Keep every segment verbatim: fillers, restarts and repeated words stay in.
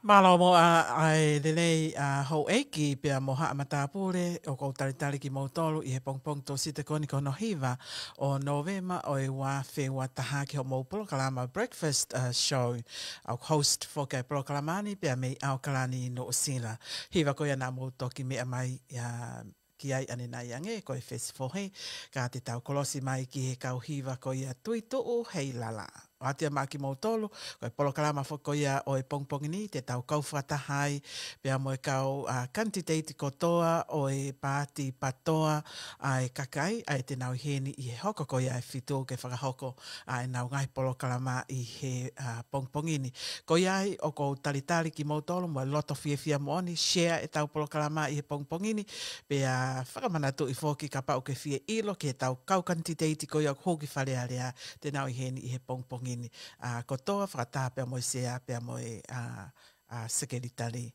Mālō muʻa ʻa e lelei ʻa houʻeiki pea mo haʻa matāpule, ʻoku ou talitali kimoutolu ʻi he pongipongi Tūsite ko eni ko hono hiva ʻo Nōvema ʻo e ua afe ua taha ki hoʻomou polokalama Breakfast, uh, Show. ʻOku host foki ʻa e polokalama ni pea mei ʻAokalani, Nuʻusila. Hiva ko ia naʻa mou toki meʻa mai, uh, ki ai ʻanenai ange, ko e Fesifohe, ka te tau kolosi mai ki he kau hiva ko ia Tuituʻu Heilala. ʻOatu ia maʻa kimoutolu, ko e polokalama foki ko ia ʻo e pongipongi ni, te tau kau fakataha ai pea mo e kau, a, kanititeiti kotoa ʻo e paati PATOA ʻa e kakai, ʻa ia te nau ʻi heni ʻi he hoko ko ia ʻa e fitu ke fakahoko ʻa ʻenau ngaahi polokalama ʻi he, a, pongipongi ni. Ko ia ai ʻoku ou talitali kimoutolu mo e loto fiefia moʻoni, share ʻetau polokalama ʻi he pongipongi ni, pea fakamanatuʻi foki kapau ʻoku ke fie ʻilo ki heʻetau kau kanititeiti ko ia ʻoku hū ki Fale Alea, te nau ʻi heni ʻi he pongipongi ni. A, kotoa fakataha pea mo e sea, pea mo e, a, a, sekelitali,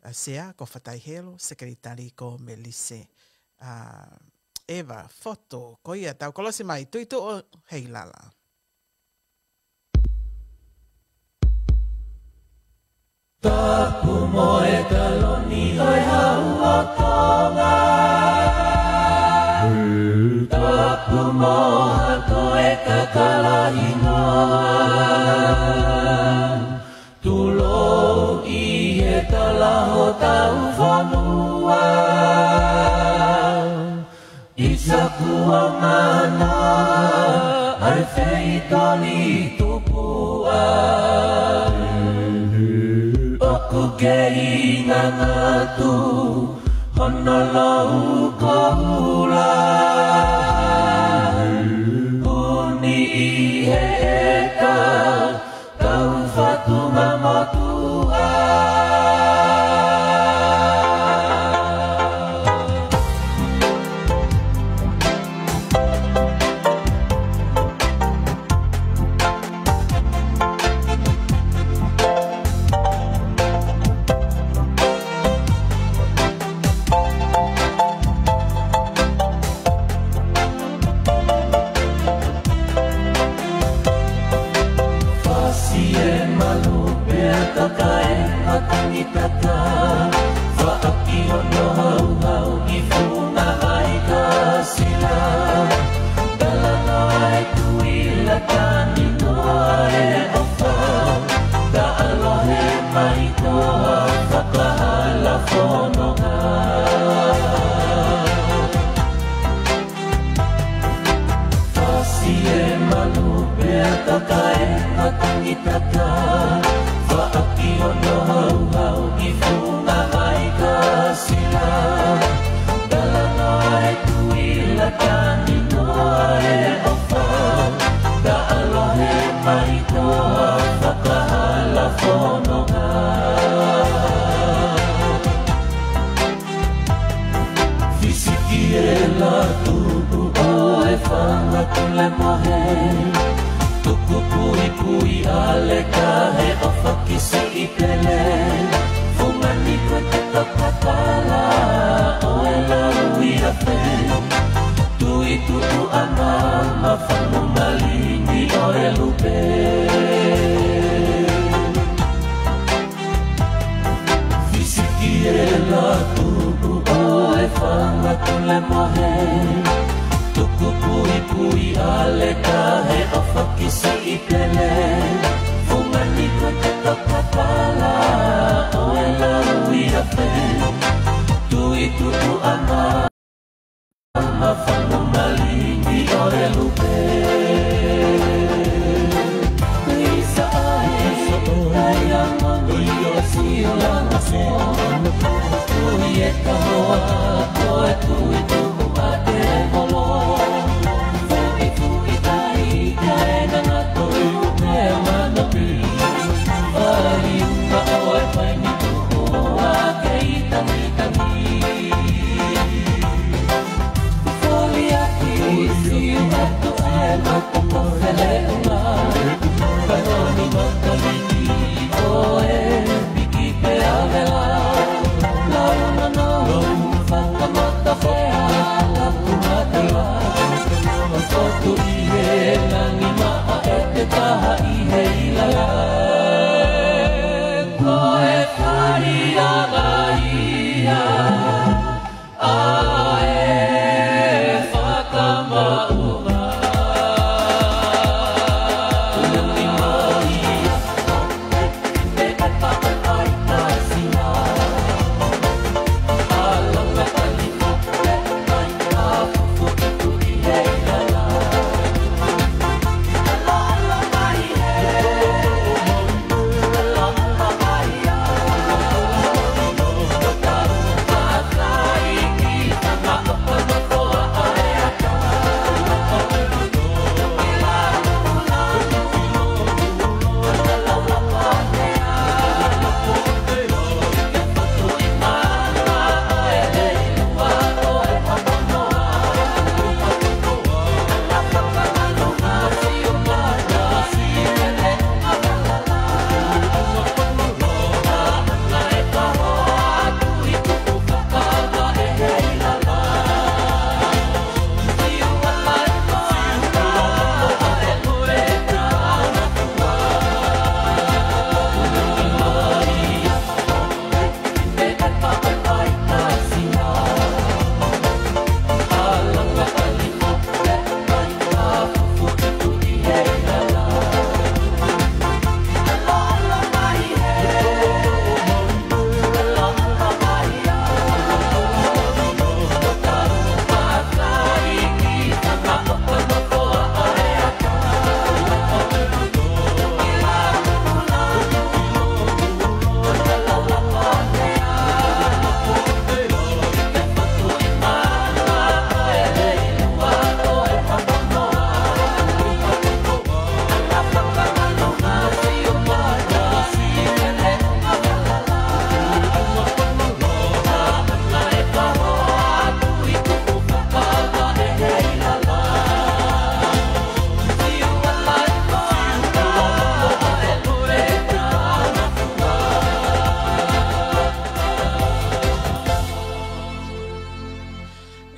a, sea ko Fatai Helu, sekelitali ko Melise, a, Eva Fotu. Ko ia, tau kolosi mai, Tuituʻu Heilala. Tapu mo e taloni ʻo e Hau ʻo Tonga. Tapu mo ha toe kakala hingoa. Tulou ʻi he tala hotau fonua. ʻI Sakuamana ʻa e feitoli tupuʻa. ʻOku kei ngangatu hono lou koula. Uni ʻi he ʻeka Tau fatu ma motuʻa. Fasi e malu pea takae matangi tata. Faʻaki hono hauhau ki funga vai kasila. Talanoa e tui latani noa e ʻofa. Taʻalo he mai toa fakahala fononga. Fasi e malu pea takae matangi tata. Faʻaki hono hauhau ki funga vai kasila. Talanoa e tui latani noa e ʻofa. Taʻalo he mai toa fakahala fononga. Fisiki e latu ʻo e fanga tulemohe. Tuku puipui ʻa Leka he ʻofa ki siʻi pele. Fungani ko te kapakala ʻo e lau ia pe. Tuituʻu ana ma fanu malingi ʻo e lupe. Fisiki e latu ʻo e fanga tulemohe. Tuku puipui ʻa Leka he ʻofa ki siʻi pele. Fungani ko te kapakala ʻo e lau ia pe. Tuituʻu ana ma fanu malingi ʻo e lupe. Isa ai, ai a mani o si o la na se. Tui e kahoa, ko e tui tuku a te kolo. Fui, fui tai, kae na na tolu, kae a mano mi. Vai, ma o e fai ni tuku, a kei tangi tangi. Foliaki, siu atu ʻa e mata mafeleʻunga. Fanoni mataliki ʻo e piki pea vela. Lau nanau, fanga mata fea.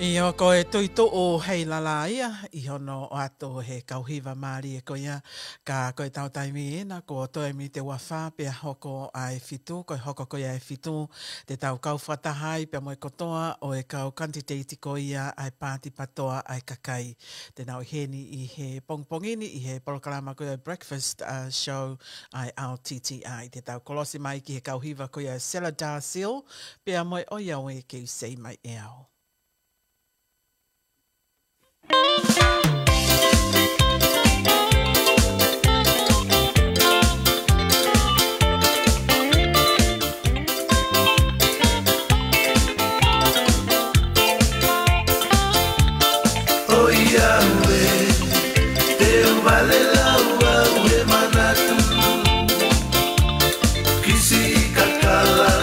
ʻIo, ko e Tuʻituʻu Heilala ia, ʻi hono ʻoatu he kau hiva mālie ko ia, ka ko ʻetau taimi ena, kuo toe miniti ua fā pea hoko ʻa e fitu, ko e hoko ko ia e fitu, te tau kau fakataha ai pea mo e kotoa ʻo e kau kanititeiti ko ia ʻa e Paati PATOA ʻa e kakai. Te nau ʻi heni ʻi he pongipongi ni, ʻi he polokalama ko ia Breakfast, uh, Show ʻa e L T T I. Te tau kolosi mai ki he kau hiva ko ia Sela Darsil, pea mo e ʻOiauē ke u sei mai ʻe au. ʻOiauē, te u vale lau au he manatu. Kisi kakala,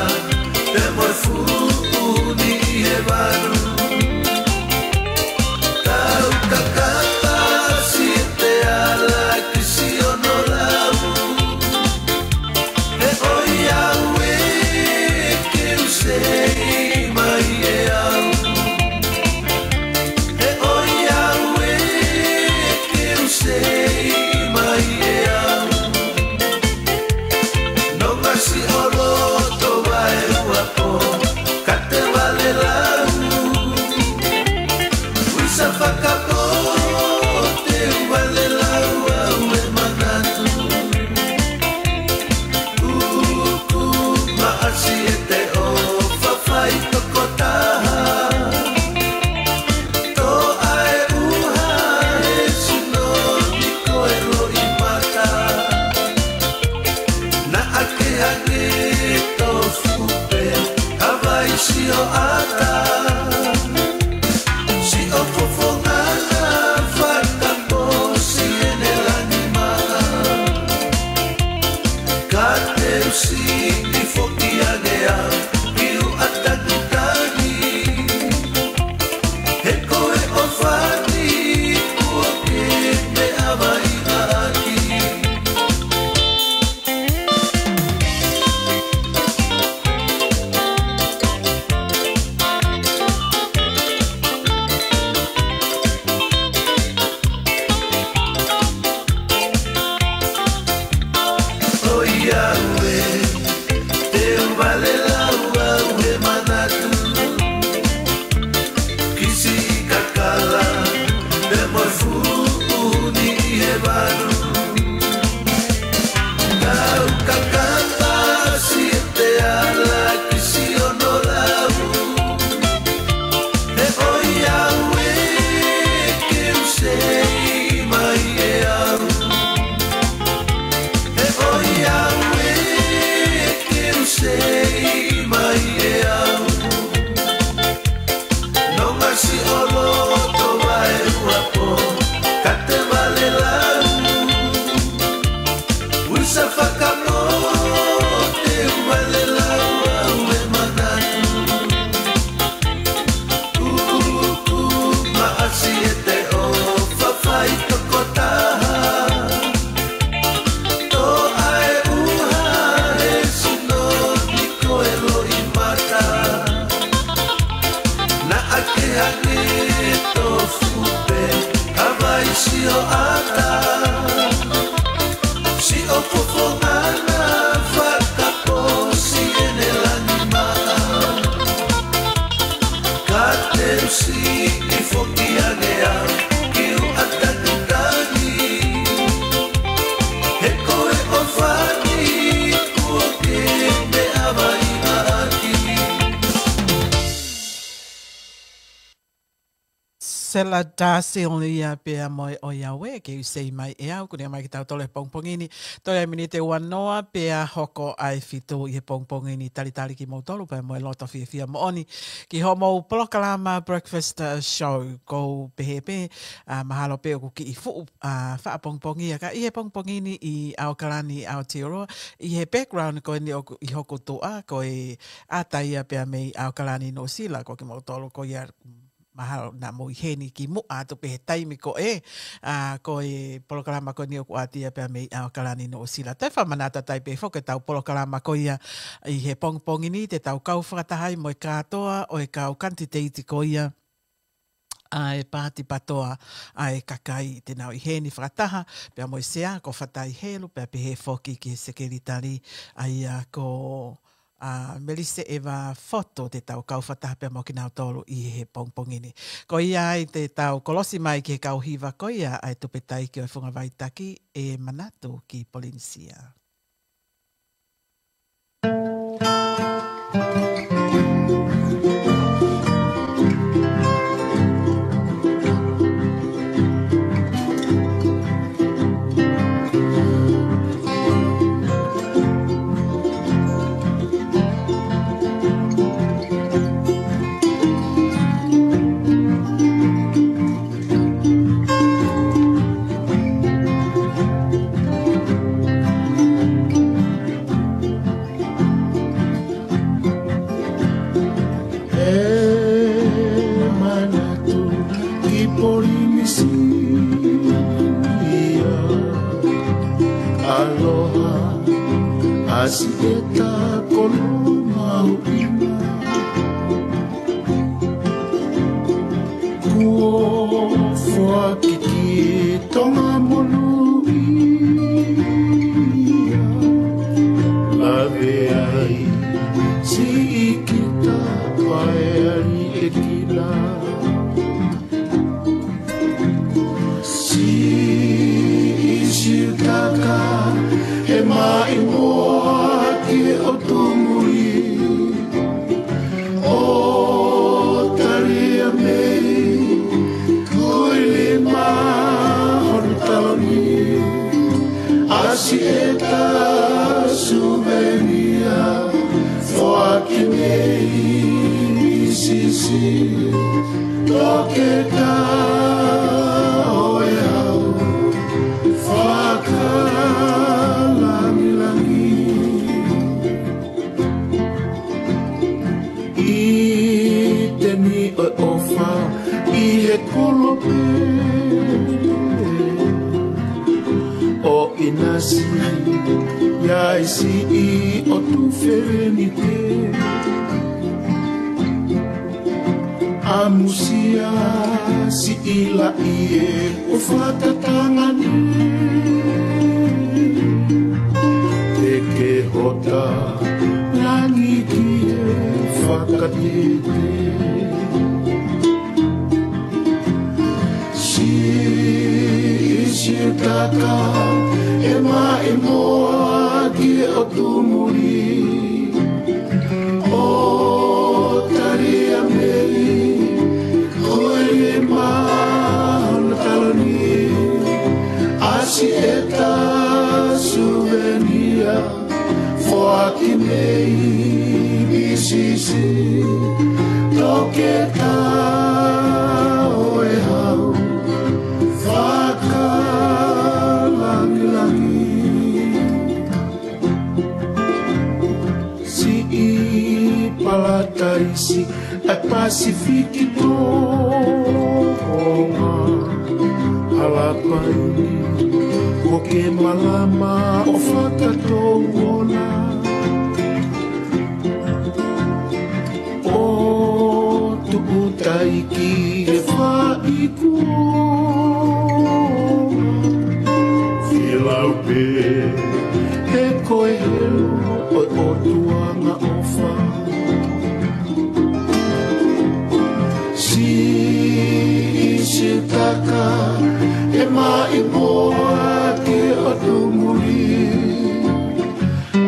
pea mo e fuʻu ʻuni he vanu. Tau kakapa si te ala kisi ono lau. He ʻoiauē ke u sei mai ʻe au. He ʻoiauē ke u sei mai ʻe au. Nonga siʻo loto vaeua pō, ka te vale lau. Uisa fakapō, te u vale lau au he manatu. Uku maʻasi e te ʻofa fai tokotaha. Toʻa e ʻuha he sino ni ko e loʻimata. Naʻa ke hangē tofu pē, havai siʻo ʻata. Siʻo fofonga na fakapō si ʻene langi maʻa. Ka te u siʻi foki ange au, piu ʻa tangitangi. He ko e ʻofa ni kuo ke meʻa mai ʻaki. ʻOiauē, te u vale Sela Darcy, ʻo ia pea mo e ʻOiauē, Ke U Sei Mai ʻE Au. Ko eni ʻomai kiate kitautolu he pongipongi ni, toe ʻa e miniti ʻe uanoa pea hoko ʻa e fitu ʻi he pongipongi ni. Talitali kimoutolu pea mo e loto fiefia moʻoni ki hoʻomou polokalama Breakfast, uh, Show. ʻOku ou pehē pē, uh, mahalo pē ʻoku kiʻi fuʻu, uh, faʻa pongipongia, ka ʻi he pongipongi ni ʻi ʻAokalani, Aotearoa, ʻi he background ko eni ʻoku ʻi hoku tuʻa, ko e ʻata ia pea mei ʻAokalani, Nuʻusila. Ko kimoutolu ko ia mahalo naʻa mou ʻi heni kimuʻa atu pē he taimi ko ē, ʻa, ko e polokalama ko eni ʻoku ʻata ia pea mei ʻAokalani, Nuʻusila. Toe fakamanatu atu ai pē foki ʻetau polokalama ko ia ʻi he pongipongi ni, te tau kau fakataha ai mo e kātoa ʻo e kau kanititeiti ko ia ʻa e Paati PATOA ʻa e kakai te nau ʻi heni fakataha pea mo e Sea ko Fatai Helu, pea pehē foki ki he Sekelitali ʻa ia ko ʻa Melise ʻEva Fotu, te tau kau fakataha pea mo kinautolu ʻi he pongipongi ni. Ko ia ai te tau kolosi mai ki he kau hiva ko ia ʻa e Tupetaiʻi ʻo e Funga Vaitaki, ʻe Manatu ki Polinisia. ʻE Manatu ki Polinisia, aloha ʻa Siʻeta ko Lomauʻina. Kuo foaki ki Tonga monūʻia, lave ai Siʻikita Paealiʻekina. Siʻi Siutaka, ʻe maʻimoa ki ʻOtu Muli, ʻo talia mei Kuilima hono taloni, ʻa Siʻeta Suvenia, foaki mei Misisi, toketā ʻo e hau fakalangilangi. ʻI he teni ʻo e ʻofa ʻi he kolope ʻo ʻInasi, ʻi ai Siʻi ʻOtu Felenite. ʻAmusia Siʻi Laʻie ʻo Fatatangane, Teke Hota Langi ki he fakatete. Siʻi Siutaka, ʻe maʻimoa ki ʻOtu Muli, ʻo talia mei Kuilima hono taloni, ʻa Siʻeta Suvenia, foaki mei Misisi, toketā ʻo e hau fakalangilangi. Siʻi Palataisi ʻa e Pasifiki Tonga, Halapai, ko ke malama ʻo Fakatouʻona, ʻo Tuʻutaiki e Faʻikuonga, Filaupe, he ko e helu ʻo e ʻOtua Angaʻofa. Siʻi Siutaka, ʻe maʻimoa ki ʻOtu Muli,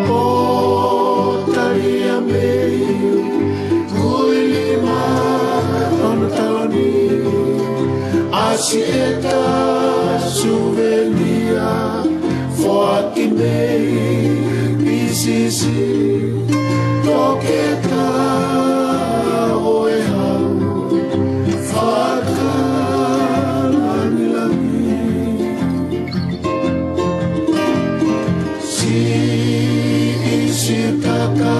ʻo Siʻeta suvenia, foaki mei P C C, toketā ʻo e hau, fakalāngilangi. Siʻi sitaka,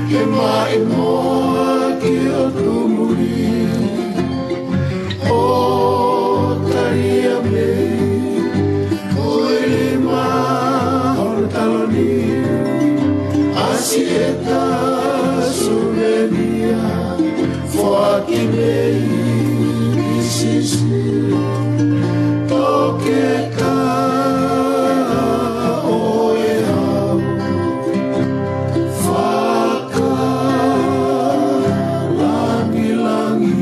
he maʻimoa ki ʻOtu Muli. ʻO talia mei Kuilima ʻo Taloni, ʻa Siʻeta suvenia, foaki mei P C C, toketā ʻo e hau, fakalāngilangi.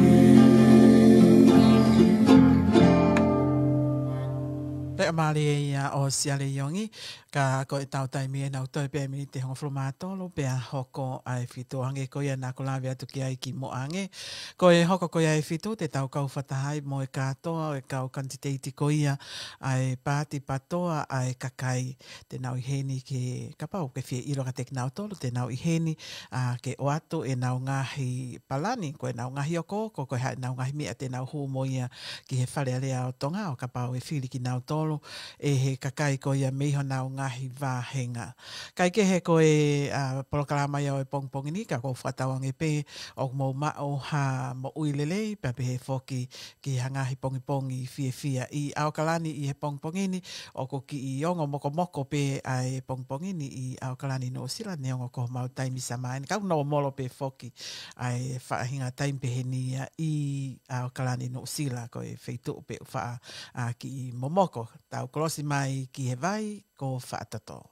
Leʻo mālie ia ʻo Siale Iongi, ka ko ʻetau taimi ʻe nau toe pē miniti hongofulu mā tolu pea hoko ʻa e fitu, hangē ko ia naʻa ku lave atu ki ai kimuʻa ange. Ko e hoko ko ia ʻa e fitu, te tau kau fakataha ai mo e kātoa ʻo e kau kanititeiti ko ia ʻa e Paati PATOA ʻa e kakai. Te nau ʻi heni ke, kapau ʻoku ke fie ʻilo kiate kinautolu, te nau ʻi heni, ʻa, ke ʻoatu ʻenau ngaahi palani, ko ʻenau ngaahi okooko, ko e hā ʻenau ngaahi meʻa te nau hū mo ia ki he Fale Alea ʻo Tonga, ʻo kapau ʻe fili kinautolu ʻe he kakai ko ia mei honau ngaahi vāhenga. Kae kehe, ko e, ʻa, polokalama ia ʻo e pongipongi ni, ka ʻoku ou fakatauange pē ʻoku mou maʻu ha moʻui lelei, pea pehē foki ki ha ngaahi pongipongi fiefia ʻi ʻAokalani ʻi he pongipongi ni. ʻOku kiʻi ongo mokomoko pē ʻa e pongipongi ni ʻi ʻAokalani, Nuʻusila, neongo ko homau taimi Samoa ni. Ka ʻoku nōmolo pē foki ʻa e faʻahinga taimi pehē ni ia ʻi ʻAokalani, Nuʻusila, ko e feituʻu pē ʻoku faʻa, ʻa, kiʻi momoko. Tau kolosi mai ki he vai ko Faʻatoto.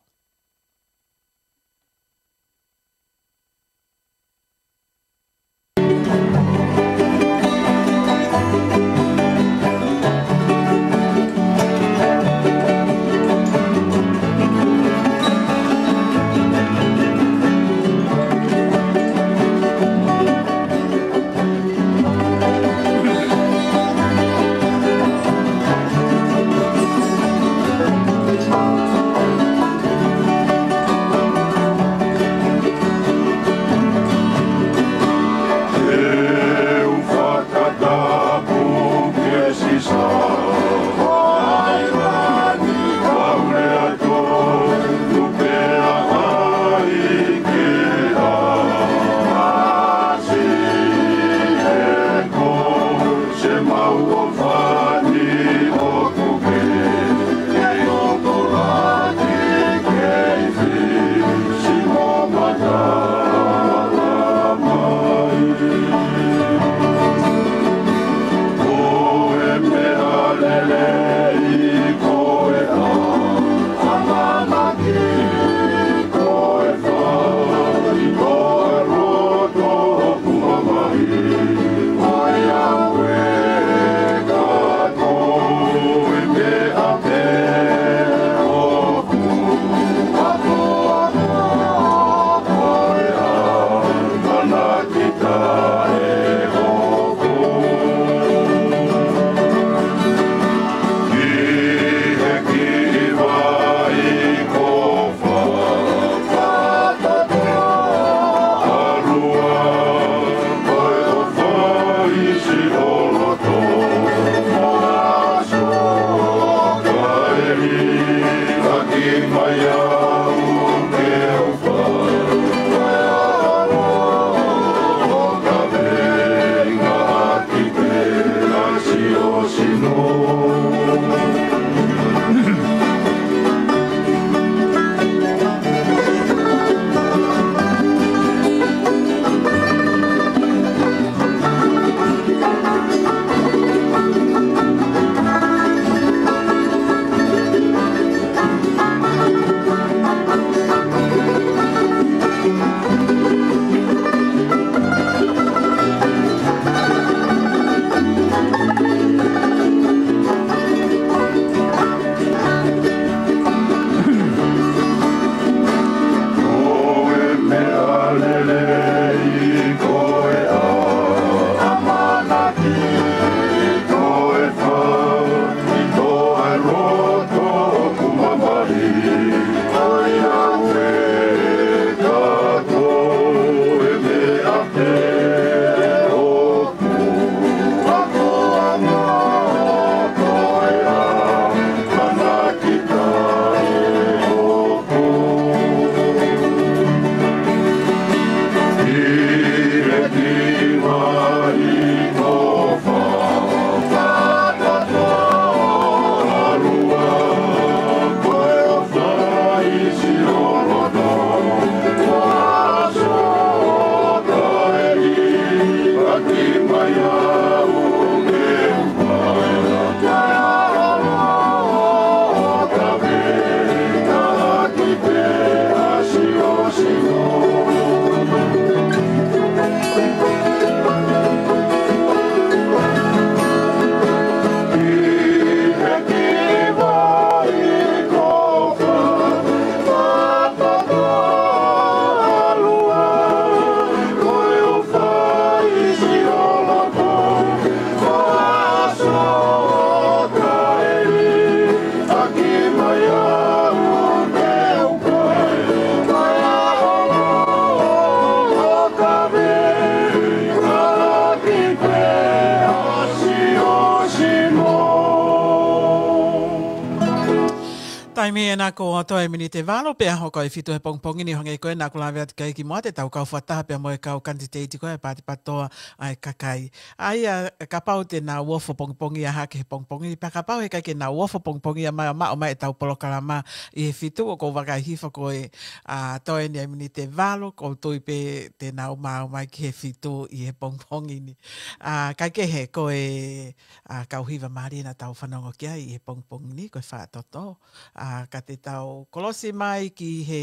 Taimi ʻena kuo toe miniti ʻe valu pea hoko e fitu he pongipongi ni, hangē ko ē naʻa ku lave atu ki ai kimuʻa, te tau kau fakataha pea mo e kau kanititeiti ko ē ʻa e Paati Patoa ʻa e kakai. ʻA ia, kapau te nau ofo pongipongia hake he pongipongi ni, pea kapau heʻikai ke nau ofo pongipongia mai ʻo maʻu mai ʻetau polokalama ʻi he fitu, ʻoku ou vakai hifo ko e, ʻa, toe ʻeni ʻa e miniti ʻe valu, ʻoku ou tui pē te nau maʻu mai ki he fitu ʻi he pongipongi ni. ʻA, kae kehe, ko e, ʻa, kau hiva mālie naʻa tau fanongo ki ai ʻi he pongipongi ni, ko e Faʻa Toto. ʻA, ka te tau kolosi mai ki he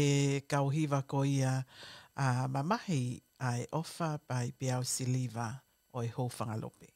kau hiva ko ia, ʻa, mamahi ʻa e ʻOfa by Peau Siliva ʻo e Houfangalupe.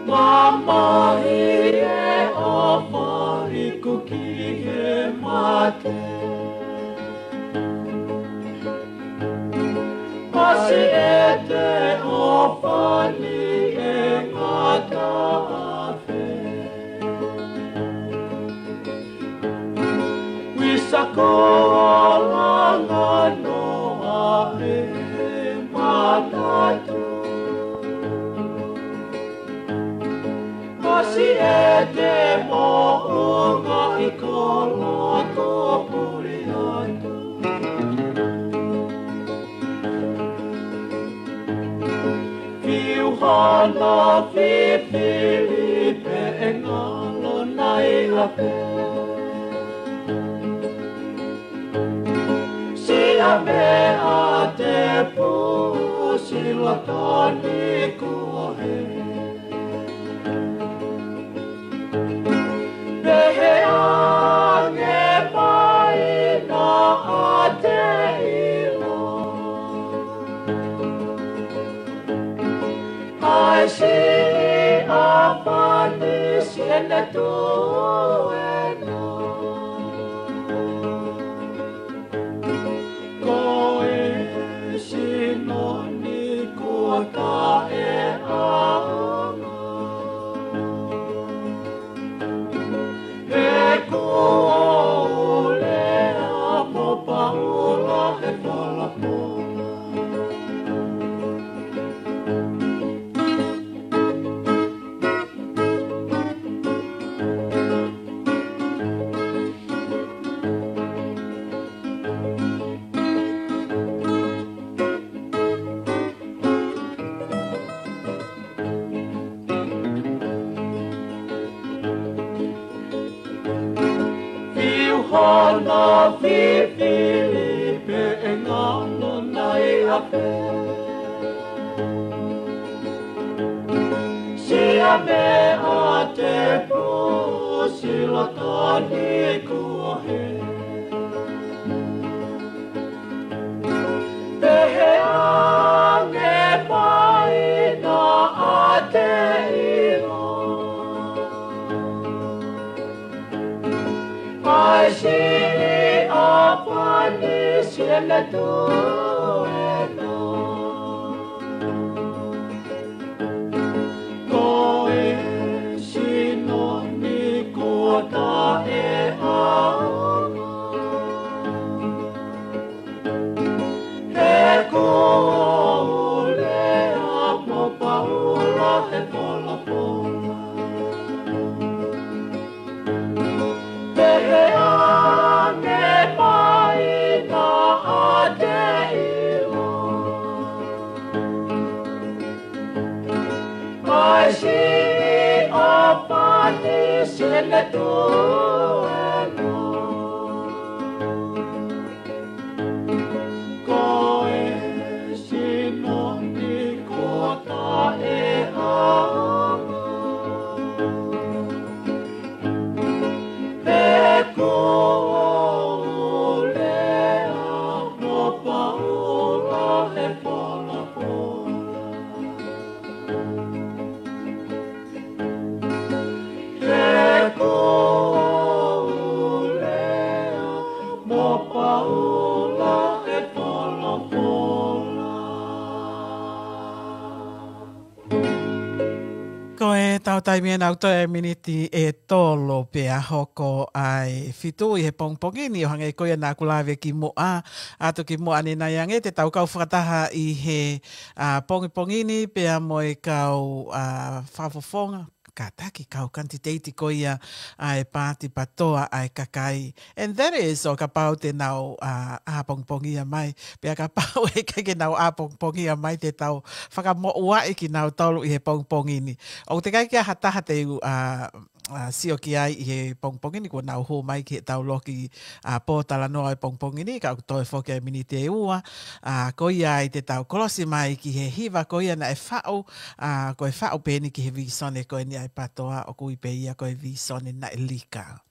Mamahi e ʻofa iku ki he mate. Masiʻete ʻofa ni e ngata afe. Wisa ko langa noa e manatu. Masiʻete moʻunga i ko loko puli atu. Fiu hana fifili pe e ngalo nai ape. Siʻa meʻa te pusi loto ni kuohe. Pehē ange mai naʻa te ʻilo. ʻAi siʻi ʻa Panisi ʻene tuena. Ko e sino ni kuo taʻe ʻaonga. He kuo lea mo Paula he folofola. Fiu hana fifili pe e ngalo nai ape. Siʻa meʻa te pusi loto ni kuohe. Pehē ange mai naʻa te ʻilo. ʻAi siʻi ʻa Panisi ʻene tuena. Ko e sino ni kuo taʻe ʻaonga. He kuo lea mo Paula he folofola. Pehē ange mai naʻa te Sene toa no. Ko e sino ni ko ta e a. Pe ko le a mo Paula e pola pola. Ke ko lea mo Paula e polopola. Ko e tau taimi ena ʻoku toe miniti ʻe tolu pea hoko ʻa e fitu ʻi he pongipongi ni, ʻo hangē ko ia naʻa ku lave ki muʻa, atu ki muʻa ʻanenai ange te tau kau fakataha ʻi he, ʻa, pongipongi ni pea mo e kau, ʻa, fakafofonga, kātaki kau kanititeiti ko ia ʻa e Paati PATOA ʻa e kakai. And that is, ʻo kapau te nau, ʻa, ʻapongipongia mai. Pea kapau ʻe ʻikai ke nau ʻapongipongia mai, te tau fakamoʻuaʻi kinautolu ʻi he pongipongi ni. ʻOku teʻeki ai ke ʻi ai ha taha te u, ʻa, ʻa, sio ki ai ʻi he pongipongi ni, kuo nau hū mai ki heʻetau loki, ʻa, pōtalanoa ʻo e pongipongi ni, ka ʻoku toe foki ʻa e miniti ʻe ua, ʻa, ko ia ai te tau kolosi mai ki he hiva ko ia naʻe faʻu, ʻa, ko e faʻu pē eni ki he vīsone ko eni ʻa e PATOA, ʻoku ui pē ia ko e vīsone naʻe lika.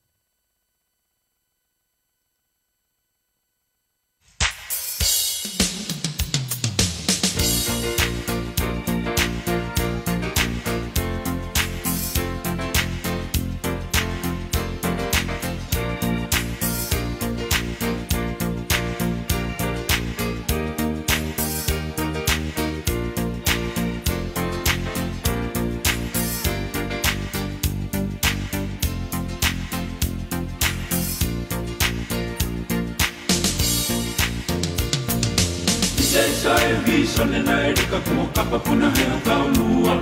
Isaisa e vīsone naʻe lika, kuo kapa puna he ʻakau lua.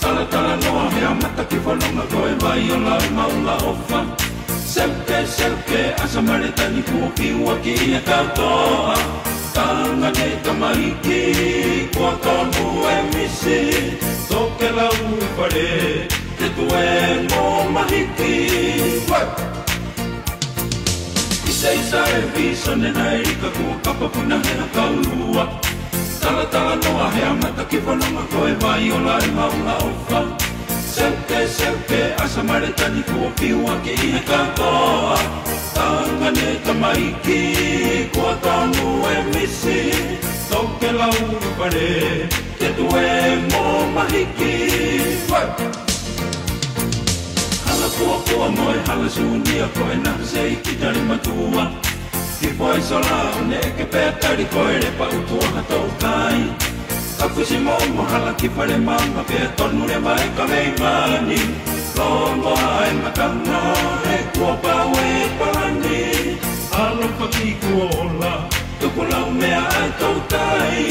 Talatalanoa he ʻamata ki fononga, ko e vai ʻo lau maʻuʻanga ʻofa. Seuke, seuke, ʻasa Maletani kuo fiua ki he kau toa. Tangane tamaiki, kuo tonu e misi. Tokelau ʻi fale, ke tuē mo mahiki. Wai! Isaisa e vīsone naʻe lika, kuo kapa puna he ʻakau lua. Talatalanoa he ʻamata ki fononga, ko e vai ʻo lau maʻuʻanga ʻofa. Seuke, seuke, ʻasa Maletani kuo fiua ki he kau toa. Tangane tamaiki, kuo tonu e misi. Tokelau ʻi fale, ke tuē mo mahiki. Wai! Hala kuakua mo e hala sūnia, ko e naha seiki tali matua. Hifo ai sola ʻo ne ʻeke pea tali, ko e lepa ʻutu ʻa ha toutai. Ka fusi mo mo hala ki fale maama, pea tonu leva e kaveinga ni. Longo ai makanga, he kuo pau e palani. ʻAlo faki kuo ola, tuku lau meʻa ʻa e toutai.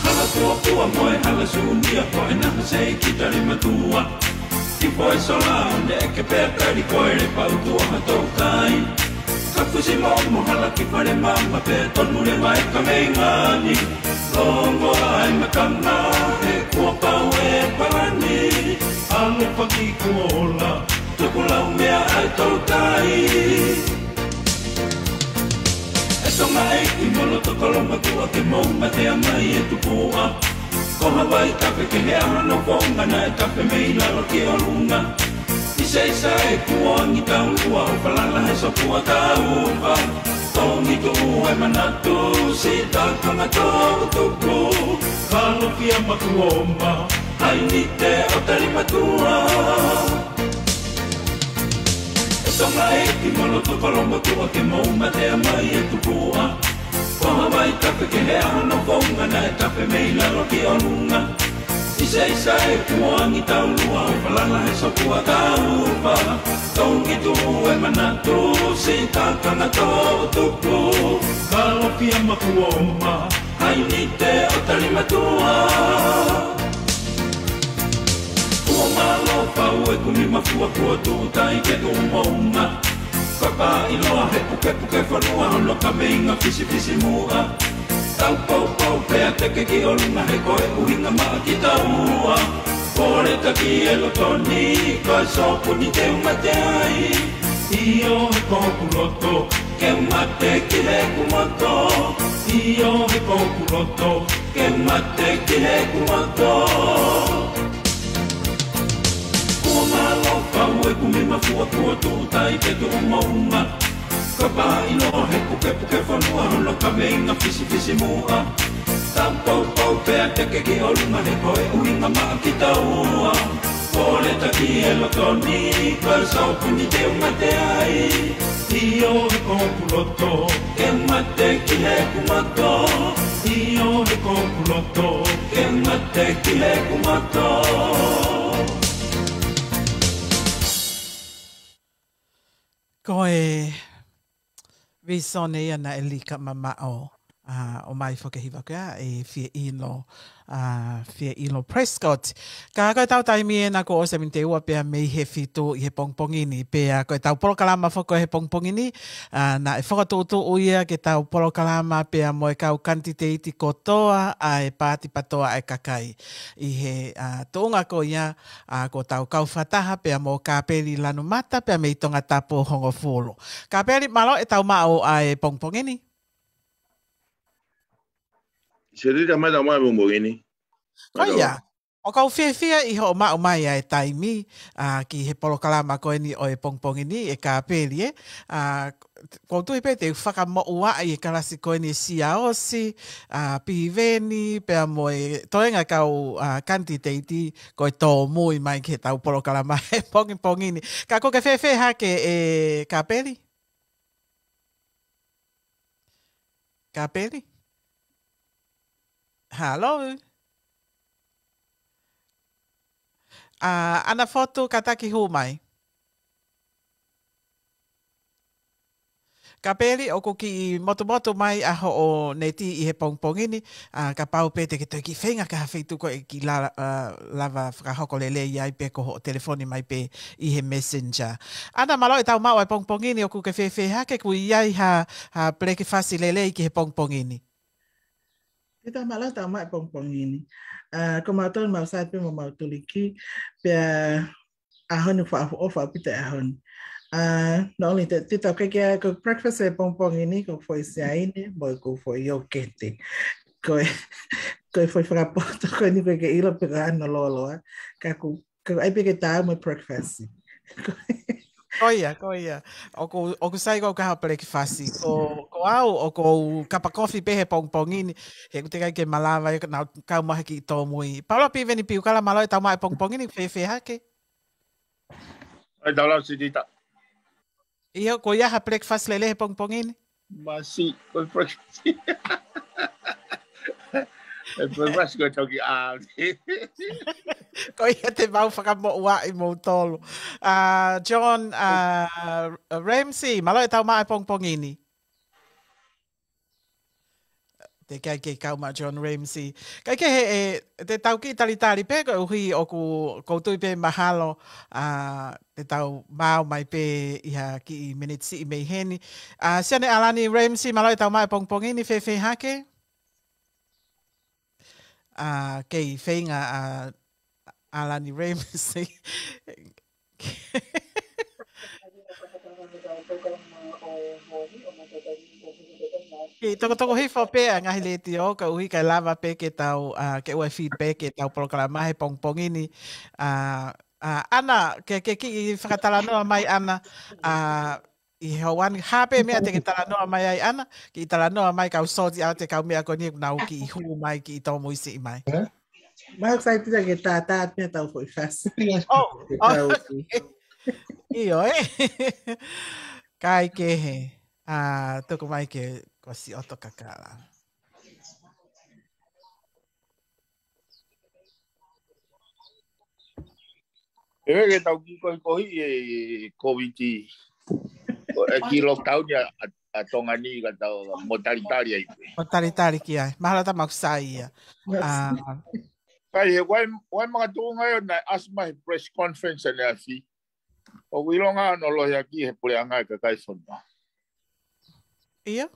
Hala kuakua mo e hala sūnia, ko e naha seiki tali matua. Hifo ai sola ʻo ne ʻeke pea tali, ko e lepa ʻutu ʻa ha toutai. Ka fusi mo mo hala ki fale maama, pea tonu leva e kaveinga ni. Longo ai makanga, he kuo pau e palani. ʻAlo faki kuo ola, tuku lau meʻa ʻa e toutai. ʻE Tonga ʻeiki mo loto kolomatua, ke mou matea mai e tupuʻa. Ko ha vaitafe kehe ʻa hono founga, naʻe tafe mei lalo ki ʻolunga. Isaisa e kuo angi taulua, ʻo falala he sopua taufa. Tongi tuʻu e manatu, sita kanga toʻutupu. Kalofia makuoma, hainite ʻo tali matua. ʻE Tonga ʻeiki mo loto kolomatua, ke mou matea mai e tupuʻa. Ko ha vaitafe kehe ʻa hono founga, naʻe tafe mei lalo ki ʻolunga. Isaisa e kuo angi taulua, ʻo falala he sopua taufa. Tongi tuʻu e manatu, sita kanga toʻutupu. Kalofia makuoma, hainite ʻo tali matua. Kuo mālō pau e kumi mafua, kuo tuʻu tai ke tuʻu moʻunga. Papaʻiloa he pukepuke fonua, hono kaveinga fisifisimuʻa. Tau poupou pea teke ki ʻolunga, he ko e ʻuhinga maʻa kitaua. Pole taki e loto ni, ko e sōpuni te u mate ai. ʻIo he ko hoku loto, ke mate ki he kumoto. ʻIo he ko hoku loto, ke mate ki he kumoto. Kuo mālō pau e kumi mafua, kuo tūtai te tuʻu moʻunga. Ka pā ʻilo he pukepuke fonua, hono kaveinga fisifisimuʻa. Tapoupou pea teke ki ʻolunga, he ko e ʻuhinga maʻa kitaua. Pole taki e loto ni, ko e sōpuni te u mate ai. ʻIo he ko hoku loto, ke mate ki he kumoto. ʻIo he ko hoku loto, ke mate ki he kumoto. Ko e visone ia naʻe lika mamaʻo, ʻa, ʻomai foki ʻe he hiva ko ia, ʻe Fielino, ʻa, Fielino Prescott. Ka ko ʻetau taimi ena kuo ʻosi e miniti ua pea mei he fitu ʻi he pongipongi ni, pea ko ʻetau polokalama foki ʻo e pongipongi ni, ʻa, naʻe fokotuʻutuʻu ia ke tau polokalama pea mo e kau kanititeiti kotoa ʻa e paati PATOA ʻa e kakai. ʻI he, ʻa, tuʻunga ko ia, ʻa, ko ʻetau kau fakataha pea mo Kapeli Lanumata pea mei Tongatapu Hongofulu. Kapeli, mālō e tau maʻu ʻa e pongipongi ni. Sēnitā, mālō e tau maʻu e pongipongi ni. Ko ia, ʻoku ou fiefia ʻi hoʻo maʻu mai ʻa e taimi, ʻa, ki he polokalama ko eni ʻo e pongipongi ni, ʻe Kapeli, ē. ʻA, ʻoku ou tui pē te u fakamoʻua ʻi he kalasi ko eni ʻe Siaosi, ʻa, Piveni, pea mo e toenga kau, ʻa, kanititeiti ko e tōmui mai ki he tau polokalama he pongipongi ni. Ka ʻoku ke fēfē hake, ʻe Kapeli? Kapeli? Hello? ʻA, ʻAna Fotu, kātaki hū mai. Kapeli, ʻoku kiʻi motumotu mai ʻa hoʻo neti ʻi he pongipongi ni, ʻa, kapau pē te ke toe kiʻi feinga ki ha feituʻu ko ē ke la-, ʻa, lava fakahoko lelei ai pē ko hoʻo telefoni mai pē ʻi he Messenger. ʻAna, mālō e tau maʻu ʻa e pongipongi ni, ʻoku ke fēfē hake, kuo ʻi ai ha, ha pelekifasi lelei ki he pongipongi ni? Sēnitā, mālō e tau maʻu e pongipongi ni. ʻA, ko mautolu mau sai pē mo mau tuliki, pea ʻaho ni faʻa ʻofa ʻaupito e ʻaho ni. ʻA, not only that, te tau keke ai ko e breakfast e pongipongi ni, ko e foʻi siaine, mo e ko e foʻi ʻiokete. Ko e, ko e foʻi fakapoto ko eni ʻoku ke ʻilo pe ko e hā hono lōloa. Ka ʻoku, ka ʻoku ʻai pē ke tau mo e breakfast. Ko ia, ko ia. ʻOku, ʻoku sai ko e kau pelekifasi. Ko, ko au, ʻoku ou kapa kofi pē he pongipongi ni, he ʻoku teʻeki ai ke malava, ʻe naʻa kau mai ha kiʻi tōmui. Paula Piveni Piukala, mālō e tau maʻu e pongipongi ni, fēfē hake? ʻAi, tau lau, Sēnitā. ʻIo, kuo ʻi ai ha breakfast lelei he pongipongi ni? Masiʻi, ko e breakfast. E breakfast ko e toki ʻā. Ko ia te mau fakamoʻua ʻi moutolu. ʻA, John, ʻa, Ramsey, mālō e tau maʻu e pongipongi ni. Teʻeki ai ke kau mai John Ramsey. Kae kehe, ʻe, te tau kiʻi talitali pē koeʻuhi ʻoku, ʻoku ou tui pē mahalo, ʻa, te tau maʻu mai pē ʻi ha kiʻi miniti siʻi mei heni. ʻA, Sione ʻAlani Ramsey, mālō e tau maʻu e pongipongi ni, fēfē hake? ʻA, kei feinga ʻa ʻAlani Ramsey. Kiʻi tokotoko hifo pē ʻa e ngaahi letiō, koeʻuhi kae lava pē ke tau, ʻa, ke ʻoua ʻe feedback e tau polokalama he pongipongi ni. ʻA, ʻa, ʻAna, ke, ke kiʻi fakatalanoa mai ʻAna, ʻa, ʻi he houa ni, ha pē meʻa te ke talanoa mai ai ʻAna, kiʻi talanoa mai kau sōti ʻa e kau meʻa ko eni ʻoku nau kiʻi hū mai, kiʻi tōmui siʻi mai. Mau excited ke tātā pē tau foʻi fasi. Oh, oh. ʻIo, ē. Kae kehe, ʻa, tuku mai ke ko si oto kakala. ʻE, ke tau kiʻi kohikohi e, e Covid. Ko e kiʻi lockdown ia ʻa, ʻa Tonga ni ka tau mo talitali ai pē. Mo talitali ki ai. Mahalo ta makusai ia. ʻA. Kai he wai, wai manga tuʻunga ʻo e ʻasi mai he press conference ʻaneafi. ʻOku ʻilonga ʻa hono lohiakiʻi he puleʻanga e kakai fonua. ʻIo.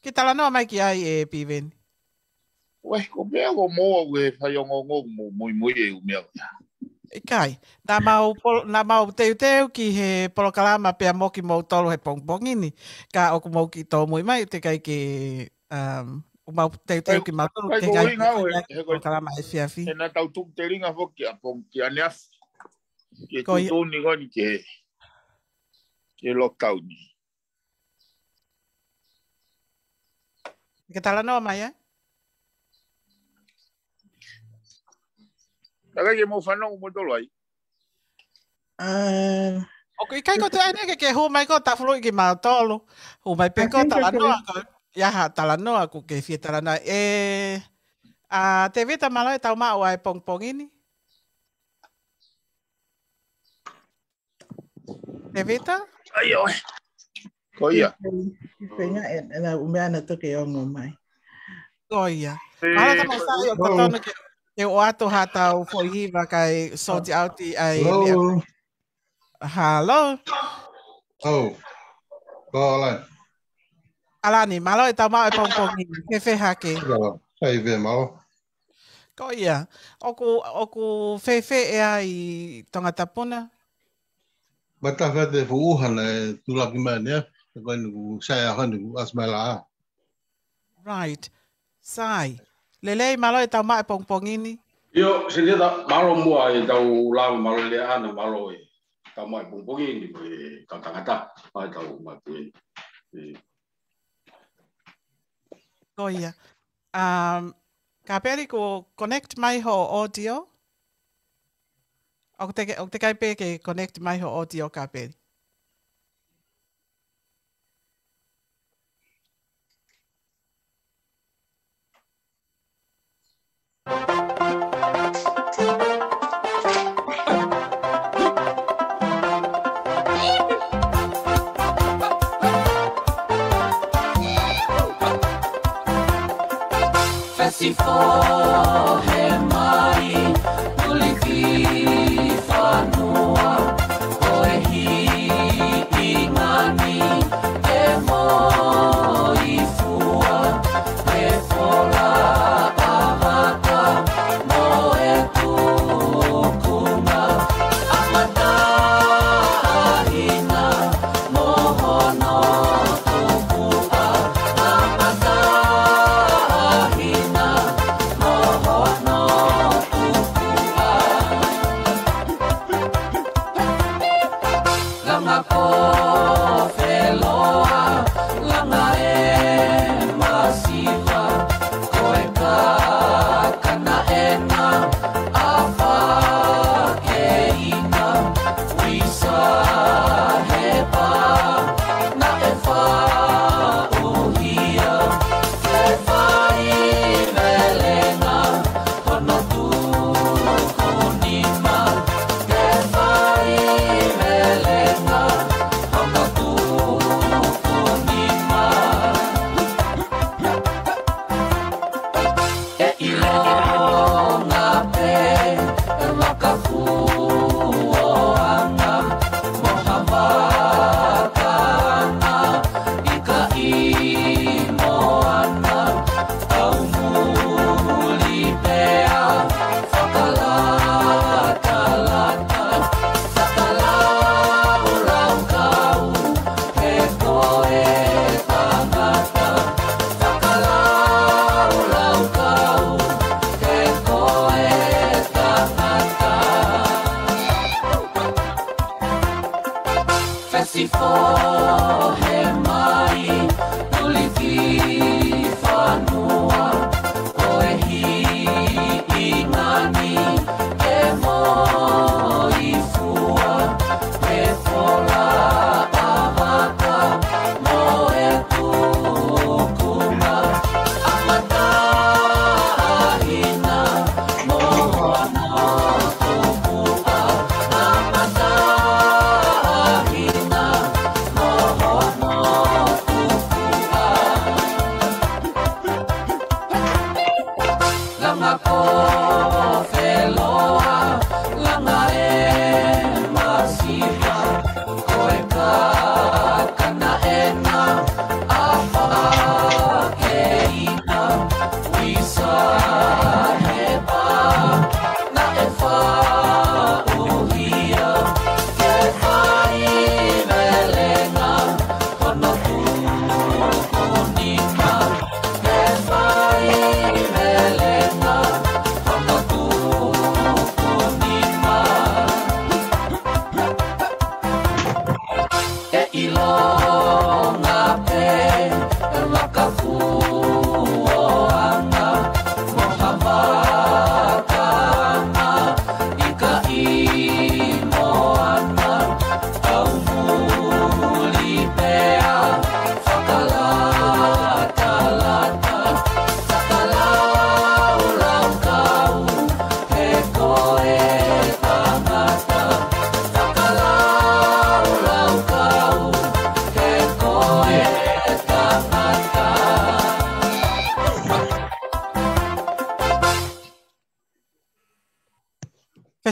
Kiʻi talanoa mai ki ai ʻe Piveni. Uē, ko e meʻa ko mo au e fai ongoongo mo muimui e ʻū meʻa ko ia. ʻIkai. Naʻa mau pol-, naʻa mau teuteu ki he polokalama pea mo kimoutolu he pongipongi ni. Ka ʻoku mou kiʻi tōmui mai, teʻeki ai ke, um, ʻoku mau teuteu kimautolu, teʻeki ai ke fai ʻaki e polokalama efiafi. He naʻa tau tuku telinga foki ʻapongipongi ki ʻaneafi. Ke tuʻutuʻuni ko eni ke, ke lockdown ni. Ke talanoa mai, ē? Ka ʻikai ke mou fanongo moutolu ai. ʻOku ʻikai ko e tuʻu ʻeni ke, ke hū mai ko e tafuluʻi kimautolu. Hū mai pē ko e talanoa ko ia ha talanoa ʻoku ke fie talanoa. ʻE, ʻa Tevita, mālō e tau maʻu ʻa e pongipongi ni. Tevita? ʻAi ʻoe. Ko ia. Ko e ngaahi, ʻe, ʻe, ʻe, ʻū meʻa naʻa toki ongo mai. Ko ia. Mālō e tau maʻu sai ʻoku totonu ke, ke ʻoatu ha tau foʻi hiva kae sort out ʻa e meʻa. Hello. Hello. Ko Alani. Alani, mālō e tau maʻu e pongipongi ni. Fēfē hake? Sai pē, mālō. Ko ia. ʻOku, ʻoku fēfē ʻi Tongatapu na? Matafa te fuʻu hana e tulaki mai ʻaneafi, ko eni kuo sai ʻaho ni kuo ʻasi mai lā. Right. Sai. Lelei, mālō e tau maʻu e pongipongi ni. ʻIo, Seneta, mālō muʻa e tau lava, mālō Leaana, mālō e tau maʻu e pongipongi ni, ko e kau tangata, maʻu e tau maʻu e pongipongi ni. Ko ia. Um, Kapeli, kuo connect mai ho audio? ʻOku teʻeki, ʻoku teʻeki ai pē ke connect mai ho audio, Kapeli. Fesifohe mai, Mulifi fanua, ko e hiʻi ngani, e moifua, e fola ʻavaka, mo e tukunga, ʻa Matahina, mo hono tukuʻa, ʻa Matahina, mo hono tukuʻa.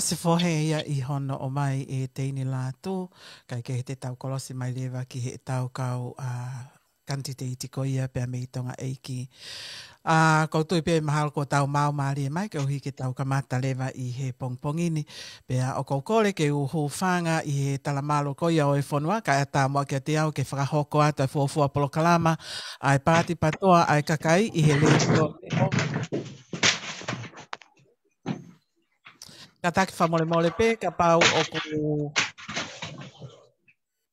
Sifohe ia ʻi hono ʻomai e teini lātū, kae kehe te tau kolosi mai leva ki heʻetau kau ʻa kanititeiti ko ia pea mei Tonga ʻEiki. ʻA, ʻoku ou tui pē mahalo kuo tau maau mālie mai koeʻuhi ke tau kamata leva ʻi he pongipongi ni, pea ʻoku ou kole ke u hūfanga ʻi he talamalu ko ia ʻo e fonua, kae ʻatā muʻa kiate au ke fakahoko atu e fuofua polokalama ʻa e Paati Patoa ʻa e Kakai ʻi he Letiō. Kātaki fakamolemole pē, kapau ʻoku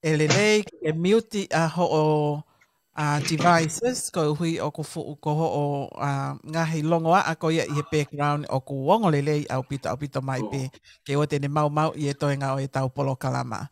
ʻe lelei ke mute ʻa hoʻo, ʻa, devices, koeʻuhi ʻoku fuʻu ko hoʻo, ʻa, ngaahi longoaʻa ko ia ʻi he background ʻoku ongo lelei ʻaupito, ʻaupito mai pē, ke ʻoua te ne maumauʻi e toenga ʻo ʻetau polokalama.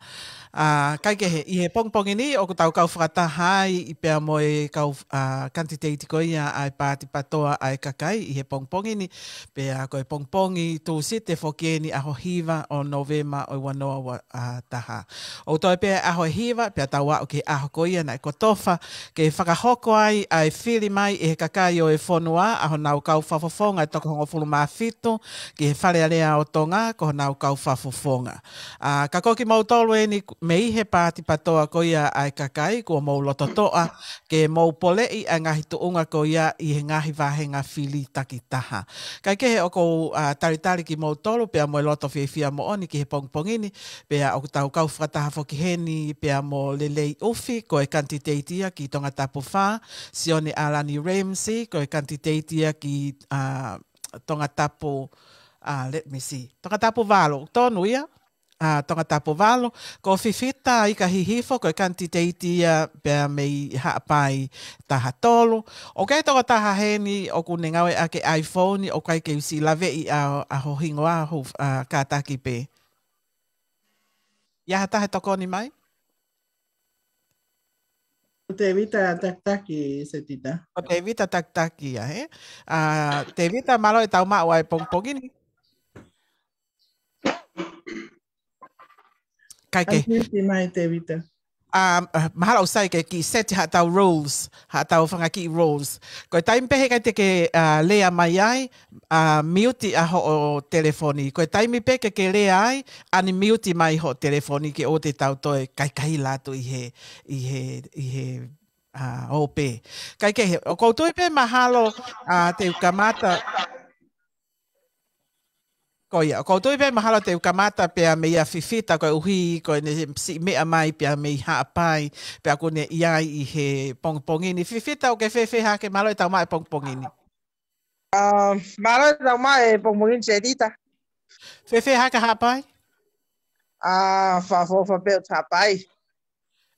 ʻA, kae kehe, ʻi he pongipongi ni, ʻoku tau kau fakataha ai ʻi pea mo e kau, ʻa, kanititeiti ko ia ʻa e Paati Patoa ʻa e Kakai ʻi he pongipongi ni, pea ko e pongipongi Tūsite foki eni ʻaho hiva ʻo Nōvema ʻo e ua noa ua, ʻa, taha. ʻOku toe pē ʻaho ʻe hiva, pea tau aʻu ki he ʻaho ko ia naʻe kotofa, ke fakahoko ai ʻa e fili mai ʻe he kakai ʻo e fonua ʻa honau kau fakafofonga ʻe toko hongofulu mā fitu ki he Fale Alea ʻo Tonga, ko honau kau fakafofonga. ʻA, ka ko kimoutolu eni mei he Paati Patoa ko ia ʻa e Kakai, kuo mou lototoʻa ke mou poleʻi ʻa e ngaahi tuʻunga ko ia ʻi he ngaahi vāhenga fili takitaha. Kae kehe ʻoku ou, ʻa, talitali kimoutolu pea mo e loto fiefia moʻoni ki he pongipongi ni, pea ʻoku tau kau fakataha foki heni pea mo Lelei ʻUfi, ko e kanititeiti ia ki Tongatapu fā, Sione ʻAlani Ramsey, ko e kanititeiti ia ki, ʻa, Tongatapu, ʻa, let me see, Tongatapu valu, tonu ia? ʻA, Tongatapu valu, ko Fifita Ika Hihifo, ko e kanititeiti ia pea mei Haʻapai taha tolu. ʻOku ʻi ai e tokotaha heni ʻoku ne ngāueʻaki e iPhone, ʻoku ʻikai ke u siʻi laveʻi ʻa, ʻa ho hingoa, ʻa, kātaki pē. ʻI ai ha taha ʻe tokoni mai? Ko Tevita Takitaki, Setita. Ko Tevita Takitaki ia, ē? ʻA, Tevita, mālō e tau maʻu ʻa e pongipongi ni. Kae kehe. Unmute mai, Tevita. ʻA, ʻa, mahalo ʻoku sai ke kiʻi seti haʻatau rules, haʻatau fanga kiʻi rules. Ko e taimi pē he ʻikai te ke, ʻa, lea mai ai, ʻa, mute ʻa hoʻo telefoni. Ko e taimi pē ke ke lea ai, unmute mai hoʻo telefoni ke ʻoua te tau toe kaikaila atu ʻi he, ʻi he, ʻi he, ʻa, ō pē. Kae kehe, ʻoku ou tui pē mahalo, ʻa, te u kamata. Ko ia, ʻoku ou tui pē mahalo te u kamata pea meia Fifita koeʻuhi ko ʻene siʻi meʻa mai pea mei Haʻapai, pea ʻoku ne ʻi ai ʻi he pongipongi ni. Fifita, ʻoku ke fēfē hake, mālō e tau maʻu e pongipongi ni? ʻA, mālō e tau maʻu e pongipongi ni, Setita. Fēfē hake Haʻapai? ʻA, fakaʻofoʻofa pē ʻo Haʻapai.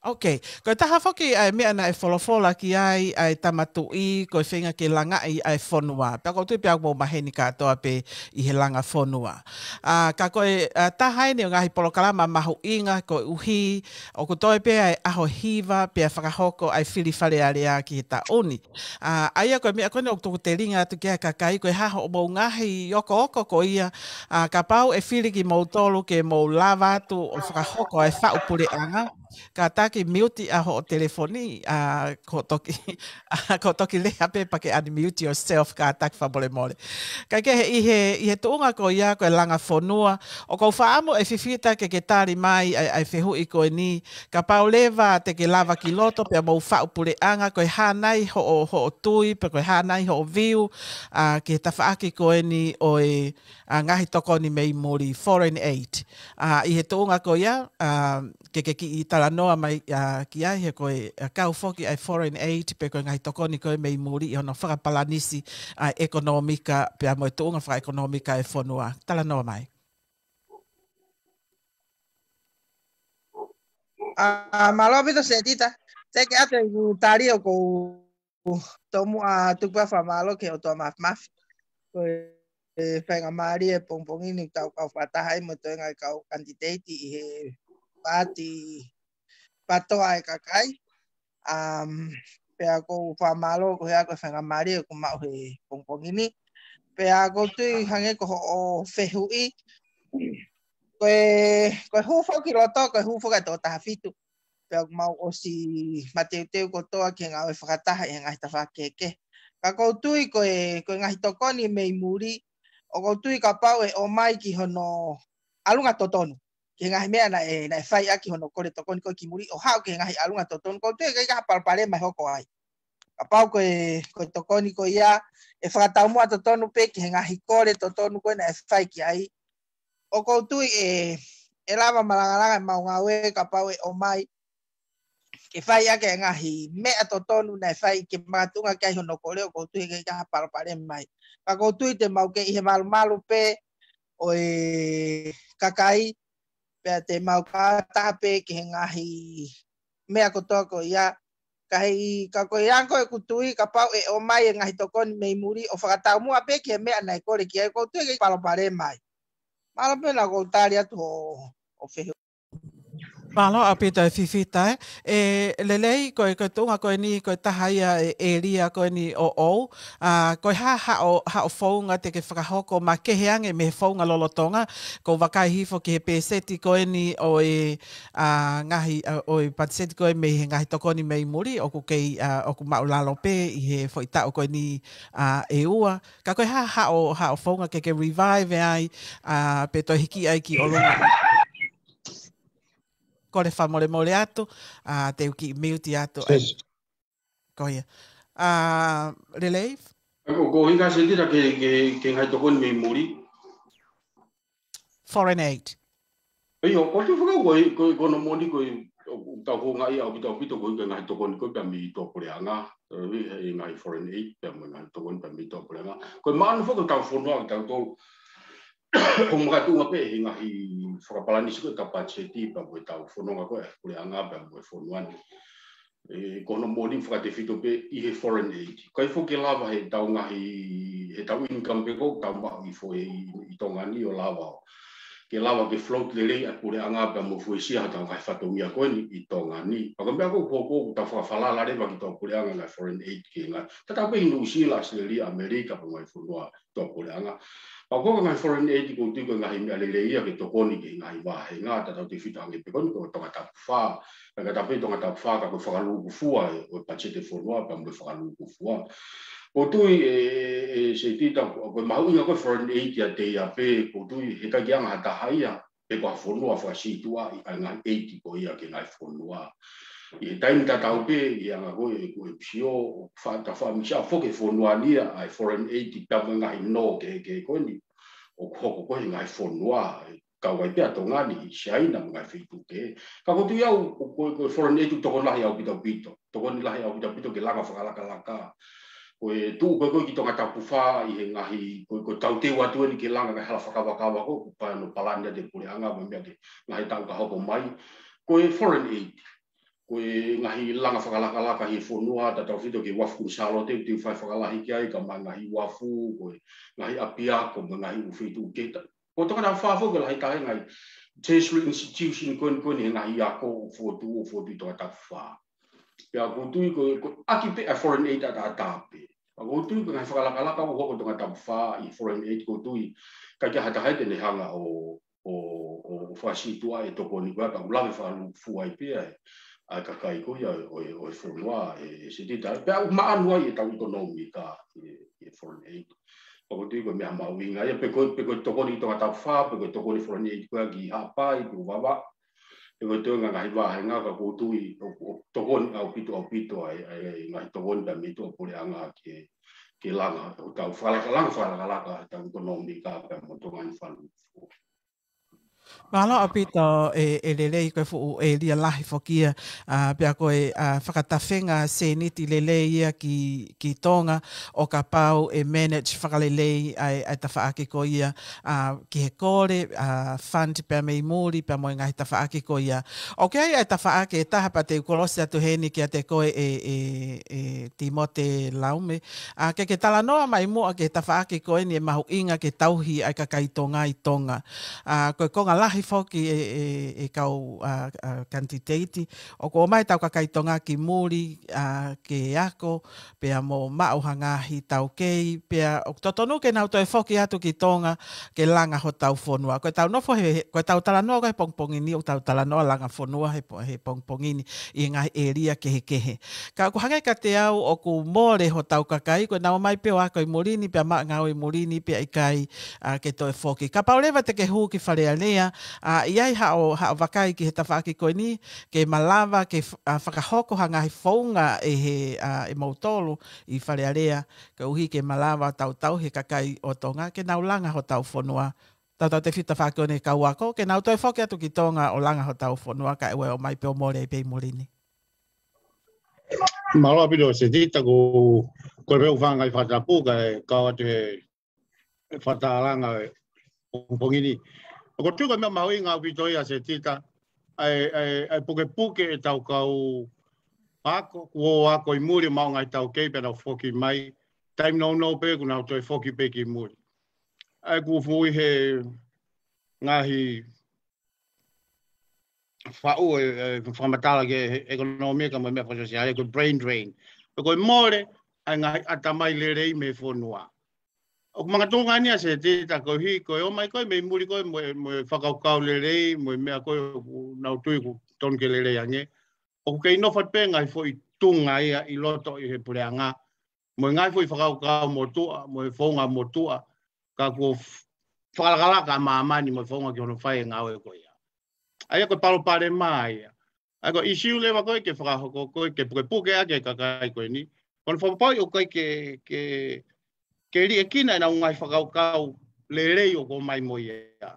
Ok. Ko e taha foki ʻa e meʻa naʻe folofola ki ai ʻa e Tama Tuʻi, ko e feinga ke langaʻi ʻa e fonua. Pea ʻoku ou tui pē ʻoku mou maheni kātoa pē ʻi he langa fonua. ʻA, ka ko e, ʻa, taha eni ʻo e ngaahi polokalama mahuʻinga koeʻuhi ʻoku toe pē ʻa e ʻaho hiva pea fakahoko ʻa e fili Fale Alea ki he taʻu ni. ʻA, ʻa ia ko e meʻa ko eni ʻoku tuku telinga atu ki ai e kakai, ko e hā hoʻomou ngaahi okooko ko ia, ʻa, kapau ʻe fili kimoutolu ke mou lava atu ʻo fakahoko ʻa e faʻu puleʻanga, kātaki mute ʻa hoʻo telefoni, ʻa, ko e toki, ʻa, ko e toki lea pē pea ke unmute yourself, kātaki fakamolemole. Kae kehe ʻi he, ʻi he tuʻunga ko ia ko e langa fonua, ʻoku ou fakaʻamu ʻe Fifita ke ke tali mai ʻa e, ʻa e fehuʻi ko eni, kapau leva te ke lava ki loto pea mou faʻu puleʻanga, ko e hā nai hoʻo, hoʻo tui, pe ko e hā nai hoʻo view, ʻa, ki he tafaʻaki ko eni ʻo e, ʻa, ngaahi tokoni mei muli, foreign aid. ʻA, ʻi he tuʻunga ko ia, ʻa, ke ke kiʻi talanoa mai, ʻa, ki ai he ko e, ʻa, kau foki ʻa e foreign aid, pe ko e ngaahi tokoni ko ē mei muli ʻi hono fakapalanisi ʻa e ʻekonōmika, pea mo e tuʻunga fakaʻekonōmika e fonua. Talanoa mai. ʻA, mālō ʻaupito Setita. Te ke ʻatu e tali ʻoku ou tomuʻa tuku ʻa e fakamālō ki he ʻOtua Māfimafi. Ko e, e faingamālie e pongipongi ni ʻoku tau kau fakataha ai mo e toenga e kau kanititeiti ʻi he Paati Patoa ʻa e Kakai. Um, pea ʻoku ou fakamālō koeʻuhi ko e faingamālie ʻoku maʻu he pongipongi ni. Pea ʻoku ou tui hangē ko hoʻo fehuʻi, ko e, ko e hū foki ki loto, ko e hū foki ʻa e toko taha fitu. Pea ʻoku mau ʻosi mateuteu kotoa ki he ngāue fakataha ʻi he ngaahi tafaʻaki kehekehe. Ka ʻoku ou tui ko e, ko e ngaahi tokoni mei muli, ʻoku ou tui kapau ʻe ʻomai ki hono ʻalunga totonu ki he ngaahi meʻa naʻe, naʻe fai ʻaki hono kole tokoni ko ē ki muli ʻo haʻu ki he ngaahi ʻalunga totonu. ʻOku ou tui ʻikai ke ʻi ai ha palopalema ʻe hoko ai. Kapau ko e, ko e tokoni ko ia ʻe fakataumuʻa totonu pē ki he ngaahi kole totonu ko ē naʻe fai ki ai, ʻoku ou tui ʻe, ʻe lava malangalanga ʻemau ngāue kapau ʻe ʻomai ke fai ʻaki e ngaahi meʻa totonu naʻe fai ke makatuʻunga ki ai hono kole, ʻoku ou tui ʻikai ke ʻi ai ha palopalema ai. Ka ʻoku ou tui te mau kei ʻi he malumalu pē ʻo e kakai, pea te mau kātaha pē ki he ngaahi meʻa kotoa ko ia. Ka hei, ka ko e anga ko ē ʻeku tui, kapau ʻe ʻomai e ngaahi tokoni mei muli ʻo fakataumuʻa pē ki he meʻa naʻe kole ki ai, ʻoku ou tui ʻikai ke ʻi ai ha palopalema ai. Mālō pē naʻa ku tali atu ʻo, ʻo fehuʻi. Mālō ʻaupito e Fifita, ē. ʻE Lelei, ko e, ko e tuʻunga ko eni, ko e taha ia e ʻēlia ko eni ʻoʻou. ʻA, ko e hā haʻo, haʻo founga te ke fakahoko makehe ange mei he founga lolotonga, ʻoku ou vakai hifo ki he pēseti ko eni ʻo e, ʻa, ngaahi, ʻa, ʻo e patiseti ko ē mei he ngaahi tokoni mei muli, ʻoku kei, ʻa, ʻoku māʻulalo pē ʻi he foʻi taʻu ko eni, ʻa, ʻe ua. Ka ko e hā haʻo, haʻo founga ke ke revive ai, ʻa, pe toe hiki ai ki ʻolunga. Kole fakamolemole atu, ʻa, te u kiʻi mute atu ai. Yes. Ko ia. ʻA, Lelei? ʻOku, ʻoku ʻikai ke sētita ke, ke, ke ngaahi tokoni mei muli. Foreign aid. ʻIo, ʻoku ou tui fakau ko e, ko e, ko hono moʻoni ko e, ʻoku tau houngaʻia ʻaupito, ʻaupito ko e ngaahi tokoni ko ē pea mei tuʻapuleʻanga. ʻE, ʻe ngaahi foreign aid, pea mo e ngaahi tokoni pea mei tuʻapuleʻanga. Ko e maʻanu foki ʻo ʻetau fonua, ʻetau tau ʻo makatuʻunga pē he ngaahi fakapalanisi ko ē ʻetau patiseti, pea mo ʻetau fononga ko ē ʻa e puleʻanga, pea mo e fonua ni. ʻE, ko hono moʻoni fakatefito pē ʻi he foreign aid. ʻIkai foki ke lava heʻetau ngaahi, heʻetau income pē ko ē ʻoku tau maʻu ʻi fo-, ʻi, ʻi Tonga ni ʻo lava ʻo, ke lava ke float lelei ʻa e puleʻanga pea mo fuesia hotau ngaahi fatongia ko eni ʻi Tonga ni. Pea ko e meʻa ko ē ʻoku hoko ʻoku tau fakafalala leva ki tuʻapuleʻanga ngaahi foreign aid ki he ngaahi. Tatau pē ʻi Nuʻusila, ʻAositelēlia, ʻAmelika, pea mo e ngaahi fonua tuʻapuleʻanga. Pea ko e ngaahi foreign aid ʻoku ou tui ko e ngaahi meʻa lelei ia ke tokoni ki he ngaahi vāhenga, tatau tefito hangē pē ko eni ko e Tongatapu fā. Pea ka tape Tongatapu fā ka ko e fakalūkufua ē, ʻo e patiseti fonua, pea mo e fakalūkufua. ʻOku ou tui ʻe, ʻe, ʻe sētita, ko e mahuʻinga ko e foreign aid ia te ia pē, ʻoku ou tui heʻikai ke anga ha taha ia, pe ko ha fonua fakasītuʻaʻi ʻa e ngaahi aid ko ia ki he ngaahi fonua. ʻI he taimi tatau pē, ʻi he anga ko ē ʻeku ʻepisio, ʻo fa-, ta faʻa misa foki e fonua ni ia, ʻa e foreign aid pea mo e ngaahi nō kehekehe ko eni ʻoku hoko ko ē he ngaahi fonua, ʻe kau ai pē ʻa Tonga ni, ʻi Siaina mo e ngaahi feituʻu kehe. Ka ʻoku ou tui au, ko, ko, ko e foreign aid ʻoku tokoni lahi ʻaupito ʻaupito. Tokoni lahi ʻaupito ʻaupito ke langa fakalakalaka. Ko e tuʻu ko ē ko ē ki Tongatapu fā ʻi he ngaahi, ko, ko e tauteu atu eni ke langa ngaahi hala fakavakavaka ko ē, ʻoku pau ʻe palani atu ʻe he puleʻanga mo e meʻa ke ngaahi taʻu ka hoko mai. Ko e foreign aid. Ko e ngaahi langa fakalakalaka ʻi he fonua, tatau tefito ki he uafu Kuini Sālote, ʻoku tau fai fakalahi ki ai, kae ʻumaʻā e ngaahi uafu, ko e ngaahi ʻapiako, mo e ngaahi ʻū feituʻu kehe. Ko Tongatapu fā foki ko e lahi taha e ngaahi tertiary institution ko eni, ko eni he ngaahi ako ʻoku fokotuʻu, ʻoku fokotuʻu ʻi Tongatapu fā. Pea ʻoku ou tui ko, ko e ʻaki pē ʻa e foreign aid ʻataʻatā pē. Pea ʻoku ou tui ko e ngaahi fakalakalaka ʻoku hoko ʻi Tongatapu fā ʻi he foreign aid ʻoku ou tui ʻikai ke ʻi ai ha taha ia te ne hanga ʻo, ʻo, ʻo fakasītuʻaʻi e tokoni ko ia, ka ʻoku lave fakalūkufua ai pē ʻa e, ʻa e kakai ko ia ʻo e, ʻo e fonua, ʻe, ʻe sētita. Pea ʻoku maʻanu ai ʻetau ʻekonōmika ʻi he, ʻi he foreign aid. Pea ʻoku ou tui ko e meʻa mahuʻinga ia, pe ko e, pe ko e tokoni ki Tongatapu fā, pe ko e tokoni foreign aid ko ia ki Haʻapai, pe ko Vavaʻu, pe ko e toenga ngaahi vāhenga, ka ʻoku ou tui ʻoku, ʻoku tokoni ʻaupito, ʻaupito ʻa e, ʻa e, ʻa e ngaahi tokoni pea mei tuʻapuleʻanga ke, ke langa, ʻo tau fakalakalaka, fakalakalaka ʻetau ʻekonōmika pea mo Tonga ni fakalūkufua. Mālō ʻaupito ē, ʻe Lelei, ko e fuʻu ʻēlia lahi foki ia, ʻa, pea ko e, ʻa, fakatafenga sēniti lelei ia ki, ki Tonga, ʻo kapau ʻe manage fakalelei ʻa e, ʻa e tafaʻaki ko ia, ʻa, ki he kole, ʻa, fund pea mei muli, pea mo e ngaahi tafaʻaki ko ia. ʻOku ʻi ai ʻa e tafaʻaki ʻe taha pea te u kolosi atu heni kiate koe ʻe, ʻe, ʻe Timote Laume. ʻA, ke ke talanoa mai muʻa ki he tafaʻaki ko eni ʻe mahuʻinga ke tauhi ai ʻa e kakai Tonga ʻi Tonga. ʻA, ko e konga lahi foki ʻe, ʻe, ʻe kau, ʻa, ʻa, kanititeiti. ʻOku ʻomai ʻetau kakai Tonga ki muli, ʻa, ke ako, pea mo maʻu ha ngaahi taukei, pea ʻoku totonu ke nau toe foki atu ki Tonga ke langa hotau fonua. Ko ʻetau nofo he, he, ko ʻetau talanoa ko ē he pongipongi ni, ʻoku tau talanoa langa fonua he po-, he pongipongi ni ʻi he ngaahi ʻēlia kehekehe. Ka ʻoku hangē kiate au ʻoku mole hotau kakai, ko ʻenau ō mai pē ʻo ako ʻi muli ni, pea maʻu e ngāue ʻi muli ni, pea ʻikai, ʻa, ke toe foki. Kapau leva te ke hū ki Fale Alea, ʻA, ʻi ai haʻo, haʻo vakai ki he tafaʻaki ko eni, ke malava, ke f-, ʻa, fakahoko ha ngaahi founga ʻe he, ʻa, ʻe moutolu ʻi Fale Alea, koeʻuhi ke malava ʻo tautau he kakai ʻo Tonga, ke nau langa hotau fonua. Tautautefito tafaʻaki ko eni kau ako, ke nau toe foki atu ki Tonga ʻo langa hotau fonua, kae ʻoua ʻe ō mai pē ʻo mole pē ʻi muli ni. Mālō ʻaupito Setita, ko, ko e pē ʻoku fanga ngaahi fakatapu, kae kau atu he, he fakatālanga ʻo e pongipongi ni. ʻOku ou tui ko e meʻa mahuʻinga ʻaupito ia Setita, ʻa e, ʻa e, ʻa e pukepuke ʻetau kau ako, kuo ako ʻi muli ʻo maʻu ngaahi taukei pea nau foki mai, taimi nounou pē kuo nau toe foki pē ki muli. ʻA ia ʻoku fuʻu ʻi he ngaahi faʻu ʻe, ʻe fakamatala ki he ʻekonōmika mo e meʻa fakasōsiale, ko e brain drain. Pe ko e mole ʻa e ngaahi ʻatamai lelei mei he fonua. ʻOku makatuʻunga eni ia Setita koeʻuhi, ko e ō mai ko ē mei muli ko ē mo e, mo e fakakaukau lelei, mo e meʻa ko ē ʻoku nau tui ʻoku tonu ke lelei ange. ʻOku kei nofo atu pē ngaahi foʻi tuʻunga ia ʻi loto ʻi he puleʻanga. Mo e ngaahi foʻi fakakaukau motuʻa, mo e founga motuʻa, ka kuo f-, fakalakalaka ʻa māmani mo e founga ki hono fai e ngāue ko ia. ʻA ia ko e palopalema ia. ʻA ia ko e ʻīsiu leva ko ē ke fakahoko ko ē, ke pukepuke ʻaki e kakai ko eni. Ko hono fakapapauʻi ʻoku ʻikai ke, ke, ke liʻekina ʻenau ngaahi fakakaukau lelei ʻoku ō mai mo ia.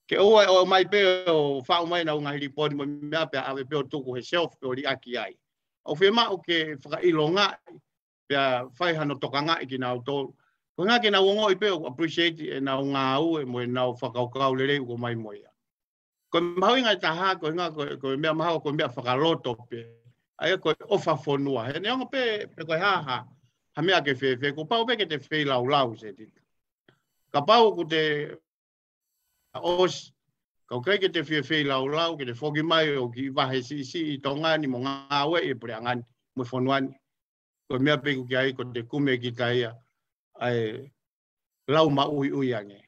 Ke ʻoua ʻe ō mai pē ʻo faʻu mai ʻenau ngaahi lipooti mo e meʻa pea ʻave pē ʻo tuku he shelf pē ʻo liʻaki ai. ʻOku fiemaʻu ke fakaʻilongaʻi pea fai hano tokangaʻi kinautolu. Ko e ʻuhinga ke nau ongoʻi pē ʻoku appreciate ʻenau ngāue mo ʻenau fakakaukau lelei ʻoku ō mai mo ia. Ko e mahuʻinga ʻe taha, ko e ʻuhinga ko e, ko e meʻa mahalo, ko e meʻa fakaloto pē. ʻA ia ko e ʻofa fonua. He neongo pē, pe ko e hā ha, ha meʻa ke fēfē, kuo pau pē ke te feilaulau Setita. Kapau ʻoku te ʻosi, ka ʻoku ʻikai ke te fie feilaulau, ke te foki mai ʻo kiʻi vahe siʻisiʻi ʻi Tonga ni mo ngāueʻi e puleʻanga ni, mo e fonua ni. Ko e meʻa pē ʻoku ʻi ai, ko e te kumi ʻe kita ia ʻa e lau maʻuiʻui ange.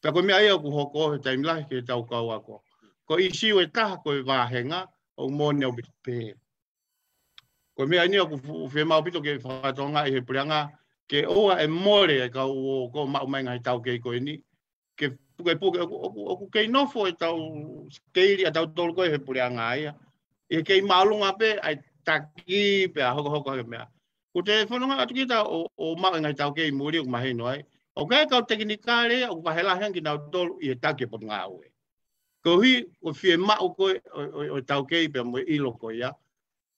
Pea ko e meʻa ia ʻoku hoko he taimi lahi ki heʻetau kau ako. Ko e ʻīsiu ʻe taha ko e vāhenga, ʻoku moʻoni ʻaupito pē. Ko e meʻa eni ʻoku fu-, fiemaʻu ʻaupito ke fakatokangaʻi he puleʻanga, ke ʻoua ʻe mole e kau ako ʻoku maʻu mai ngaahi taukei ko eni, ke pukepuke, ʻoku, ʻoku, ʻoku kei nofo ʻetau sikeili ʻatautolu ko ē he puleʻanga ia. ʻI he kei māʻolunga pē ʻa e taki pea hokohoko hake meʻa. ʻOku te fononga atu kita ʻo, ʻo maʻu e ngaahi taukei muli ʻoku mahino ai. ʻOku ʻi ai e kau tekinikale ia, ʻoku vahe lahi ange kinautolu ʻi he taki e potungāue. Koeʻuhi, ʻoku fiemaʻu ko ē ʻo, ʻo, ʻo e taukei pea mo e ʻilo ko ia.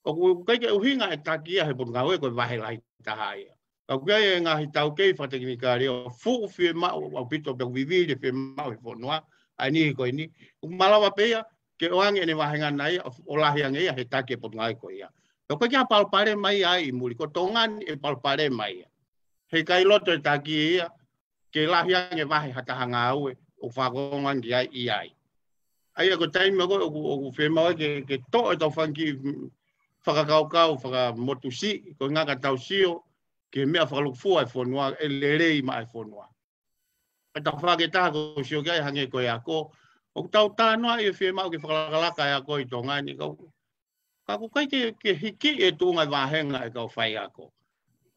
ʻOku ʻikai ke ʻuhinga e taki ia he potungāue ko e vahe lahi taha ia. Ka ʻoku ʻi ai e ngaahi taukei fakatekinikale ʻoku fuʻu fiemaʻu ʻaupito pea ʻoku vivili e fiemaʻu he fonua, ʻa e niʻihi ko eni. ʻOku malava pē ia, ke ʻoange ʻene vāhenga ia, ʻo lahi ange ia he taki e potungāue ko ia. Pea ʻoku ʻikai ke ʻi ai ha palopalema ia ai ʻi muli, ko Tonga ni e palopalema ia. He ʻikai loto e taki ia, ke lahi ange vahe ha taha ngāue, ʻoku fakaongo ange ai ʻi ai. ʻA ia ko e taimi ko ē ʻoku, ʻoku fiemaʻu ai ke, ke toʻo ʻetau fanga kiʻi, mm, fakakaukau, fakamotusiʻi, ko e ʻuhinga ka tau sio, ki he meʻa fakalūkufua e fonua, ʻe lelei maʻa e fonua. Ko e tafaʻaki ʻe taha ʻoku ou sio ki ai hangē ko e ako. ʻOku tau talanoaʻi e fiemaʻu ke fakalakalaka e ako ʻi Tonga ni, ka ʻoku Ka ʻoku ʻikai ke, ke hiki e tuʻunga e vāhenga e kau faiako.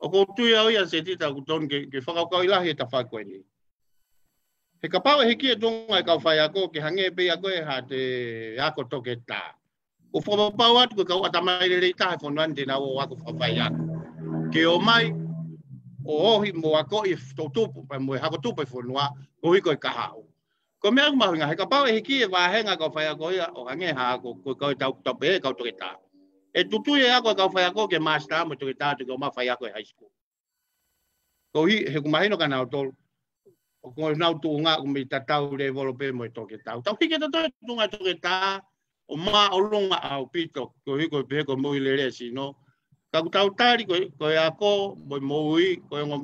ʻOku ou tui au ia Setita ʻoku tonu ke, ke fakakaukauʻi lahi e tafaʻaki ko eni. He kapau ʻe hiki e tuʻunga e kau faiako ke hangē pē ia ko e ha te ako toketā. ʻOku fakapapau atu ko e kau ʻatamai lelei taha e fonua ni te nau ō ako fakafaiako. Ke ō mai, ʻo ohi mo akoʻi e toʻutupu, pea mo e hako tupu e fonua, koeʻuhi ko e kahaʻu. Ko e meʻa ʻoku mahuʻinga, he kapau ʻe hiki e vāhenga kau faiako ia, ʻo hangē ha ako, ko e kau tau, tau pehē kau toketā. ʻE tutui e ako e kau faiako ke master mo e toketā, toki ō mai faiako e high school. Koeʻuhi, he ʻoku mahino kia nautolu, ʻoku nau tuʻunga ʻoku mei tatau lēvolo pē mo e toketā. Tau hiki e tatau e tuʻunga e toketā, ʻo māʻolunga ʻaupito, koeʻuhi ko e pehē ko e moʻui lelei e sino. Ka ʻoku tau tali ko e, ko e ako, mo e moʻui, ko e ongo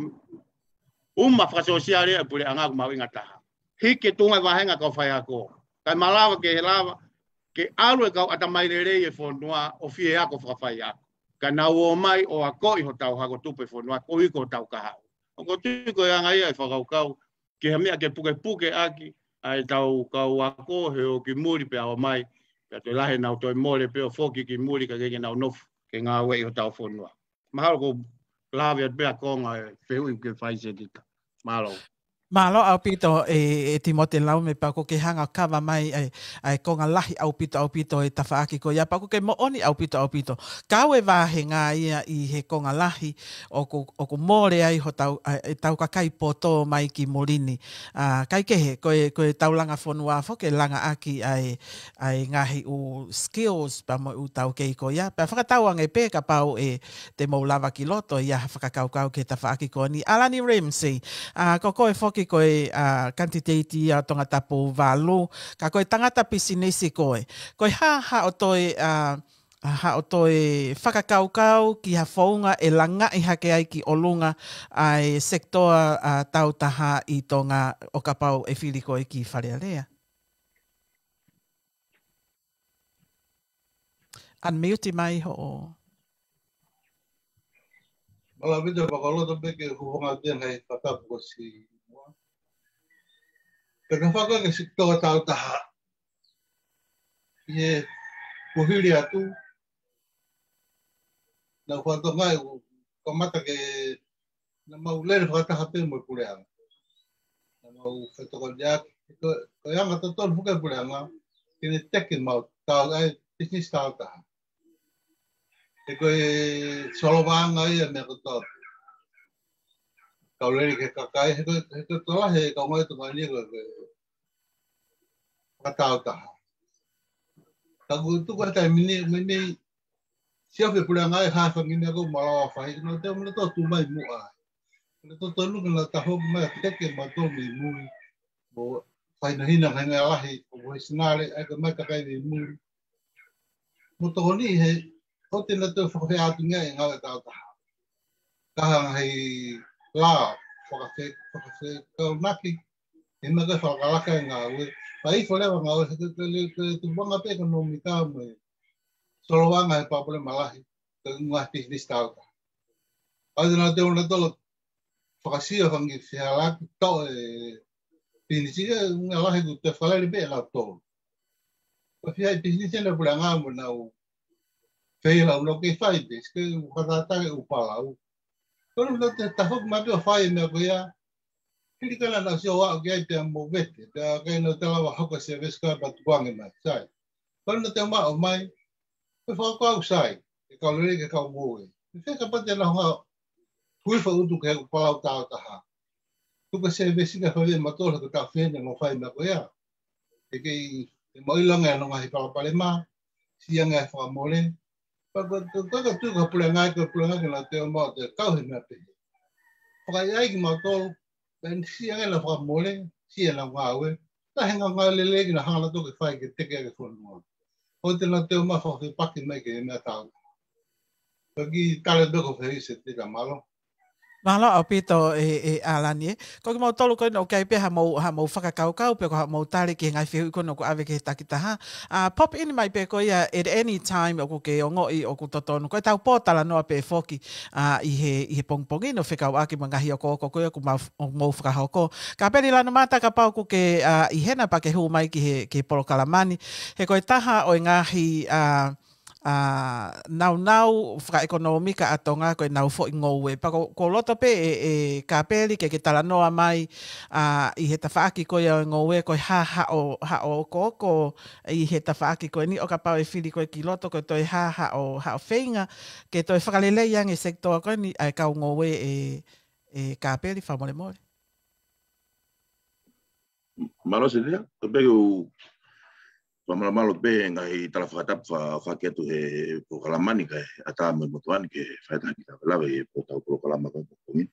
uma fakasōsiale e puleʻanga ʻoku mahuʻinga taha. Hiki e tuʻunga e vāhenga kau faiako. Kae malava ke he lava, ke ʻalu e kau ʻatamai lelei e fonua ʻo fie ako fakafaiako. Ka nau ō mai ʻo akoʻi hotau hako tupu e fonua, koeʻuhi ko hotau kahaʻu. ʻOku ou tui ko e anga ia e fakakaukau, ke ha meʻa ke pukepuke ʻaki, ʻa ʻetau kau ako, he ō ki muli pea ō mai, pea toe lahi nau toe mole pē ʻo foki ki muli ka ke, ke nau nofo, ke ngāueʻi hotau fonua. Mahalo ʻoku ou lave atu pē ʻa e konga e fehuʻi ke fai Setita. Mālō. Mālō ʻaupito e, e Timote Laume, pea ʻoku ke hanga ʻo kava mai ʻa e, ʻa e konga lahi ʻaupito ʻaupito e tafaʻaki ko ia, pea ʻoku ke moʻoni ʻaupito ʻaupito. Kau e vāhenga ia ʻi he konga lahi ʻoku, ʻoku mole ai hotau, ʻa e, ʻetau kakai poto mai ki muli ni. ʻA, kaikehe, ko e, ko e tau langa fonua foki ke langa ʻaki ʻa e, ʻa e ngaahi ʻū skills pea mo e ʻū taukei ko ia. Pea fakatauange pē kapau ʻe te mou lava ki loto ʻi ha fakakaukau ki he tafaʻaki ko eni. ʻAlani Ramsey, ʻa, ko koe foki ko e, ʻa, kanititeiti ʻa Tongatapu valu, ka ko e tangata pisinisi koe. Ko e hā haʻo toe, ʻa, haʻo toe fakakaukau ki ha founga ʻe langaʻi hake ai ki ʻolunga ʻa e sekitoa, ʻa, tautaha ʻi Tonga ʻo kapau ʻe fili koe ki Fale Alea? Unmute mai hoʻo. Mālō ʻaupito, fakaloto pē ke hūfanga atu he ngaahi fakatapu ko ē ʻosi muʻa. Pea ka faka ke sekitoa tautaha. ʻI he kuohili atu, naʻa ku fakatokangaʻi ʻoku kamata ke naʻa mau lele fakataha pē mo e puleʻanga. Naʻa mau fetokoniʻaki, ko, ko e anga totonu foki e puleʻanga, ke ne teke mau tau ai business tautaha. He ko e solovaʻanga ia meʻa kotoa. Kau lele ki he kakai, he ko, he ko e tokolahi e kau ngāue Tonga ni ko e, ko e fakatautaha. Ka ʻoku tuku he taimi ni, mei, mei, sio he puleʻanga ʻe hā e fanga meʻa ʻoku malava fai, naʻa te muna tō tu mai muʻa. Naʻa totonu ke na tafoki mai ʻo teke mautolu mei mui. ʻO fai na hina, fai na lahi, ʻo fai sinale, ʻai ko mai kakai mei mui. Mo tokoni he, ʻoua te na toe fakafeʻātungiaʻi e ngāue tautaha. Ka hanga hei la, fakafe, fakafekaunaki, he maka fakalakalaka e ngāue. Fai fo leva ngāue, he te, te, te, te tupuʻanga pē ʻekonōmika mo e solovaʻanga he palopalema lahi, ko e ngaahi pisinisi tautaha. ʻOua te na toe muna tō fakasio fanga fehālaaki tō e pisinisi, ʻuhinga lahi ʻoku toe fakalele pē ʻe nautolu. Ko e fiha e pisinisi ʻa e puleʻanga mo nau fei lau no ke fai pē, ke u fakatata ke u palau. Ko e naʻa te tafoki mai pē ʻo fai e meʻa ko ia, hili ka naʻa nau sio ʻo aʻu ki ai pea mo vete, pea kai nau te lava hoko service ka pea tukuange mai, sai. Ko e naʻa te maʻu mai, ko e fakakau sai, ke kau lele ke kau ngāue. He fē kapau te na hanga hui fa utu ke palau tautaha. Tuku e service ka fai mautolu ko ta fene no fai meʻa ko ia. ʻE kei, ʻe mau ʻilo ange ʻa e ngaahi palopalema, siʻi ange ʻa e fakamole. Pea ko, ko, ko, ko tuku ka puleʻanga, ko puleʻanga ke na te o mau te kau he meʻa pehē. Fakaʻaiʻai kimautolu, pea siʻi ange na fakamole, siʻi ʻenau ngāue. Ka he ngāue lelei ke na hanga toki fai ke teke ake fonua. ʻOua te na te o mau fakafepaki mai ke meʻa tau. Ko e kiʻi tala pē ko e fehuʻi se te ka mālō. Mālō ʻaupito e, e ʻAlani ē. Ko kimautolu ko eni ʻoku ʻi ai pē haʻamou, haʻamou fakakaukau, pe ko haʻamou tali ki he ngaahi fehuʻi ko eni ʻoku ʻave ki he takitaha. ʻA, pop in mai pē ko ia at any time ʻoku ke ongoʻi ʻoku totonu. Ko e tau pōtalanoa pē foki, ʻa, ʻi he, ʻi he pongipongi ni ʻo fekauʻaki mo e ngaahi okooko ko ia ʻoku mau, ʻoku mou fakahoko. Kapeli Lanumata kapau ʻoku ke, ʻa, ʻi hena pea ke hū mai ki he, ki he polokalama ni. He ko e taha ʻo e ngaahi, ʻa, ʻa, naunau fakaʻekonōmika ʻa Tonga ko ʻenau foʻi ngoue. Pea ʻoku, ʻoku ou loto pē ʻe, ʻe Kapeli ke, ke talanoa mai, ʻa, ʻi he tafaʻaki ko ia ʻo e ngoue ko e hā haʻo, haʻo okooko ʻi he tafaʻaki ko eni ʻo kapau ʻe fili koe ki loto ko e toe hā haʻo, haʻo feinga ke toe fakalelei ange sekitoa ko eni ʻa e kau ngoue ʻe, ʻe Kapeli fakamolemole. Mālō Silia, ko e pē ke u fakamālō pē ngaahi tala fakatapu fa, fakahoko atu he polokalama ni kae ʻatā mo e motuʻa ni ke fai atu ha kiʻi lavelave ʻi he pō tau polokalama ko e pongipongi ni.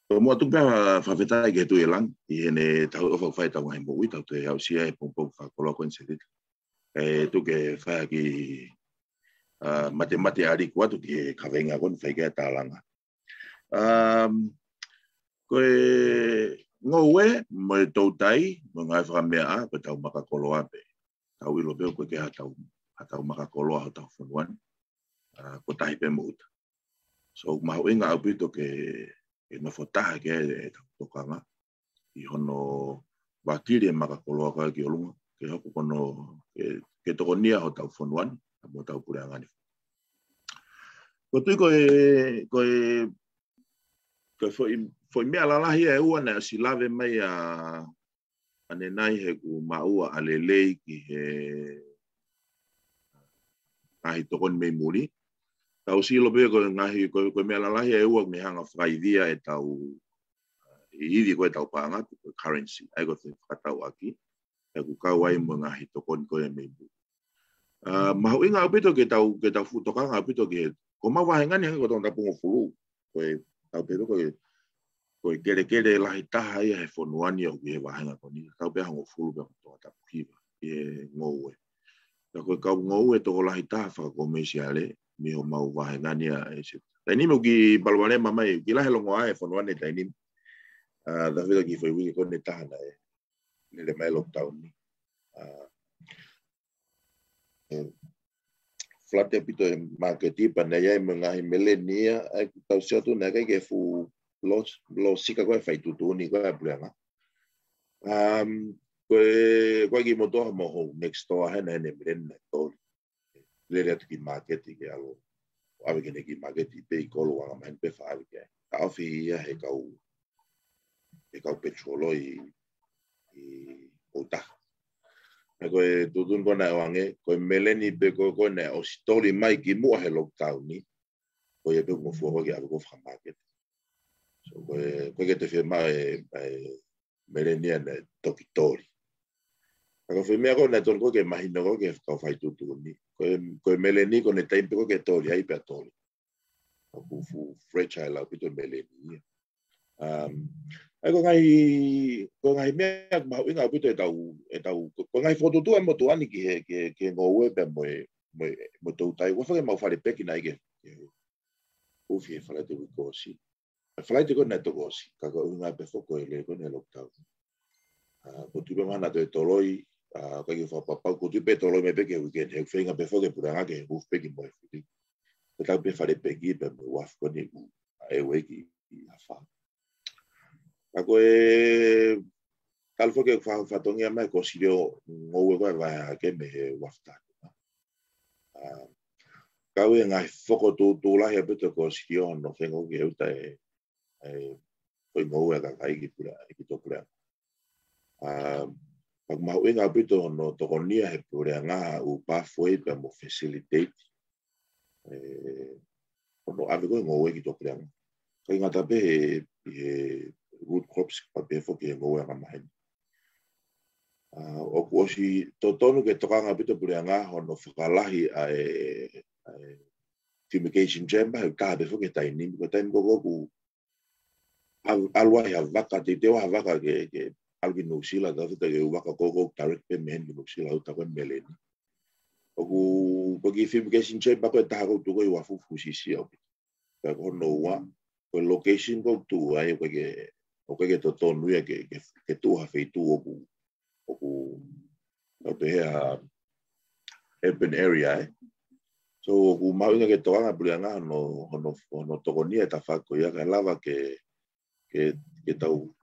Ko e motuʻa pē ha fakafetaʻi ki he Tuʻi ʻo Langi, ʻi heʻene tauhi ʻofa fai tau ngaahi moʻui, tau toe aʻusia he pongipongi fakakoloa ko eni Silia. ʻE tuku ke fai ha kiʻi, ʻa, matemate ʻa liku atu ki he kaveinga ko eni fai ki he tālanga. Um, ko e ngoue mo e toutai, mo e ngaahi fakameaʻa, ko e tau makakoloa pē. Tau ʻilo pē ʻoku ʻikai ke ha tau, ha tau makakoloa hotau fonua ni. ʻA, ko e tahi pē mo ʻuta. So, mahuʻinga ʻaupito ke, ke nofo taha ki ai e tau tokanga. ʻI hono vakili e makakoloa ko ia ki ʻolunga, ke hoko ko hono, ke, ke tokonia hotau fonua ni, mo hotau puleʻanga ni. Ko e tui ko e, ko e Ko e foʻi, foʻi meʻa lalahi ʻe ua naʻe ʻosi lave mai ʻa, ʻanenai he ʻoku maʻu ʻa lelei ki he ngaahi tokoni mei muli. Tau sio pē ko e ngaahi, ko, ko e meʻa lalahi ʻe ua mei hanga fakaivia ʻetau, ʻi ivi ko ʻetau paʻanga, ko e currency, ʻa ia ko e fefakatauʻaki, ʻoku kau ai mo e ngaahi tokoni ko ia mei muli. ʻA, mahuʻinga ʻaupito ke tau, ke tau fuʻu tokanga ʻaupito ke, ko homau vāhenga ni hangē ko Tongatapu hongofulu, ko e tau pehē ko e, ko e kelekele lahi taha ia he fonua ni ʻoku ʻi he vāhenga ko eni, tau pehē hongofulu pea mo Tongatapu hiva, ʻi he ngoue. Ka ko e kau ngoue tokolahi taha fakakomesiale, mei homau vāhenga ni ʻa e se. Taimi ni ʻoku kiʻi palopalema mai, kiʻi lahi e longoaʻa he fonua ni taimi ni. ʻA, tau fita ki he foʻi uike ko eni taha naʻe lele mai e lockdown ni. ʻA, ʻe flat ʻaupito e māketi pea naʻe ʻi ai mo e ngaahi meleni ia, ʻa ia ʻoku tau sio atu naʻe ʻikai ke fuʻu lō, lōsika ko e fai tuʻutuʻuni ko e puleʻanga. Um, ko e, ko e kiʻi motuʻa mo hou next door hena hena meleni naʻe toli. Lele atu ki māketi ke ʻalu ʻo ʻave ki he kiʻi māketi pē ʻi Kolo, anga maheni pē faʻa ʻave ki ai. Ka ʻofi ia he kau, he kau petrolo ʻi, ʻi Ōtaha. Naʻe ko e tuʻutuʻuni ko ē naʻe ʻoange, ko e meleni pē ko ē ko ē naʻe ʻosi toli mai kimuʻa he lockdown ni, ko ia pē ʻoku ngofua ko ē ke ʻave ko ē fakamāketi. So, ko e, ko e ke te fie ma e, e meleni ia naʻe toki toli. Ka ko e foʻi meʻa ko ē naʻe tonu ko ē ke mahino ko ē ki he kau fai tuʻutuʻuni. Ko e, ko e meleni ko ē naʻe taimi pē ko ē ke toli ai pea toli. ʻOku fuʻu fragile ʻaupito e meleni ia. Um, ʻa ia ko e ngaahi, ko e ngaahi meʻa mahuʻinga ʻaupito ʻetau, ʻetau, ko, ko e ngaahi fokotuʻutuʻu ʻa e motuʻa ni ki he, ki he, ki he ngoue pea mo e, mo e, mo e toutai. Ua fake mau fale peki nai ke, ke ufi he Falaite uike kuo ʻosi. ʻA e Falaite ko ē naʻe toki ʻosi, ka ko e ʻuhinga pē foki ko e lele ko ē naʻe lockdown. ʻA, ko e tui pē mahalo naʻe toe toloi, ʻa, ʻikai ke fakapapau, ko e tui pē toloi mai pē ki he weekend, he ʻoku feinga pē foki e puleʻanga ke move pē ki he Fili. Ko ʻetau pē fale peki pē mo e uafu ko eni ʻoku ʻave ki he afā. Ka ko e talu foki e fa-, fatongia mai ko e silio ngoue ko ē vahe hake mei he uafu taha. ʻA, kau e ngaahi fokotuʻutuʻu lahi ʻaupito ko e silio hono feinga ke uta e, e foʻi ngoue ʻa e kakai ki pule, ki tō puleʻanga. ʻA, pea ʻoku mahuʻinga ʻaupito hono tokonia he puleʻanga ʻa e pathway pea mo facilitate e, hono ʻave ko ē ngoue ki tō puleʻanga. ʻIkai ngata pē he, he root crops ka pehē foki he ngoue anga maheni. ʻA, ʻoku ʻosi totonu ke tokanga ʻaupito puleʻanga hono fakalahi ʻa e, ʻa e fumigation chamber, he ʻoku taha pē foki he taimi ni, ko e taimi ko ē ʻoku ʻalu, ʻalu ai ha vaka, teuteu ha vaka ke, ke ʻalu ki Nuʻusila, tau fita ke ʻū vaka ko ē ʻoku direct pē mei heni ki Nuʻusila, ʻo uta ko ē meleni. ʻOku, ko e kiʻi fumigation chamber ko ē taha ʻoku tuʻu ko ē ʻi uafu fuʻu siʻisiʻi ʻaupito. Pea ko hono ua, ko e location ʻoku tuʻu ai, ʻoku ʻikai ke, ʻoku ʻikai ke totonu ia ke, ke, ke tuʻu ha feituʻu ʻoku, ʻoku, ʻoku pehē ha urban area, ē. So, ʻoku mahuʻinga ke tokanga puleʻanga hono, hono, hono tokonia e tafaʻaki ko ia kae lava ke, ke, ke tau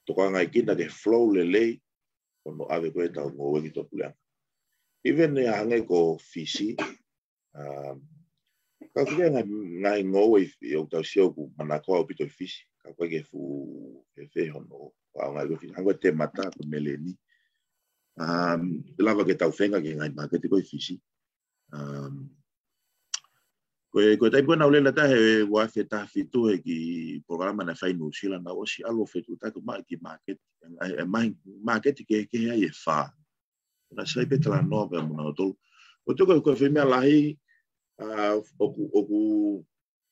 tokangaʻi kina ke flow lelei, hono ʻave ko ē ʻetau ngoue ki tō puleʻanga. Even ʻe hangē ko Fisi, um, ka ko e ngaahi, ngaahi ngoue ʻi, ʻi ʻoku tau sio ʻoku manakoa ʻaupito ʻi Fisi, ka ko e ke fuʻu fēfē hono, ʻa e ngaahi ko Fisi, hangē ko e temata, ko e meleni. Um, lava ke tau feinga ki he ngaahi māketi ko ē ʻi Fisi. Um, ko e, ko e taimi ko ē naʻa ku lele atu he ua afe taha fitu he kiʻi polokalama naʻe fai ʻi Nuʻusila naʻa ku ʻosi ʻalu ʻo fetuʻutaki mai ki he māketi. ʻA e, ʻa e ngaahi māketi kehekehe ai ʻe fā. Naʻa ku sai pē talanoa pē mo nautolu. Ko e tuʻu ko e, ko e foʻi meʻa lahi, ʻa, ʻoku, ʻoku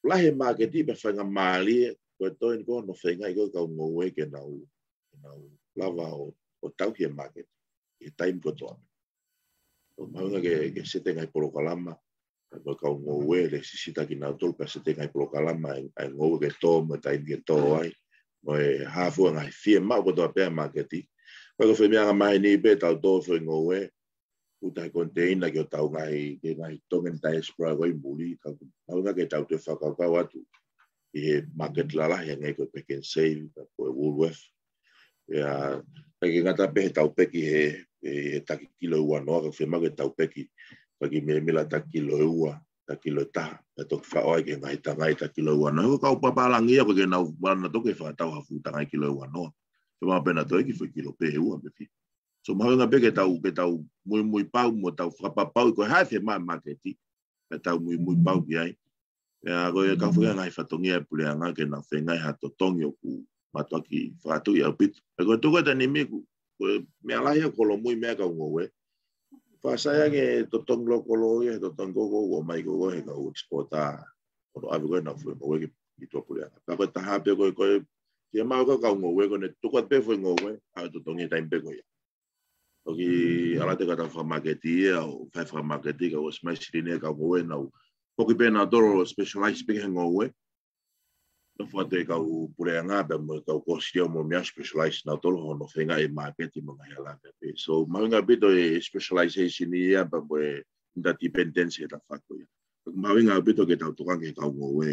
lahi e māketi pea faingamālie, ko e toe ni ko hono feingaʻi ko ē kau ngoue ke nau, ke nau lava ʻo, ʻo tauhi e māketi ʻi he taimi kotoa. ʻOku mahuʻinga ke, ke sete ngaahi polokalama, mo e kau ngoue, ke sisitaki nautolu pea sete ngaahi polokalama, ʻa e, ʻa e ngoue ke tō, mo e taimi ke tō ai, mo e hā fua ngaahi fiemaʻu kotoa pē ʻa e māketi. Pea ko e foʻi meʻa anga maheni pē ʻetau tō e foʻi ngoue, uta he koniteina ki hotau ngaahi, ki he ngaahi Tongan diaspora ko ē ʻi muli, ka ʻoku mahuʻinga ke tau toe fakakaukau atu ʻi he māketi lalahi hangē ko e Pick n Save, ko e Woolworth. ʻIo, ʻikai ke ngata pē heʻetau peki he, he, he taki kilo ua noa, ka fiemaʻu ke tau peki, peki meʻa mila taki kilo ua, ta kilo ʻe taha, ta toki faʻo ai ki he ngaahi tangai ta kilo ʻe uanoa. He ko e kau papālangi ia ko ē ke nau wana toki fakatau ha fuʻu tangai kilo ʻe uanoa. Ke ma pena toe ki he foʻi kilo pē ʻe ua pe fiha. So mahuʻinga pē ke tau, ke tau muimui pau mo tau fakapapauʻi ko e hā e fiemaʻu ʻa e māketi. Ke tau muimui pau ki ai. ʻIa, ko e kau fakaʻaongaʻi fatongia ʻa e puleʻanga ke nau feinga ha totongi ʻoku mātuʻaki fakatuʻi ʻaupito. He ko e tuku e taimi ni ko e meʻa lahi ʻa e kolo mui meʻa kau ngoue. Fakasaiange totongi lo kolo ia, totongi ko ko ʻomai ko ko he kau exporter. Ko hono ʻave ko ē ʻenau foʻi ngoue ki, ki tuʻa puleʻanga. Ka ko e taha pē ko e, ko e, ke mau ko e kau ngoue ko ē ne tuku atu pē foʻi ngoue, ʻa e totongi taimi pē ko ia. Toki ala te kata fakamāketi ia, ʻo fai fakamāketi ka ʻosi mai silini e kau ngoue nau. Foki pē nautolu specialize pē he ngoue. Nofo atu e kau puleʻanga pea mo e kau kōsio mo e meʻa specialize nautolu hono feinga e māketi mo e ngaahi hala pē. So, mahuʻinga ʻaupito e specialization ia pea mo e interdependence he tafaʻaki ko ia. Mahuʻinga ʻaupito ke tau tokanga ki he kau ngoue.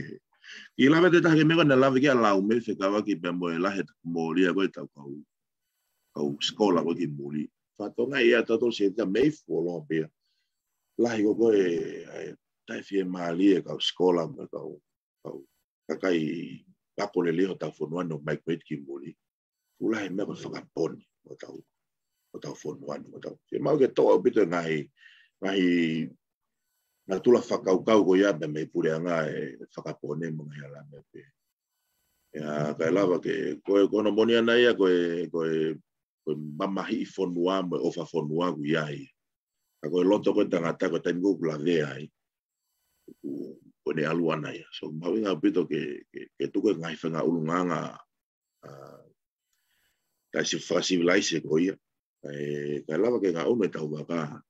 ʻI he lave atu e taha ki he meʻa ko ē naʻe lave ki ai ʻa Laume fekauʻaki pea mo e lahi e taku mōlia ko ē ʻetau kau, kau sikola ko ē ki muli. Fatongia ia tautolu Setita mei fuoloa pē ia. Lahi ko ē ko e, e, taʻefiemālie e kau sikola mo e kau, kau kakai ako lelei hotau fonua ni ʻo migrate ki muli. Fuʻu lahi e meʻa ko e fakapone hotau, hotau fonua ni, hotau. Ke mau ke toʻo ʻaupito e ngaahi, ngaahi natula fakakaukau ko ia pē mei he puleʻanga e fakapone mo e ngaahi hala meʻa pē. ʻIa, kae lava ke, ko e, ko hono moʻoni ʻana ia, ko e, ko e, ko e mamahiʻi fonua mo e ʻofa fonua ʻoku ʻi ai. Ka ko e loto ko ē tangata ko e taimi ko ē ʻoku lavea ai. Ko, ko ʻene ʻalu ʻana ia. So, mahuʻinga ʻaupito ke, ke, ke tuku e ngaahi faʻahinga ʻulungaanga, ʻa, taʻe si-, fakasivilaise ko ia. Kae, kae lava ke ngaʻunu ʻetau vaka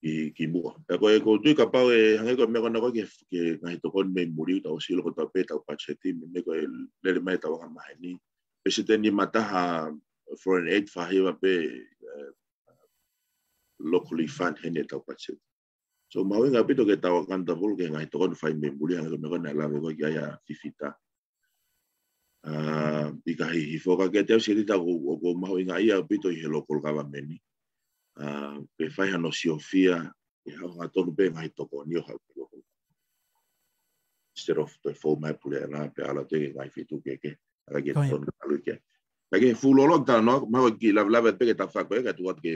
ki, ki muʻa. Pea ko e, ʻoku ou tui kapau ʻe hangē ko e meʻa ko ena ko ē ki he, ki he ngaahi tokoni mei muli, tau ʻosi ʻilo ko ʻetau pē ʻetau patiseti, mei, mei ko e lele mai ʻetau anga maheni. Peseti ʻe nima taha foreign aid fahiva pē, eh, locally fund heni ʻetau patiseti. So, mahuʻinga ʻaupito ke tau accountable ki he ngaahi tokoni fai mei muli, hangē ko e meʻa ko ē naʻe lave ko ē ki ai ʻa Fifita. ʻA, ʻi ka hihifo ka ke te au Setita ʻoku, ʻoku mahuʻinga ia ʻaupito ʻi he local government ni. ʻA, ke fai hano siofia, ke haʻu hangatonu pē ngaahi tokoni ʻo haʻu ki local. Instead of toe fou mai puleʻanga pea ala te ke ngaahi feituʻu kehekehe. ʻA, ke Ko ia. tonu kalu ke. Ka ke fuʻu lolo ki talanoa, mahalo ke kiʻi lavelave pē ke tafaʻaki ko ē, ka tuʻu atu ke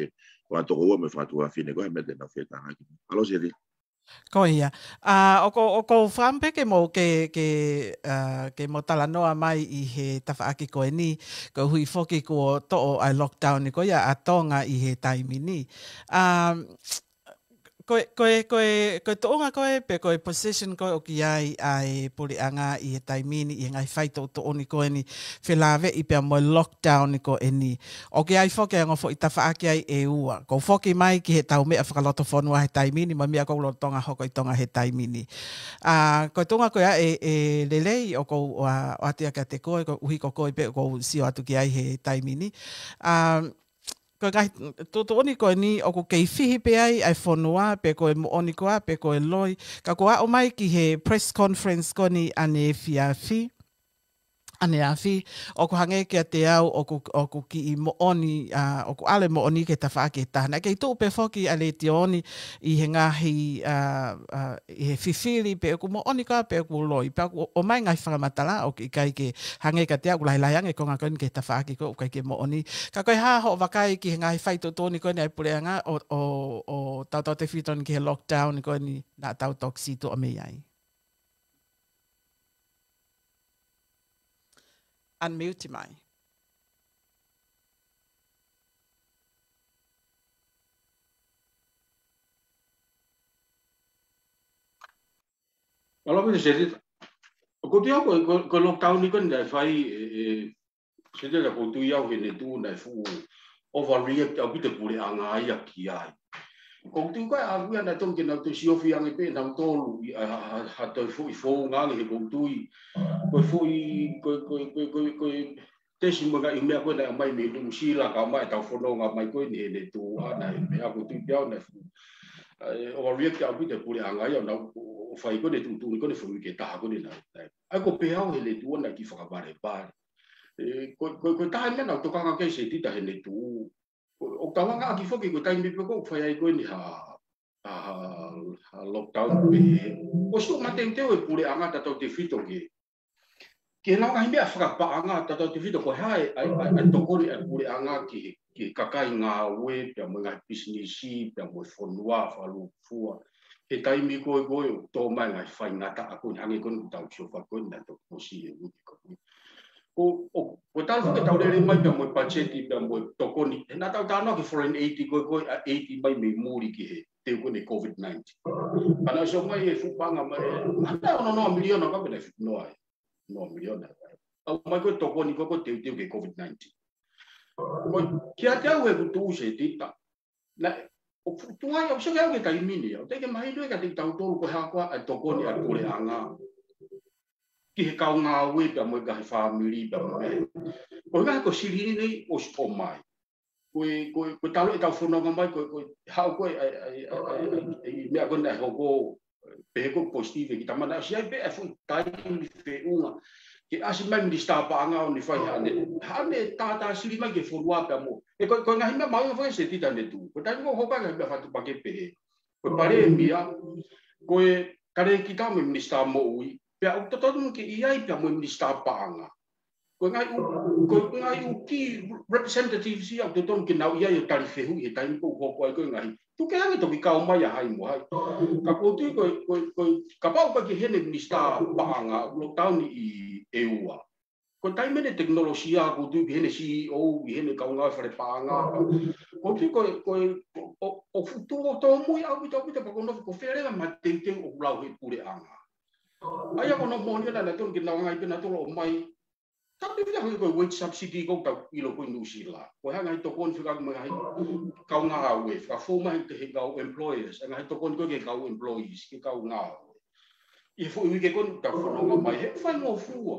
ʻoatu ko ua mei he fanga tuofefine ko ē, he meʻa te nau fetaulaki. Mālō Setita. Ko ia. ʻA, ʻoku, ʻoku ou fakaʻamu pē ke mou ke, ke, ʻa, ke mou talanoa mai ʻi he tafaʻaki ko eni, koeʻuhi foki kuo toʻo ʻa e lockdown ni ko ia ʻa Tonga ʻi he taimi ni. ʻA, ko e, ko e, ko e, ko e tuʻunga ko ē, pe ko e position ko ē ʻoku ʻi ai ʻa e puleʻanga ʻi he taimi ni, ʻi he ngaahi faitoʻotoʻo ni ko eni, felāveʻi pea mo e lockdown ni ko eni. ʻOku ʻi ai foki e ongo foʻi tafaʻaki ai ʻe ua. ʻOku ou foki mai ki heʻetau meʻa fakalotofonua he taimi ni, mo e meʻa ʻoku lolotonga hoko ʻi Tonga he taimi ni. ʻA, ko e tuʻunga ko ia ʻe, ʻe lelei ʻoku ou, ʻa, ʻoatu ia kiate koe, koeʻuhi ko koe pē ʻoku ou sio atu ki ai he taimi ni. ʻA, ko e ngaahi tuʻutuʻuni ko eni ʻoku kei fihi pē ai ʻa e fonua, pe ko e moʻoni koā, pe ko e loi. Ka kuo aʻu mai ki he press conference ko eni ʻaneefiafi, ʻaneafi, ʻoku hangē kiate au ʻoku, ʻoku kiʻi moʻoni, ʻa, ʻoku ʻalu e moʻoni ki he tafaʻaki ʻe taha. Naʻe kei tuʻu pē foki ʻa e letiō ni ʻi he ngaahi, ʻa, ʻa, ʻi he fifili pe ʻoku moʻoni koā pe ʻoku loi. Pea ʻoku ʻomai ngaahi fakamatala ʻoku ʻikai ke hangē kiate au ʻoku lahilahi ange e konga ko eni ki he tafaʻaki ko ē ʻoku ʻikai ke moʻoni. Ka ko e hā hoʻo vakai ki he ngaahi faitoʻotoʻo ni ko eni ʻa e puleʻanga ʻo, ʻo, ʻo tautautefito ni ki he lockdown ni ko eni naʻa tau toki situʻa mei ai. Unmute mai. Mālō ʻaupito Setita. ʻOku ou tui au ko, ko, ko e lockdown ni ko eni naʻe fai, ʻe, ʻe, Setita ʻoku ou tui au heʻene tuʻu naʻe fuʻu overreact ʻaupito e puleʻanga ia ki ai. ʻOku ou tui ko e ʻalu ia naʻe tonu ke nau toe siofi ange pē nautolu ʻi ha, ha, ha, ha toe foʻi founga ange he ʻoku ou tui. Ko e foʻi, ko e, ko e, ko e, ko e, ko e tesi mo e ngaahi meʻa ko ē naʻe ʻomai mei Nuʻusila kae ʻomai ʻetau fononga mai ko eni heʻene tuʻu ʻana he meʻa ʻoku ou tui pē au naʻe fuʻu, ʻe, overreact ʻaupito e puleʻanga ia ʻo nau, ʻo, ʻo fai ko eni e tuʻutuʻuni ko eni foʻi uike ʻe taha ko eni naʻe, naʻe. ʻA ia ʻoku ou pehē au he ʻene tuʻu ʻana naʻe kiʻi fakavalevale. ʻE, ko, ko, ko e taha e meʻa naʻa ku tokanga ki ai Setita heʻene tuʻu. Ko, ʻoku tau anga ʻaki foki ko e taimi pē ko ē ʻoku fai ai ko eni ha, ʻa, ʻa lockdown pē. ʻOsi tuʻu mateuteu e puleʻanga tatau tefito ki he, ki he ngaahi meʻa fakapaʻanga tatau tefito ko e hā e, ʻa e, ʻa e, ʻa e tokoni ʻa e puleʻanga ki he, ki he kakai ngāue, pea mo e ngaahi pisinisi, pea mo e fonua, fakalūkufua. He taimi ko ē ko ē ʻoku tō mai ngaahi faingataʻa ko eni hangē ko eni ʻoku tau sio fai ko eni naʻe toki ʻosi e uike ko eni. Ko, ʻo, ko e talu foki ʻetau lele mai pea mo e patiseti, pea mo e tokoni. He naʻa tau talanoa ki he foreign aid ko ē ko ē, ʻa e aid mai mei muli ki he teu ko eni e COVID nineteen. Pea naʻe ʻosi ʻomai e fuʻu paʻanga mai, ʻe, mahalo ʻe ono noa miliona ka pē naʻe fitu noa ai. Noa miliona. ʻOmai ko ē tokoni ko ē ko e teuteu ki he COVID nineteen. Ko e, kiate au ʻoku tuʻu Setita. Naʻe, ʻoku tuai, ʻoku sio ki ai au ki he taimi ni, ʻoku teʻeki ke mahino ia kiate kitautolu ko e hā koā ʻa e tokoni ʻa e puleʻanga ki he kau ngāue pea mo e ngaahi fāmili pea mo e. Ko e ngaahi ko e silini nei ʻosi ʻomai. Ko e, ko e, ko e talu ʻetau fononga mai, ko e, ko e, haʻu ko ē, ʻa e, ʻa e, ʻa e, ʻa e, ʻa e, ʻa e, meʻa ko ē naʻe hoko, pehē ko e positive ki tamana, ʻosi ʻi ai pē ʻa e fuʻu taimi feʻunga. Ke ʻasi mai minisitā paʻanga ʻo ne fai haʻane, haʻane tātā sili mai ki he fonua pea mo. He ko e, ko e ngaahi meʻa mahuʻinga foki Setita ne tuʻu. Ko e taimi ko ē ʻoku hoko ai e ngaahi meʻa fakatuʻupakē pehē. Ko e palēmia, ko e talēkita mo e minisitā moʻui, pea ʻoku totonu ke ʻi ai pea mo e minisitā paʻanga. Ko e ngaahi ʻū, ko e ngaahi ʻū key representatives ia ʻoku totonu ke nau ʻi ai ʻo tali fehuʻi he taimi ko ē ʻoku hoko ai ko ē ngaahi. Tuku kehe ange toki kau mai ʻa hai mo hai. Ka ʻoku ou tui ko e, ko e, ko e, kapau ʻoku ʻikai ke ʻi heni e minisitā paʻanga, lockdown ʻi ʻEua. Ko e taimi eni e tekinolosia ʻoku ou tui ʻoku ʻi heni e CEO, ʻi heni e kau ngāue fale paʻanga. ʻOku ou tui ko e, ko e, ʻo, ʻo, ʻoku fuʻu tōmui ʻaupito, ʻaupito pea ʻoku ou nofo ko e feʻunga mateuteu ʻoku lau he puleʻanga. ʻA ia ko hono moʻoni naʻe totonu ke nau ngaahi pē nautolu ʻo ʻomai. Tau te fia ko e wage subsidy ko ē ʻoku tau ʻilo ko ē ʻi Nuʻusila. Ko e hā e ngaahi tokoni fekauʻaki mo e ngaahi kau ngāue, fakafou mai ki he kau employers, e ngaahi tokoni ko ē ki he kau employees, ki he kau ngāue. ʻI he foʻi uike ko eni ʻoku tau fononga mai, he faingofua.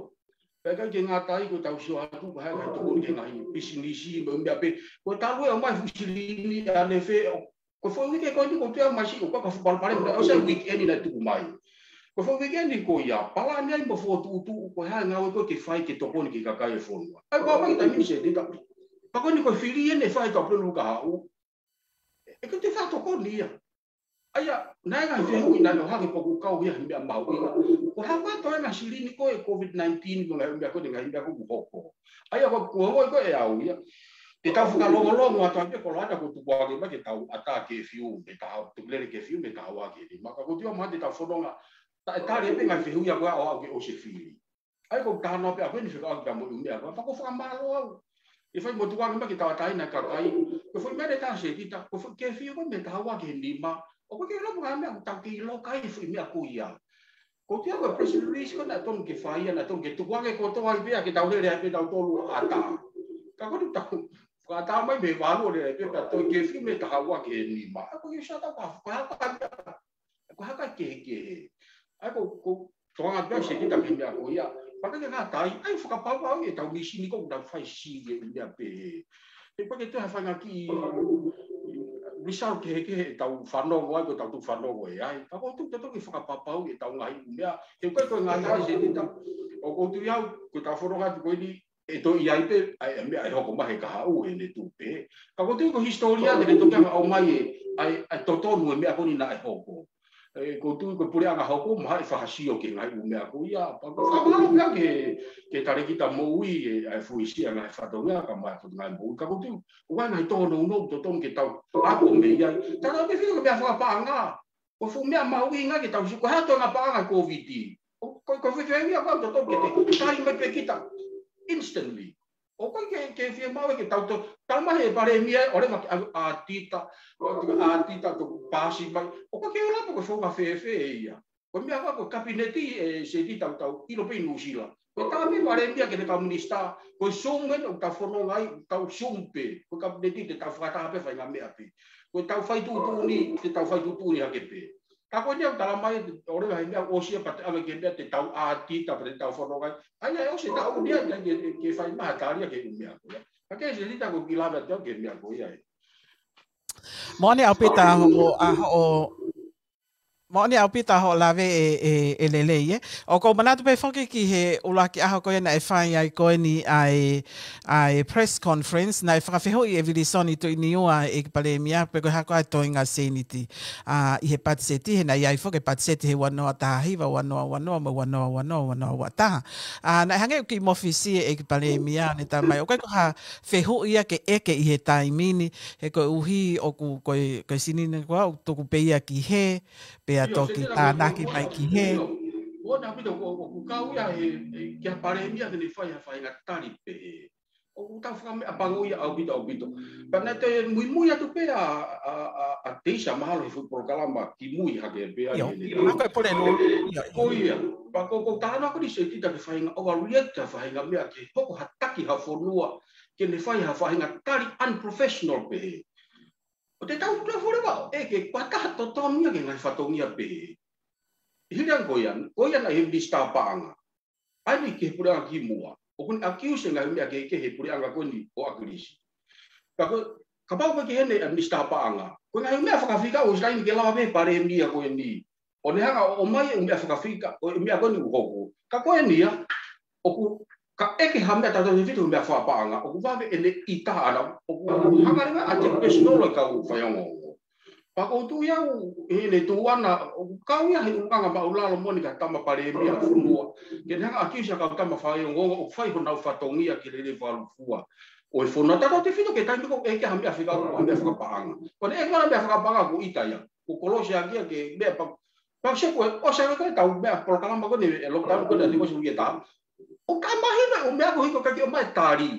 Pea ʻikai ke ngata ai ko ʻetau sio atu, ko e hā e ngaahi tokoni ki he ngaahi pisinisi, mo e meʻa pē. Ko e talu e ʻomai e fuʻu silini ʻa Nefe, ʻo Ko e foʻi uike ko eni ʻoku ou tui au Masi ʻoku ʻikai ko ha fuʻu palopalema, ʻosi e weekend naʻe tuku mai. Ko e foʻi uike ni ko ia, palani ai mo fokotuʻutuʻu, ko e hā e ngāue ko ē ke fai ke tokoni ki he kakai e fonua. ʻA ia ko e ʻomai ki he taimi ni Setita. Pea ko eni ko e fili eni ʻe fai ʻi he ʻaho ʻe tolu ka haʻu. ʻE ʻikai te u fakatokoni ia. ʻA ia, naʻe ngaahi fehuʻi naʻe ʻohake pea ʻoku kau ia he meʻa mahuʻinga. Ko e hā koā e toenga silini ko ē COVID nineteen mo e ngaahi meʻa ko eni, ngaahi meʻa ko ē ʻoku hoko. ʻA ia ko e kuonga ko ē ʻe au ia. Te tau fakalongolongo atu ai pē koloa ʻa e ko e tukuange mai ke tau ʻatā ke fiu, ke tau tukulele ke fiu, ke tau ake ni. Maka ko e tio ma te tau fononga, ta e tali pē ngaahi fehuʻi ʻa ko ē ʻo aʻu ke ʻosi e fili. ʻA ia ko e taha noa pē ʻa ko eni fekauʻaki pea mo e ʻū meʻa ko ē, pea ʻoku ou fakamālō au. ʻE fai mo tukuange mai ke tau ʻatā ʻa e kakai. Ko e foʻi meʻa ʻe taha Setita, ko e foʻi kefiu ko ē mei he taha ua ki he nima. ʻOku ʻikai ke ʻi ai ha meʻa ʻoku tau kei ʻilo ki ai e foʻi meʻa ko ia. Ko e tio ko e press release ko ē naʻe totonu ke fai ia, naʻe totonu ke tukuange kotoa ai pē ia ke tau lele ai pē tautolu ʻo ʻatā. Ka ko e tau, ko e ʻatā mai mei he valu ʻo lele ai pē, pea toe kefiu mei he taha ua ki he nima. ʻA ia ko e ʻuhinga ʻoku ou tui ko e hā koā e meʻa, ko e hā koā e kehekehe. ʻA ia ko, ko e tokanga pē ʻa Setita ki he meʻa ko ia. Pea ʻikai ke ngata ai, ʻa ia fakapapauʻi ʻetau mīsini ko ē ʻoku tau fai siʻi e meʻa pehē. He ʻoku ʻikai ke toe ha faʻahinga kiʻi result kehekehe ʻetau fanongo ai, ko ʻetau tuʻu fanongo ē ai. Ka ʻoku ou tui ʻoku totonu ke fakapapauʻi ʻetau ngaahi ʻū meʻa. He ʻoku ʻikai ko e ngata ai Setita, ʻoku ou tui au, ko ʻetau fononga atu ko eni, ʻe toe ʻi ai pē ʻa e meʻa ʻe hoko mai he kahaʻu ʻe ne tuʻu pē. Ka ʻoku ou tui ko e hisitōlia te ne toki hanga ʻo ʻomai e, ʻa e, ʻa e totonu e meʻa ko eni naʻe hoko. ʻE, ʻoku ou tui ko e puleʻanga hoko, mahalo ʻe fakasio ki he ngaahi ʻū meʻa ko ia. Pea ʻoku ou fakamālō pē ki he, ki he talēkita moʻui, ʻe, ʻa e fuesia ngaahi fatongia, kae ʻumaʻā e fatongia moʻui. Ka ʻoku ou tui, ʻoku ʻi ai e ngaahi tōnounou totonu ke tau ako mei ai. Tau lau ke fika meʻa fakapaʻanga. Ko e fuʻu meʻa mahuʻinga ke tau sio, ko e hā e toenga paʻanga ʻo e COVID. ʻO, ko, ko e fehuʻi ia ʻoku totonu ke te, tali mai pē kita instantly. ʻOku ʻikai ke, ke fiemaʻu ke tau to, tau mai he palēmia, ʻo leva ke ʻa, ʻatā, ʻatā, ʻatā, to pasi mai. ʻOku ʻikai ke ʻilo pe ko e founga fēfē ia. Ko e meʻa ko e kapineti ʻe Setita ʻoku tau ʻilo pē ʻi Nuʻusila. Ko e tā pē palēmia ki he kau minisitā, ko e Zoom eni ʻoku tau fononga ai, ʻoku tau Zoom pē, ko e kapineti te tau fakataha pē fai ngaahi meʻa pē. Ko ʻetau fai tuʻutuʻuni, te tau fai tuʻutuʻuni hake pē. Ka ko eni ʻoku tala mai, ʻo leva he meʻa ʻosi ia pea te ʻave ki he meʻa te tau ʻatā, pea te tau fononga ai. ʻA ia ʻosi e taʻu ni ia, ke, ke, ke fai mai ha tali ia ki he ʻū meʻa ko ia. Ka ke Setita ko e kiʻi lave atu ki he meʻa ko ia ē. Moʻoni ʻaupito ʻa hoʻo, ʻa hoʻo Moʻoni ʻaupito hoʻo lave ʻe, ʻe, ʻe lelei, ē. ʻOku ou manatu pē foki ki he ʻuluaki ʻaho ko ē naʻe fai ai ko eni ʻa e, ʻa e press conference, naʻe fakafehuʻi ʻe Vilisoni Tuʻiniua ʻEiki Palēmia, pe ko e hā koā e toenga sēniti. ʻA, ʻi he patiseti, he naʻe ʻi ai foki e patiseti he ua noa taha hiva, ua noa ua noa, mo e ua noa ua noa, ua noa ua taha. ʻA, naʻe hangē ʻoku kiʻi mofisi ʻEiki Palēmia, ne talamai, ʻoku ʻikai ko ha fehuʻi ia ke ʻeke ʻi he taimi ni, he koeʻuhi ʻoku, ko e, ko e sēniti ko ē ʻoku tuku pē ia ki hē, pea ʻIo, toki sēniti tānaki mai ki hē. ʻIo, ʻoku ʻaupito, ʻoku, ʻoku kau ia he, he, ki he Palēmia ke ne fai ha faʻahinga tali pē he. ʻOku tau fakameʻapango ia ʻaupito, ʻaupito. Pea naʻe toe muimui atu pē ʻa, ʻa, ʻa, ʻa Teisa mahalo he fuʻu polokalama kimui hake pē ai ʻIo, he ʻa ko e pule lulu. ʻIo, ʻio. Ko ia, pea ko, ko tāna ko ni se kita ke faʻahinga overreact ha faʻahinga meʻa ke hoko ha taki ha fonua, ke ne fai ha faʻahinga tali unprofessional pē he. ʻO te tau tau fole vao, ʻe ke kua taha totonu ia ke ngaahi fatongia pē he. Hili ange ko ia, ko ia naʻe he minisitā paʻanga. ʻAi ni ki he puleʻanga ki muʻa. ʻOku ne accuse ngaahi meʻa kehekehe he puleʻanga ko eni ʻo ʻAkilisi. Ka ko, kapau ko e ki heni ʻa e minisitā paʻanga. Ko e ngaahi meʻa fakafika ʻoku ʻikai ke lava pē Palēmia ko eni. ʻO ne hanga ʻo ʻomai e meʻa fakafika, ʻo e meʻa ko eni ʻoku hoko. Ka ko eni ia, ʻoku ka ʻeke ha meʻa tautefito meʻa fakapaʻanga, ʻoku vave ʻene ʻita ʻana, ʻoku hanga leva ʻo take personal e kau faiongoongo. Pea ʻoku ou tui au, ʻi heʻene tuʻu ʻana, ʻoku kau ia he ʻulungaanga māʻulalo moʻoni ki he tama Palēmia ʻo e fonua. Ke ne hanga ʻo accuse ʻa e kau tama faiongoongo, ʻoku fai honau fatongia ke lele fakalūkufua ʻo e fonua. Tautefito ki he taimi ko ē ʻeke ha meʻa fika, ha meʻa fakapaʻanga. Ko ʻene ʻeke ha meʻa fakapaʻanga ʻoku ʻita ia. ʻOku kolosi ʻaki ia ke meʻa pa-, pa se ko e, ʻosi ko e tau meʻa polokalama ko eni, e lockdown ko eni, ʻa e tiko si uike taha. ʻOku mahino ʻoku meʻa ko ē ʻoku ʻikai ke ʻomai tali.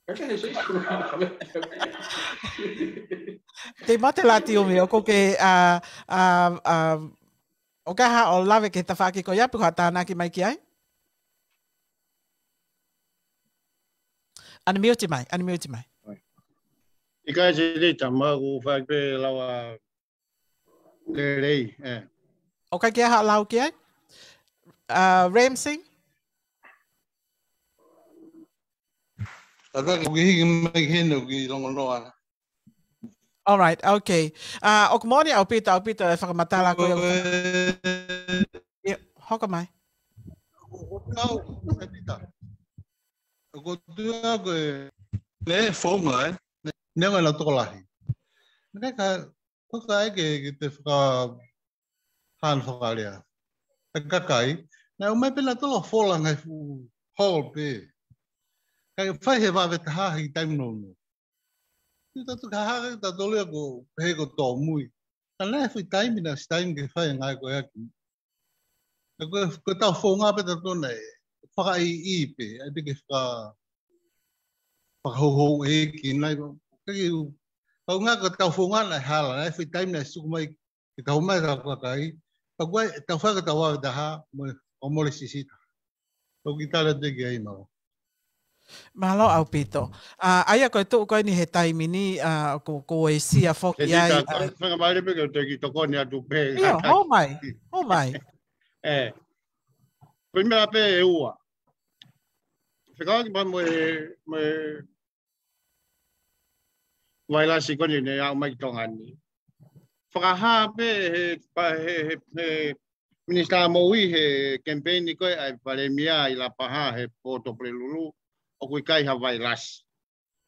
Ka ke he se isi. Te mate la ti umi, ʻoku ke, ʻa, ʻa, ʻa, ʻoku ke haʻo lave ki he tafaʻaki ko ia pe ko ha tānaki mai ki ai? Unmute mai, unmute mai. ʻIkai, sēniti, mau ʻoku fai pē lava lelei, ē. ʻOku ʻikai ke haʻo lau ki ai? ʻA, Ramsey? Tata, ʻoku ke hiki mai heni ʻoku ke longonoa. All right, okay. ʻA, ʻoku moʻoni ʻaupito, ʻaupito e fakamatala ko ia. ʻOku ē, ʻIo, hoko mai. ʻOku ou tui au, sēniti. ʻOku ou tui au ko e, ne founga, ē? Ne, ne ngana tokolahi. Naʻe ʻikai ka, ko ka ʻeke ke te faka-, hana fakalea. Ka kakai, naʻe ʻomai pē nautolu ʻo fola ngaahi fuʻu hall pē. Kae fai he vave taha he taimi nounou. Tui tautolu ka hake tautolu ia ko, he ko tōmui. Ka naʻe fuʻu taimi naʻe ʻosi taimi ke fai ngaahi ko e aki. Ka ko, ko ʻetau founga pē tautolu naʻe fakaʻiʻi pē, ʻai pē ke faka-, fakahouhouʻeiki nai. Ka ki u, ka u ngā ko ʻetau founga naʻe hala, naʻe fuʻu taimi naʻe suku mai ke tau mai tau kakai. Ka ko e, tau fai ko ʻetau vave taha, mo e, ʻo mole sisita. Ko ki tala te ki ai mau. Mālō ʻaupito. ʻA, ʻa ia ko e tuʻu ko eni he taimi ni, ʻa, ko, ko e sia foki ai, Sēniti, ʻa, ko e fanga mālie pē ke te ki tokoni atu pē. ʻIo, hou mai, hou mai. ʻE. Ko e meʻa pē ʻe ua. Fekauʻaki pea mo e, mo e vailasi ko eni ne aʻu mai ki Tonga ni. Fakahā pē he, pa-, he, he, he minisitā moʻui he kemipeini ko ē ʻa e Palēmia ʻi Lapaha he poto Pulelulu, ʻoku ʻikai ha vailasi.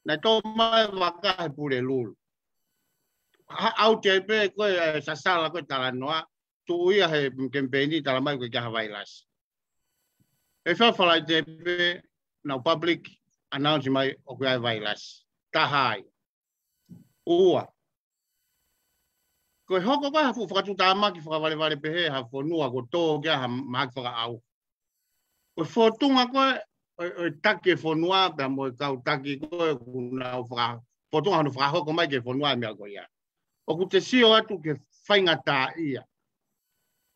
Naʻe tō mai vaka he Pulelulu. Ha, ʻalu atu ai pē ko ē, ʻa e sasala ko ē talanoa, tuʻu ia he kemipeini talamai ʻoku ʻikai ha vailasi. ʻE fā Falaite pē nau public announce mai ʻoku ʻi ai e vailasi. Taha ia. Ua. Ko e hoko ko ē ha fuʻu fakatuʻutāmaki fakavalevale pehē ha fonua ko e tō ki ai ha mahaki fakaʻauha. Ko e fōtunga ko ē, ʻo e, ʻo e taki e fonua, pea mo e kau taki ko ē, ʻoku nau faka-, fōtunga hono fakahoko mai ki he fonua e meʻa ko ia. ʻOku te sio atu ki he faingataʻaʻia.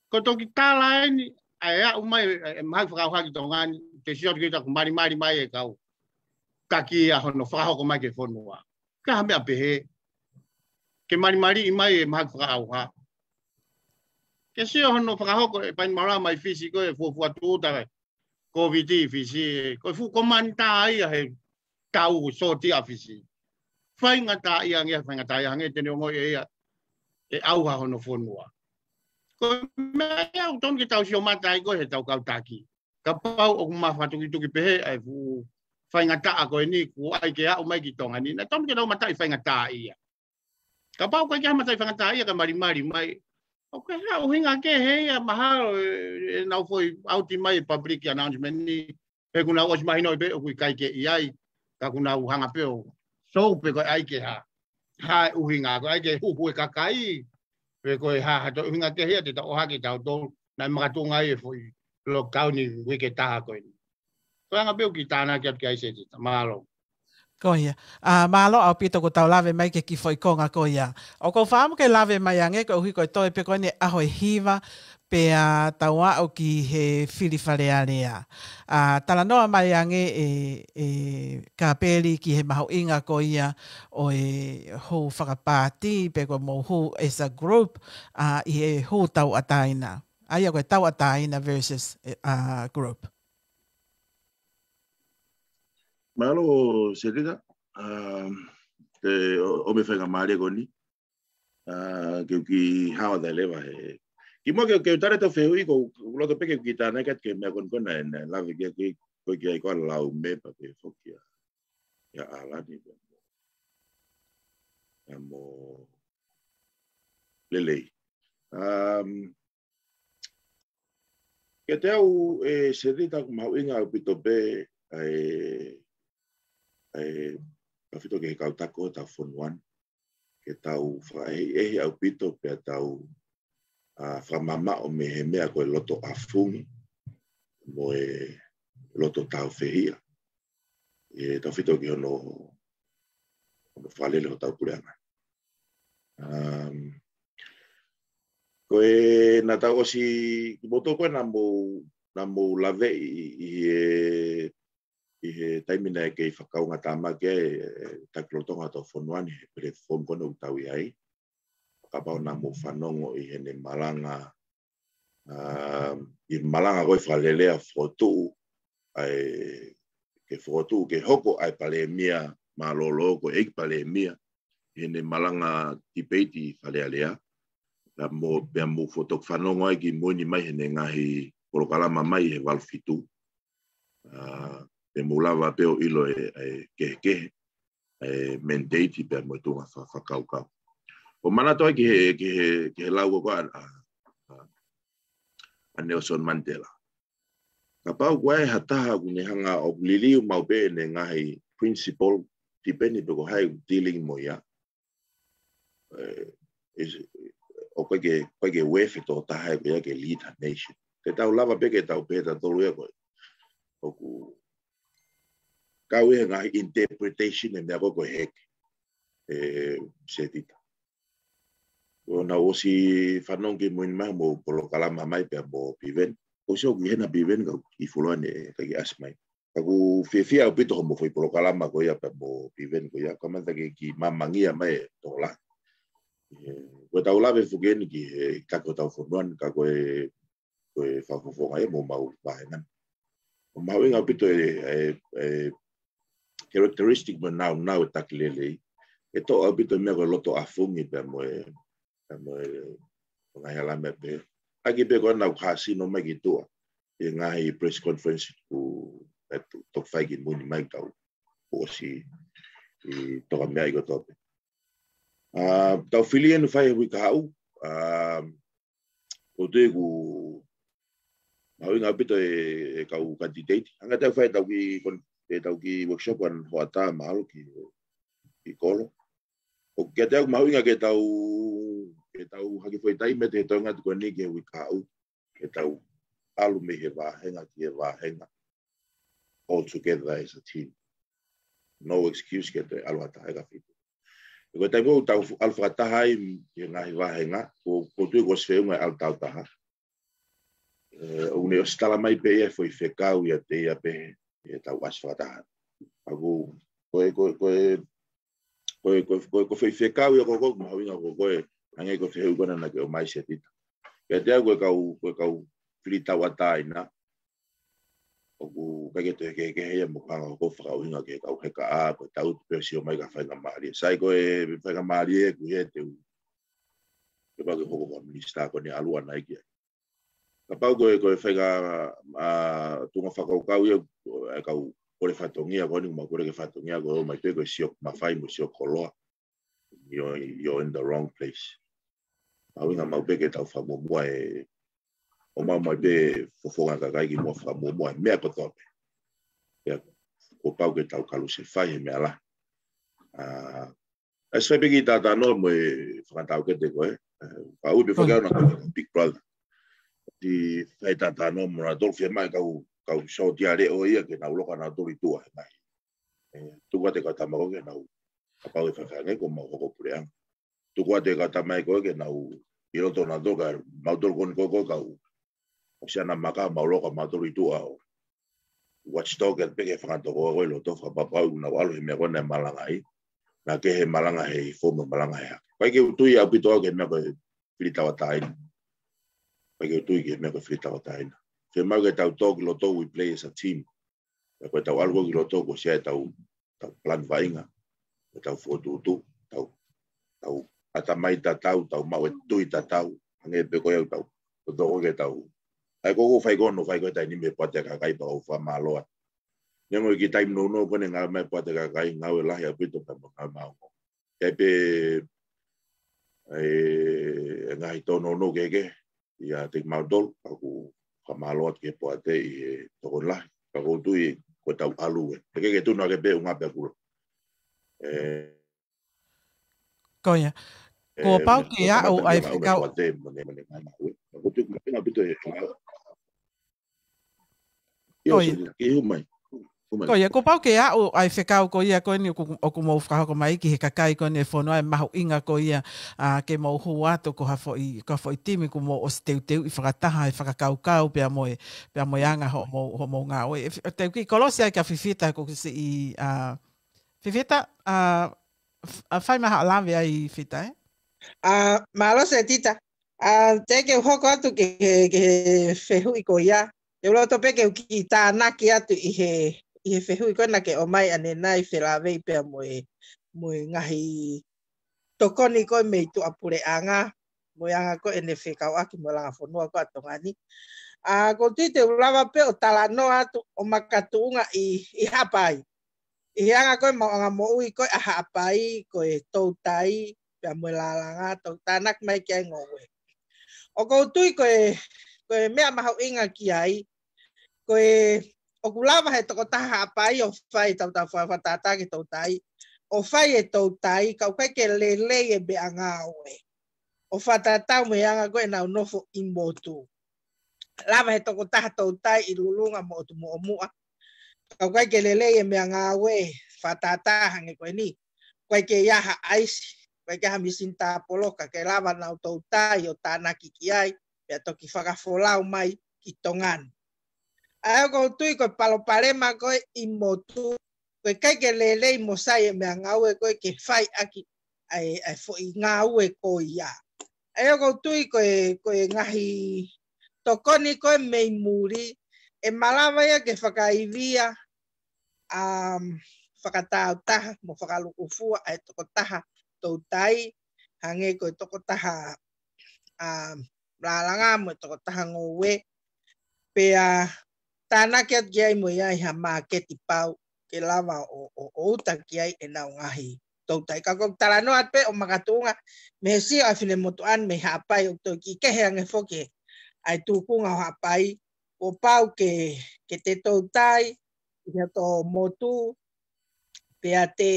Ko e toki tala eni, ʻa e aʻu mai, ʻe, ʻe mahaki fakaʻauha ki Tonga ni, te sio atu kita ʻoku malimali mai e kau taki ia hono fakahoko mai ki he fonua. Ka ha meʻa pehē, ke malimaliʻi mai e mahaki fakaʻauha. Ke sio hono fakahoko e Bainimarama ʻi Fisi ko ē fuofua tūʻuta e Kōviti ʻi Fisi, ko e fuʻu komanitā ia he tau sōtia ʻa Fisi. Faingataʻaʻia ange, faingataʻaʻia ange te ne ongoʻi ʻe ia. ʻe ʻauha hono fonua. Ko e meʻa ia ʻoku totonu ke tau sio mata ai ko ē he tau kau taki. Kapau ʻoku mafatukituki pehē ʻa e fuʻu faingataʻa ko eni kuo ʻai ke aʻu mai ki Tonga ni, naʻe totonu ke tau mataʻi faingataʻaʻia. Kapau ʻoku ʻikai ke ha mataʻi faingataʻaʻia ka malimali mai, ʻoku ʻi ai ha ʻuhinga kehe ia mahalo ʻe, ʻenau foʻi ʻauti mai e public announcement ni, he kuo nau ʻosi mahinoʻi pē ʻoku ʻikai ke ʻi ai, ka kuo nau hanga pē ʻo sio pē ko e ʻai ke ha, ha ʻuhinga, ko e ʻai ke huhu e kakai, pe ko e hā ha toe ʻuhinga kehe ia te tau ʻohake tautolu, naʻe makatuʻunga ai e foʻi lockdown ni uike ʻe taha ko eni. Ko e anga pē ʻoku kiʻi tānaki atu ki ai Setita, mālō. Ko ia. ʻA, mālō ʻaupito kuo tau lave mai ki he kiʻi foʻi konga ko ia. ʻOku ou fakaʻamu ke lave mai ange koeʻuhi ko e toe pē ko eni ʻaho ʻe hiva pea tau aʻu ki he fili Fale Alea. ʻA, talanoa mai ange ʻe, ʻe Kapeli ki he mahuʻinga ko ia ʻo e hū fakapāti pe ko e mou hū as a group, ʻa, ʻi he hū tauʻatāina. ʻA ia ko e tauʻatāina versus, ʻa, group. Mālō Setita, ʻa, te ʻo, ʻomai e faingamālie ko eni, ʻa, ke u kiʻi hao atu leva he. Kimuʻa ke, ke u tala atu e fehuʻi ko, ʻoku ou loto pē ke u kiʻi tānaki atu ki he meʻa ko eni ko ē naʻe, naʻe lave ki ai, ko e kiʻi ʻai ko ā lau mepa pe foki ʻa, ʻia ʻAlani pea mo, pea mo Lelei. Um, kiate au ʻe Setita ʻoku mahuʻinga ʻaupito pē ʻa e, ʻa e, ʻaupito ki he kau taki ʻo hotau fonua ni, ke tau fakaʻehiʻehi ʻaupito pea tau, ʻa, fakamamaʻo mei he meʻa ko e loto ʻafungi mo e loto tāufehiʻa. ʻE, ʻaupito ki hono, hono fakalele hotau puleʻanga. Um, ko e naʻa tau ʻosi, kimoutolu ko ē naʻa mou, naʻa mou laveʻi ʻi, ʻi he, ʻi he taimi naʻe kei fakakaungātāmaki ai e, e taki lolotonga hotau fonua ni he platform ko eni ʻoku tau ʻi ai. Kapau naʻa mou fanongo ʻi heʻene malanga, um, ʻi he malanga ko ē fakalelei ʻa e fokotuʻu, ʻa e, ke fokotuʻu, ke hoko ʻa e palēmia mālōlō ko e ʻEiki Palēmia, ʻi heʻene malanga tipeiti ʻi Fale Alea. Pea mou, pea mou fokotuʻu fanongo ai ki mui ni mai heʻene ngaahi polokalama mai he valu fitu. ʻA, pea mou lava pē ʻo ʻilo e, e kehekehe, e mandate pea mo e tuʻunga fa-, fakakaukau. ʻOku ou manatu ai ki he, ki he, ki he lau ko ē ʻa, ʻa, ʻa Nelson Mandela. Kapau ko e hā ha taha ʻoku ne hanga ʻo liliu maʻu pē ʻene ngaahi principle, tipeni pe ko hai ʻoku dealing mo ia. ʻE, is, ʻoku ʻikai ke, ʻikai ke uefe tokotaha ia ko ia ke lead a nation. Te tau lava pē ke tau pehē tautolu ia ko ē ʻoku kau ʻi he ngaahi interpretation ʻe meʻa ko ē ko e heke, ʻe Setita. ʻOku ou ʻosi fanongo ki mui ni mai mo polokalama mai pea mo Piven. ʻOsi ʻoku ʻi hena Piven ka ʻoku ʻi fuoloa ni ʻikai ke ʻasi mai. Ka ʻoku fiefia ʻaupito hoʻomo foʻi polokalama ko ia pea mo Piven ko ia. Kamata ke kiʻi mamangia mai e tokolahi. ʻE, ko ʻetau lave foki eni ki he taki hotau fonua ni ka ko e, ko e fakafofonga ia mo homau vāhenga ni. ʻOku mahuʻinga ʻaupito e, e, e characteristic mo e nāunau e taki lelei. ʻE toʻo ʻaupito e meʻa ko e loto ʻafungi pea mo e, pea mo e, mo e ngaahi hala meʻa pehē. ʻAki pē ko ena ʻoku hāsino mai ki tuʻa ʻi he ngaahi press conference ʻoku, ʻe, toki fai ki mui ni mai tau ʻosi ʻi toka meʻa ʻi kotoa pē. ʻA, tau fili eni fai he uike kahaʻu, ʻa, ʻoku ou tui ʻoku mahuʻinga ʻaupito e, e kau candidate. Hanga ʻe tau fai ʻetau kiʻi kon-, ʻetau kiʻi workshop ʻaho ʻatā mahalo ki, ki Kolo. ʻOku kiate au ʻoku mahuʻinga ke tau, ke tau hake foʻi taimi ʻe te toenga atu ko eni ki he uike kahaʻu. Ke tau ʻalu mei he vāhenga ki he vāhenga. All together as a team. No excuse ke toe ʻalu ha taha ʻe ka fitu. Ko e taimi ʻoku tau fu-, ʻalu fakataha ai ki he ngaahi vāhenga, ʻoku, ʻoku ou tui ʻoku ʻosi feʻunga e ʻalu tau taha. ʻE, ʻoku ne ʻosi tala mai pē ia foʻi fekau ia te ia pē, ʻe tau ʻasi fakataha. ʻA ko, ko e, ko e, ko e, ko e, ko e, ko e, ko e foʻi fekau ia ko ē, ko e mahuʻinga ko ē, hangē ko e fehuʻi ko ena naʻa ke ʻomai Setita. Kiate au ko e kau, ko e kau fili tauʻatāina. ʻOku ʻikai ke toe kehekehe ia mo hanga ko e fakaʻuhinga ki he kau heka ʻa, ko e tau tu pē ʻo sio mai ki ha faingamālie. Sai ko e faingamālie ʻoku ʻi he te u, Ke pau ke hoko ko e minisitā ko eni ʻalu ʻana ia ki ai. Kapau ko e, ko e faʻahinga, ʻa, tuʻunga fakakaukau ia, ʻa e kau kole fatongia ko eni, mau kole ke fatongia ko e ʻomai pē ko e sio mafai mo e sio koloa. You're, you're in the wrong place. Mahuʻinga maʻu pē ke tau fakamuʻomuʻa e, ʻomai mai pē fofonga kakai ki muʻa fakamuʻomuʻa e meʻa kotoa pē. Pea kuo pau ke tau kalusefai he meʻa lahi. ʻA, ʻa e sai pē ki he talanoa mo e fakataukete ko ē. ʻA, ʻa ui pē fakau na ko e Big Brother. Ti fai talanoa mo nautolu, fiemaʻu e kau, kau sōtia leʻo ia ke nau loka nautolu ʻi tuʻa he mai. ʻE, tuku atu e kau tama ko ē ke nau, kapau ʻe faifai ange ko mau hoko puleʻanga. Tuku atu e kau tama ko ē ke nau, ʻi loto nautolu ka, mautolu ko eni ko ē ko e kau ʻosi ʻana maka mau loka mautolu ʻi tuʻa ʻo watchdog atu pē ki he fanga tokoua ko ē ʻi loto, fakapapauʻi ʻoku nau ʻalu he meʻa ko ē naʻe malanga ai. Naʻa ke he malanga he hifo mo malanga he hake. ʻIkai ke u tui ʻaupito au ki he meʻa ko e fili tauʻatāina. ʻIkai ke u tui ki he meʻa ko e fili tauʻatāina. Fiemaʻu ke tau tō ki loto, we play as a team. Pea ko ʻetau ʻalu ko ē ki loto kuo ʻosi ʻi ai ʻetau, ʻetau palani vaʻinga, ʻetau fokotuʻutuʻu, ʻetau, ʻetau ʻatamai tatau, ʻetau maʻu e tui tatau, hangē pē ko ia ʻoku tau, ʻoku tō ko ē ke tau. ʻA ia ko ʻeku fai ko ē hono fai ko ē he taimi ni mei he Poate Kakai, pea ʻoku ou fakamālō atu. Neongo e kiʻi taimi nounou ko eni ngāue mai Poate Kakai, ngāue lahi ʻaupito pea mo e ngāue maʻongoʻonga. ʻE pē, ʻe, e ngaahi tōnounou kehekehe, ʻiate kimautolu, pea ʻoku ou fakamālō atu ki he Poate ʻi he tokoni lahi. Pea ʻoku ou tui ko ʻetau ʻalu ē. He ʻikai ke tunu hake pē ʻunga pea kula. ʻE, Ko ia. ʻE, Kuo pau ke aʻu ʻa e fekau. Poate, mo ne, mo ne ngāue. Pea ʻoku ou tui ko e mahuʻinga ʻaupito e ngāue. Ko ia. Ke hū mai. Hū mai. Ko ia, kuo pau ke aʻu ʻa e fekau ko ia ko eni ʻoku, ʻoku mou fakahoko mai ki he kakai ko eni e fonua, e mahuʻinga ko ia, ʻa, ke mou hū atu ko ha foʻi, ko ha foʻi timi kuo mou ʻosi teuteuʻi fakataha he fakakaukau pea mo e, pea mo e anga hoʻomou, hoʻomou ngāue. ʻE, ʻe te u kiʻi kolosi ai kia Fifita ko e siʻi, ʻa, Fifita, ʻa, f-, ʻa, fai mai haʻo lave ai Fita, ē? ʻA, mālō Setita. ʻA, te u hoko atu ki he, ki he fehuʻi ko ia. Te u loto pē ke u kiʻi tānaki atu ʻi he, ʻi he fehuʻi ko ē naʻa ke ʻomai ʻanenai felāveʻi pea mo e, mo e ngaahi tokoni ko ē mei tuʻapuleʻanga, mo e anga ko ē ʻene fekauʻaki mo e langa fonua ko ē ʻa Tonga ni. ʻA, ʻoku ou tui te u lava pē ʻo talanoa atu ʻo makatuʻunga ʻi, ʻi Haʻapai. ʻI he anga ko ē maʻuʻanga moʻui ko ē ʻa Haʻapai, ko e toutai, pea mo e lālanga, ʻoku tānaki mai ki ai e ngoue. ʻOku ou tui ko e, ko e meʻa mahuʻinga ki ai, ko e, ʻoku lava he tokotaha Haʻapai ʻo fai ʻetau, ʻetau fakatātā ki he toutai, ʻo fai e toutai, ka ʻoku ʻikai ke lelei e meʻangāue. ʻO fakatatau mo e anga ko ē ʻenau nofo ʻi motu. Lava he tokotaha toutai ʻi Lulunga mo ʻOtu Moʻomuʻa. Ka ʻoku ʻikai ke lelei e meʻangāue, fakatātā hangē ko eni. ʻOku ʻikai ke ʻi ai ha ʻaisi, ʻoku ʻikai ke ʻi ai ha mīsini tāpolo, ka ke lava ʻenau toutai ʻo tānaki ki ai, pea toki fakafolau mai ki Tonga ni. ʻA ia ʻoku ou tui ko e palopalema ko ē ʻi motu, ʻoku ʻikai ke lelei mo sai e meʻangāue ko ē ke fai ʻaki ʻa e, ʻa e foʻi ngāue ko ia. ʻA ia ʻoku ou tui ko e, ko e ngaahi tokoni ko ē mei muli, ʻe malava ia ke fakaivia, um, fakatāutaha mo fakalukufua ʻa e tokotaha toutai, hangē ko e tokotaha, um, lālanga mo e tokotaha ngoue, pea tānaki atu ki ai mo ʻi ai ha māketi pau ke lava ʻo, ʻo, ʻo uta ki ai ʻenau ngaahi toutai. Ka ʻoku ou talanoa atu pē ʻo makatuʻunga mei he sio ʻa e finemotuʻa ni mei Haʻapai ʻoku toe kiʻi kehe ange foki ʻa e tūkunga ʻo Haʻapai, kuo pau ke, ke te toutai ʻi hoto motu, pea te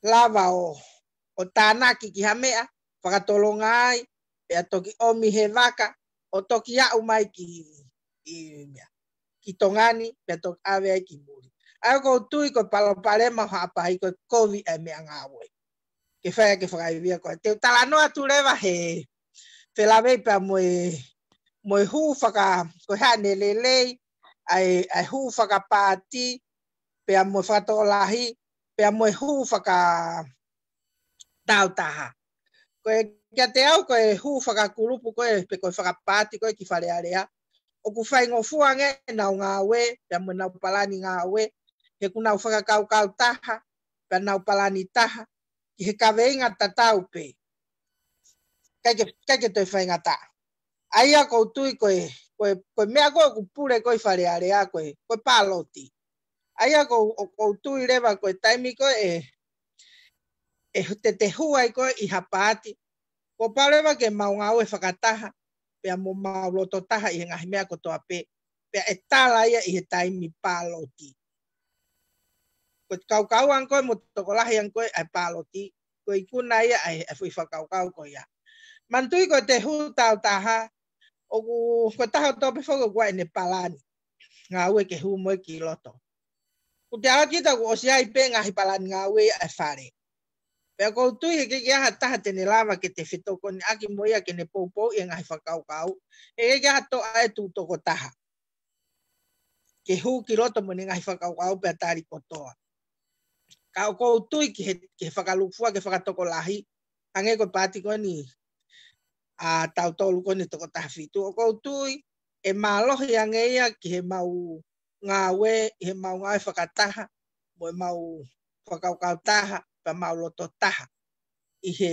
lava ʻo, ʻo tānaki ki ha meʻa, fakatolonga ai, pea toki ʻomi he vaka, ʻo toki aʻu mai ki, ki meʻa, ki Tonga ni, pea toki ʻave ai ki muli. ʻA ia ʻoku ou tui ko e palopalema ʻo Haʻapai ko e kovi ʻa e meʻangāue. Ke fai ʻaki e fakaivia ko ē. Te u talanoa atu leva he felāveʻi pea mo e, mo e hū faka, ko e hā ʻene lelei, ʻa e, ʻa e hū fakapaati, pea mo e fakatokolahi, pea mo e hū fakatāutaha. Ko e kiate au, ko e hū fakakulupu ko ē, pe ko e fakapaati ko ē ki Fale Alea, ʻoku faingofua ange ʻenau ngāue, pea mo ʻenau palani ngāue, he ʻoku nau fakakaukau taha, pea nau palani taha, ki he kaveinga tatau pē. ʻikai ke, ʻikai ke toe faingataʻa. ʻA ia ʻoku ou tui ko e, ko e, ko e meʻa ko ē ʻoku pule ko ē ʻi Fale Alea ko e, ko e pāloti. ʻA ia ʻoku ou, ʻoku ou tui leva ko e taimi ko ē ʻe, ʻe te te hū ai ko ē ʻi ha paati, kuo pau leva ke mau ngāue fakataha, pea mo mau loto taha ʻi he ngaahi meʻa kotoa pē, pea ʻe tala ia ʻi he taimi pāloti. Ko e kaukau ange ko ē mo e tokolahi ange ko ē ʻa e pāloti, ko e ikuna ia ʻa e, ʻa e foʻi fakakaukau ko ia. Manatuʻi ko e te hū taautaha, ʻoku, ko e taha kotoa pē foki ʻoku ʻi ai ʻene palani ngāue ke hū mo ia ki loto. ʻOku te ala kita kuo ʻosi ʻi ai pē ngaahi palani ngāue ʻa e fale. Pea ʻoku ou tui heʻikai ke ʻi ai ha taha te ne lava ke te fetokoniʻaki mo ia ke ne poupouʻi e ngaahi fakakaukau. Heʻikai ke ʻi ai ha toʻa ʻe tuʻu tokotaha ke hū ki loto mo ʻene ngaahi fakakaukau pea tali kotoa. Ka ʻoku ou tui ki he, ki he fakalūkufua, ki he fakatokolahi, hangē ko e paati ko eni, ʻa tautolu ko eni toko taha fitu. ʻOku ou tui ʻe mālohi ange ia ki he mau ngāue, ʻi he mau ngāue fakataha, mo e mau fakakaukau taha, pea mau loto taha ʻi he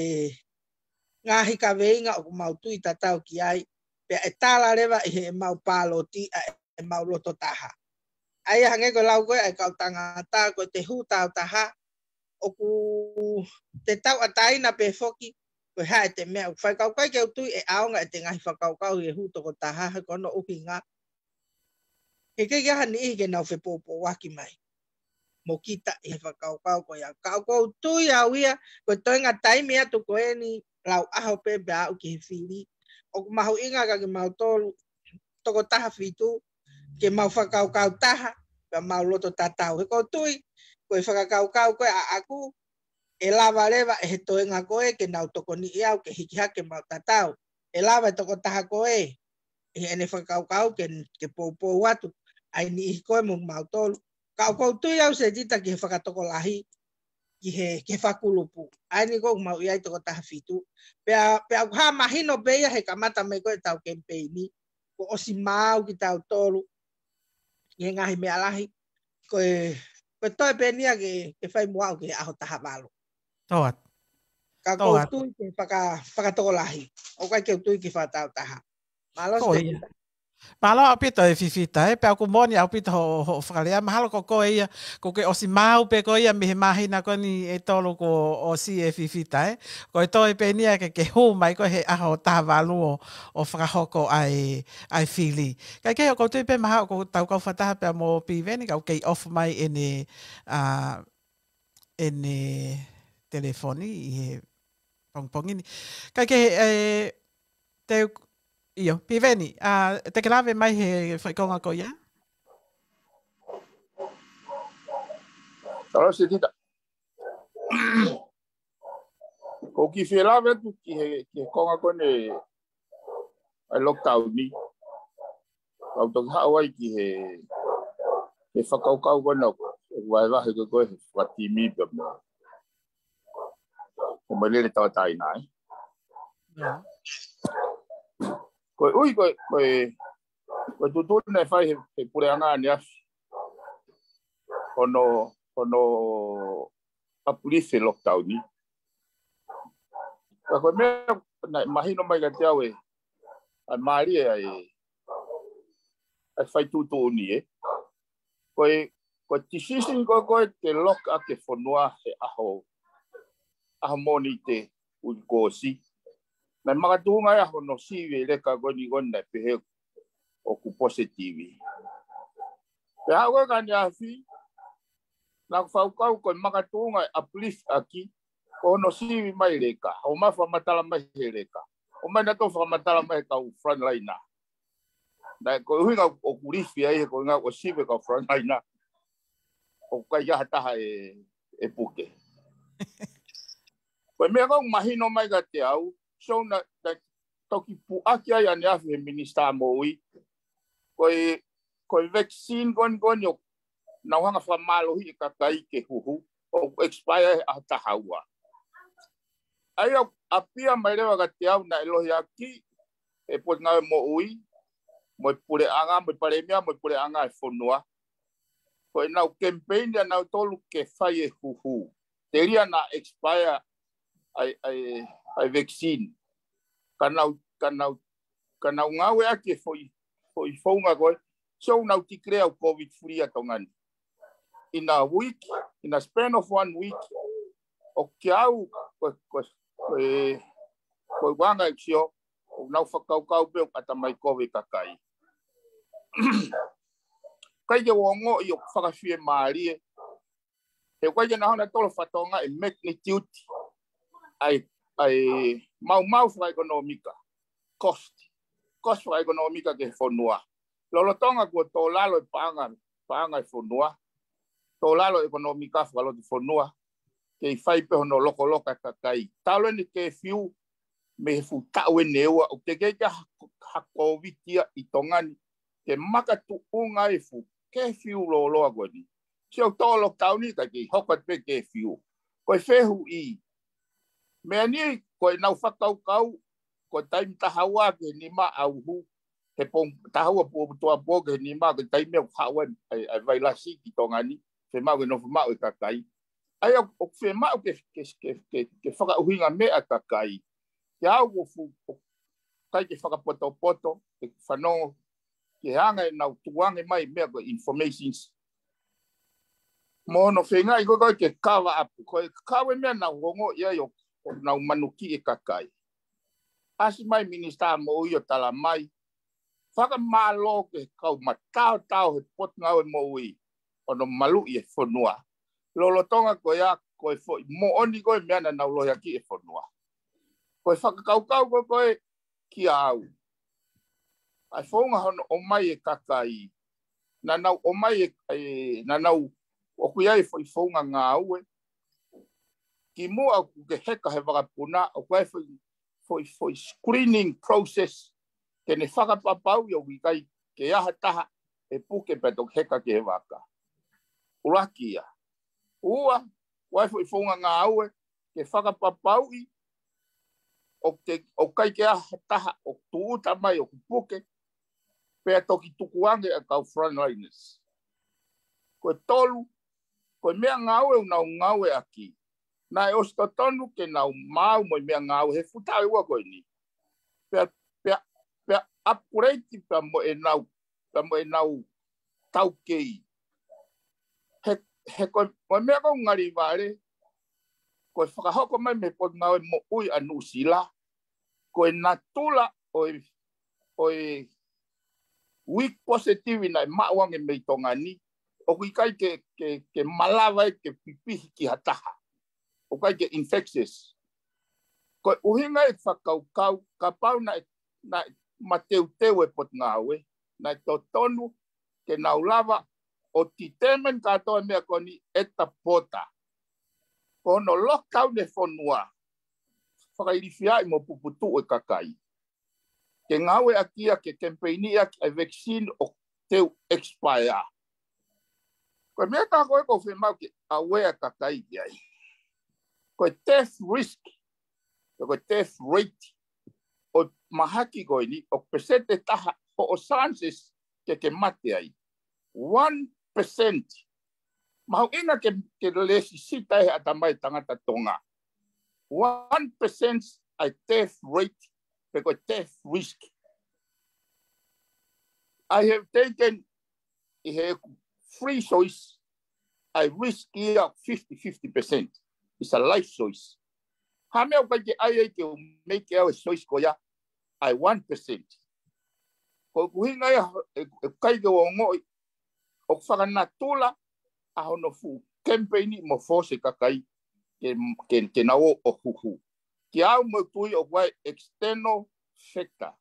ngaahi kaveinga ʻoku mau tui tatau ki ai, pea ʻe tala leva ʻi he mau pāloti ʻa e mau loto taha. ʻA ia hangē ko e lau ko ē ʻa e kau tangata, ko e te hū taautaha, ʻoku te tauʻatāina pē foki, ko e hā ʻete meʻa ʻoku fai. Ka ʻoku ʻikai ke u tui ʻe ʻaonga ʻete ngaahi fakakaukau ʻi he hū toko taha, he ko hono ʻuhinga, heʻikai ke ʻi ai ha niʻihi ke nau fepoupouaki mai mo kita ʻi he fakakaukau ko ia. Ka ʻoku ou tui au ia, ko e toenga taimi atu ko eni, lau ʻaho pē pea aʻu ki he fili, ʻoku mahuʻinga kia kimautolu toko taha fitu ke mau fakakaukau taha, pea mau loto tatau. He ʻoku ou tui, ko e fakakaukau ko ē ʻaʻaku, ʻe lava leva ʻe he toenga ko ē ke nau tokoniʻi au ke hiki hake mau tatau. ʻE lava e toko taha ko ē ʻi heʻene fakakaukau ke, ke poupou atu ʻa e niʻihi ko ē mo kimautolu. Ka ʻoku ou tui au Setita ki he fakatokolahi, ki he, ki he fakakulupu. ʻA eni ʻoku mau ʻi ai toko taha fitu. Pea, pea ʻoku hā mahino pē ia he kamata mai ko ē ʻetau kemipeini, kuo ʻosi maau kitautolu ʻi he ngaahi meʻa lahi. Ko e, ko e toe pē eni ia ke, ke fai muʻa ʻo ki he ʻaho taha valu. Tō atu. Ka ʻoku ou tui ki he faka-, fakatokolahi. ʻOku ʻikai ke u tui ki he fakataautaha. Mālō Setita. Mālō ʻaupito e Fifita, ē, pea ʻoku moʻoni ʻaupito hoʻo, hoʻo fakalea, mahalo ko koe ia, kuo ke ʻosi maau pē koe ia mei he māhina ko eni ʻe tolu kuo ʻosi e Fifita, ē. Ko e toe pē eni ia ke, ke hū mai ko ē he ʻaho taha valu ʻo, ʻo fakahoko ʻa e, ʻa e fili. Kae kehe ʻoku ou tui pē mahalo ʻoku tau kau fakataha pea mo Piveni, ka ʻoku kei off mai ʻene, ʻa, ʻene telefoni ʻi he pongipongi ni. Kae kehe, ē, te u-, ʻio, Piveni, ʻa, te ke lave mai he foʻi konga ko ia? Talo Setita. ʻOku ou kiʻi fie lave atu ki he, ki he konga ko eni ʻa e lockdown ni. Kau toki haʻu ai ki he, he fakakaukau ko ena ʻoku vahevahe ko ē he fakatimi pea mo, ʻo mai lele tauʻatāina ai. Ko e ʻuhi ko e, ko e, ko e tuʻutuʻuni naʻe fai he, he puleʻanga ʻaneafi. Hono, hono ʻapulifi e lockdown ni. Ka ko e meʻa naʻe mahino mai kiate au ē, ʻa e mālie ʻa e, ʻa e fai tuʻutuʻuni ē. Ko e, ko e decision ko ē ko ē ke lock ʻaki e fonua he ʻaho, ʻaho Mōnite ʻuli kuo ʻosi. Naʻe makatuʻunga ia hono sivi e leka ko eni ko eni naʻe pehē ʻoku positive. Pea haʻu ko ē ki ʻaneafi, naʻa ku fakakaukau ko e makatuʻunga e ʻapulifi ʻaki, ko hono sivi mai leka, ʻomai fakamatala mai he leka. ʻOmai nautolu fakamatala mai he kau frontliner. Naʻe ko e ʻuhinga ʻoku lifi ai he ko e ʻuhinga ʻoku sivi e kau frontliner. ʻOku ʻikai ha taha ʻe, ʻe puke. Ko e meʻa ʻoku mahino mai kiate au, so na, na toki puʻaki ai ʻaneafi he minisitā moʻui. Ko e, ko e vaccine ko eni ko eni ʻoku nau hanga fakamālohiʻi e kakai ke huhu, ʻoku expire he ʻaho taha ua. ʻA ia ʻoku ʻapia mai leva kiate au naʻe lohiakiʻi e potungāue moʻui, mo e puleʻanga, mo e palēmia, mo e puleʻanga e fonua. Ko ʻenau campaign ʻanautolu ke fai e huhu. Telia naʻa expire ʻa e, ʻa e, ʻa e vaccine. ka nau, ka nau, ka nau ngāueʻaki e foʻi, foʻi founga ko ē, so nau declare ʻoku COVID free ʻa Tonga ni. In a week, in a span of one week, ʻoku ʻikai ke u, ko, ko, ko e, ko e anga ʻeku sio, ʻoku nau fakakaukau pē ʻoku ʻatamai kovi e kakai. ʻIkai ke u ongoʻi ʻoku fakafiemālie, he ʻoku ʻikai ke nau hanga ʻo tolo fakatokangaʻi e magnitude ʻa e, ʻa e maumau fakaʻekonōmika, cost, cost fakaʻekonōmika ki he fonua. Lolotonga kuo tō lalo e paʻanga, paʻanga e fonua, tō lalo e ʻekonōmika fakalotofonua, kei fai pē hono lokoloka e kakai. Talu eni e kefiu mei he fuʻu taʻu eni ʻe ua, ʻoku teʻeki ke ha, ha COVID ia ʻi Tonga ni ke makatuʻunga e fuʻu kefiu lōloa ko eni. Sio, tō lockdown ni ka kei hoko atu pē kefiu. Ko e fehuʻi, meʻa ni, ko ʻenau fakakaukau, ko e taimi taha ua ki he nima ʻauhu, he pongipongi taha ua puʻoputuʻa pō ki he nima, ko e taimi ʻoku haʻu ai e, e, e vailasi ki Tonga ni, fiemaʻu ke nofo maʻu e kakai. ʻA ia ʻoku fiemaʻu ke, ke, ke, ke, ke fakaʻuhinga meʻa e kakai. Ke au ʻoku fuʻu, ʻoku ʻikai ke fakapotopoto, ke fanongo ki he anga ʻenau tukuange mai meʻa ko e informations. Mo hono feingaʻi ko ē ke cover up, ko e kau e meʻa naʻa nau ongoʻi ai ʻoku, ʻoku nau manukiʻi e kakai. ʻAsi mai Minisitā Moʻui ʻo tala mai, fakamālō ki he kau mataotao he Potungāue Moʻui ʻo nau maluʻi e fonua. Lolotonga ko ia, ko e foʻi moʻoni ko e meʻa naʻa nau lohiakiʻi e fonua. Ko e fakakaukau ko ē ko ē kia au, ʻa e founga hono ʻomai e kakai, naʻa nau ʻomai e, e, naʻa nau ʻoku ʻi ai e foʻi founga ngāue. Kimuʻa ʻoku ke heka he vakapuna, ʻoku ʻi ai e foʻi, foʻi, foʻi screening process ke ne fakapapauʻi ʻoku ʻikai ke ʻi ai ha taha ʻe puke pea toki heka ki he vaka. ʻUluaki ia. Ua, ʻoku ʻi ai e foʻi founga ngāue ke fakapapauʻi ʻoku te, ʻoku ʻikai ke ʻi ai ha taha ʻoku tūʻuta mai ʻoku puke, pea toki tukuange ʻa e kau frontliners. Ko e tolu, ko e meʻangāue ʻoku nau ngāueʻaki, naʻe ʻosi totonu ke nau maau mo e meʻangāue he fuʻu taʻu ʻe ua ko eni. Pea, pea, pea upgrade pea mo ʻenau, pea mo ʻenau taukei. He, he ko e, ko e meʻa ko ē ʻoku ngali vale, ko e fakahoko mai mei he Potungāue Moʻui ʻa Nuʻusila, ko e natula ʻo e, ʻo e weak positive naʻe maʻu ange mei Tonga ni, ʻoku ʻikai ke, ke, ke malava ai ke pipihi ki ha taha. ʻOku ʻikai ke infectious. Ko e ʻuhinga e fakakaukau, kapau naʻe, naʻe mateuteu e Potungāue, naʻe totonu ke nau lava ʻo determine kātoa e meʻa ko eni at the border. Ko hono lockdown e fonua, fakailifiaʻi mo puputuʻu e kakai. Ke ngāueʻaki ia ke kemipeiniʻaki e vaccine ʻoku teu expire. Ko e meʻa ko ē ʻoku fiemaʻu ke aware e kakai ki ai. Ko e death risk, ko e death rate ʻo e mahaki ko eni, ʻoku peseti ʻe taha hoʻo chances ke ke mate ai. One percent. Mahuʻinga ke, ke lesisita e ʻatamai tangata Tonga. One percent ʻa e death rate, pe ko e death risk. I have taken, ʻi heʻeku free choice, ʻa e risk ia fifty fifty percent. It's a life choice. Ha meʻa ʻoku ʻikai ke ʻai ai ke u make au e choice ko ia, ʻa e one percent. Ko e ʻuhinga ia, ʻe, ʻe ʻikai ke u ongoʻi ʻoku fakanatula ʻa hono fuʻu kemipeini mo force e kakai ke, ke, ke nau ō ʻo huhu. Kia au mo e tui ʻoku ʻi ai e external factor.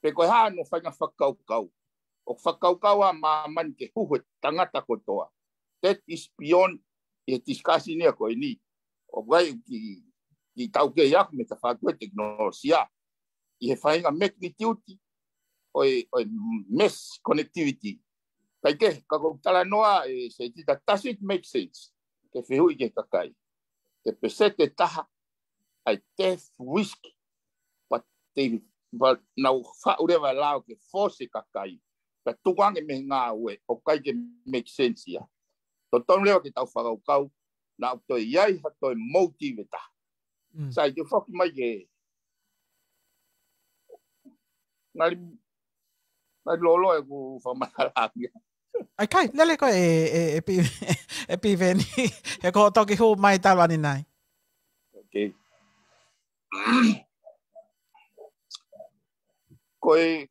Pe ko e hā hono faʻahinga fakakaukau. ʻOku fakakaukau ʻa māmani ke huhu e tangata kotoa. That is beyond e discussion ia ko eni. ʻOku ʻi ai e kiʻi, kiʻi taukei ʻaku mei he tafaʻaki ʻo e tekinolosia. ʻI he faʻahinga magnitude ʻo e, ʻo e mass connectivity. Kae kehe, ka ko e talanoa ē Seitita, does it make sense? Ke fehuʻi ki he kakai. Ke peseti ʻe taha ʻa e death risk, but they, but nau faʻu leva e lao ke force e kakai. Pea tukuange mei he ngāue, ʻoku ʻikai ke make sense ia. Totonu leva ke tau fakakaukau, naʻa ʻoku toe ʻi ai ha toe motive ʻe taha. Mm. Sai, ke foki mai ki he, Ngali, ngali lolo e ku fakamatala ia. ʻAi kai, lele ko e, e, e pi-, e piveni, he ko toki hū mai talu ʻanenai. Okay. Ko e,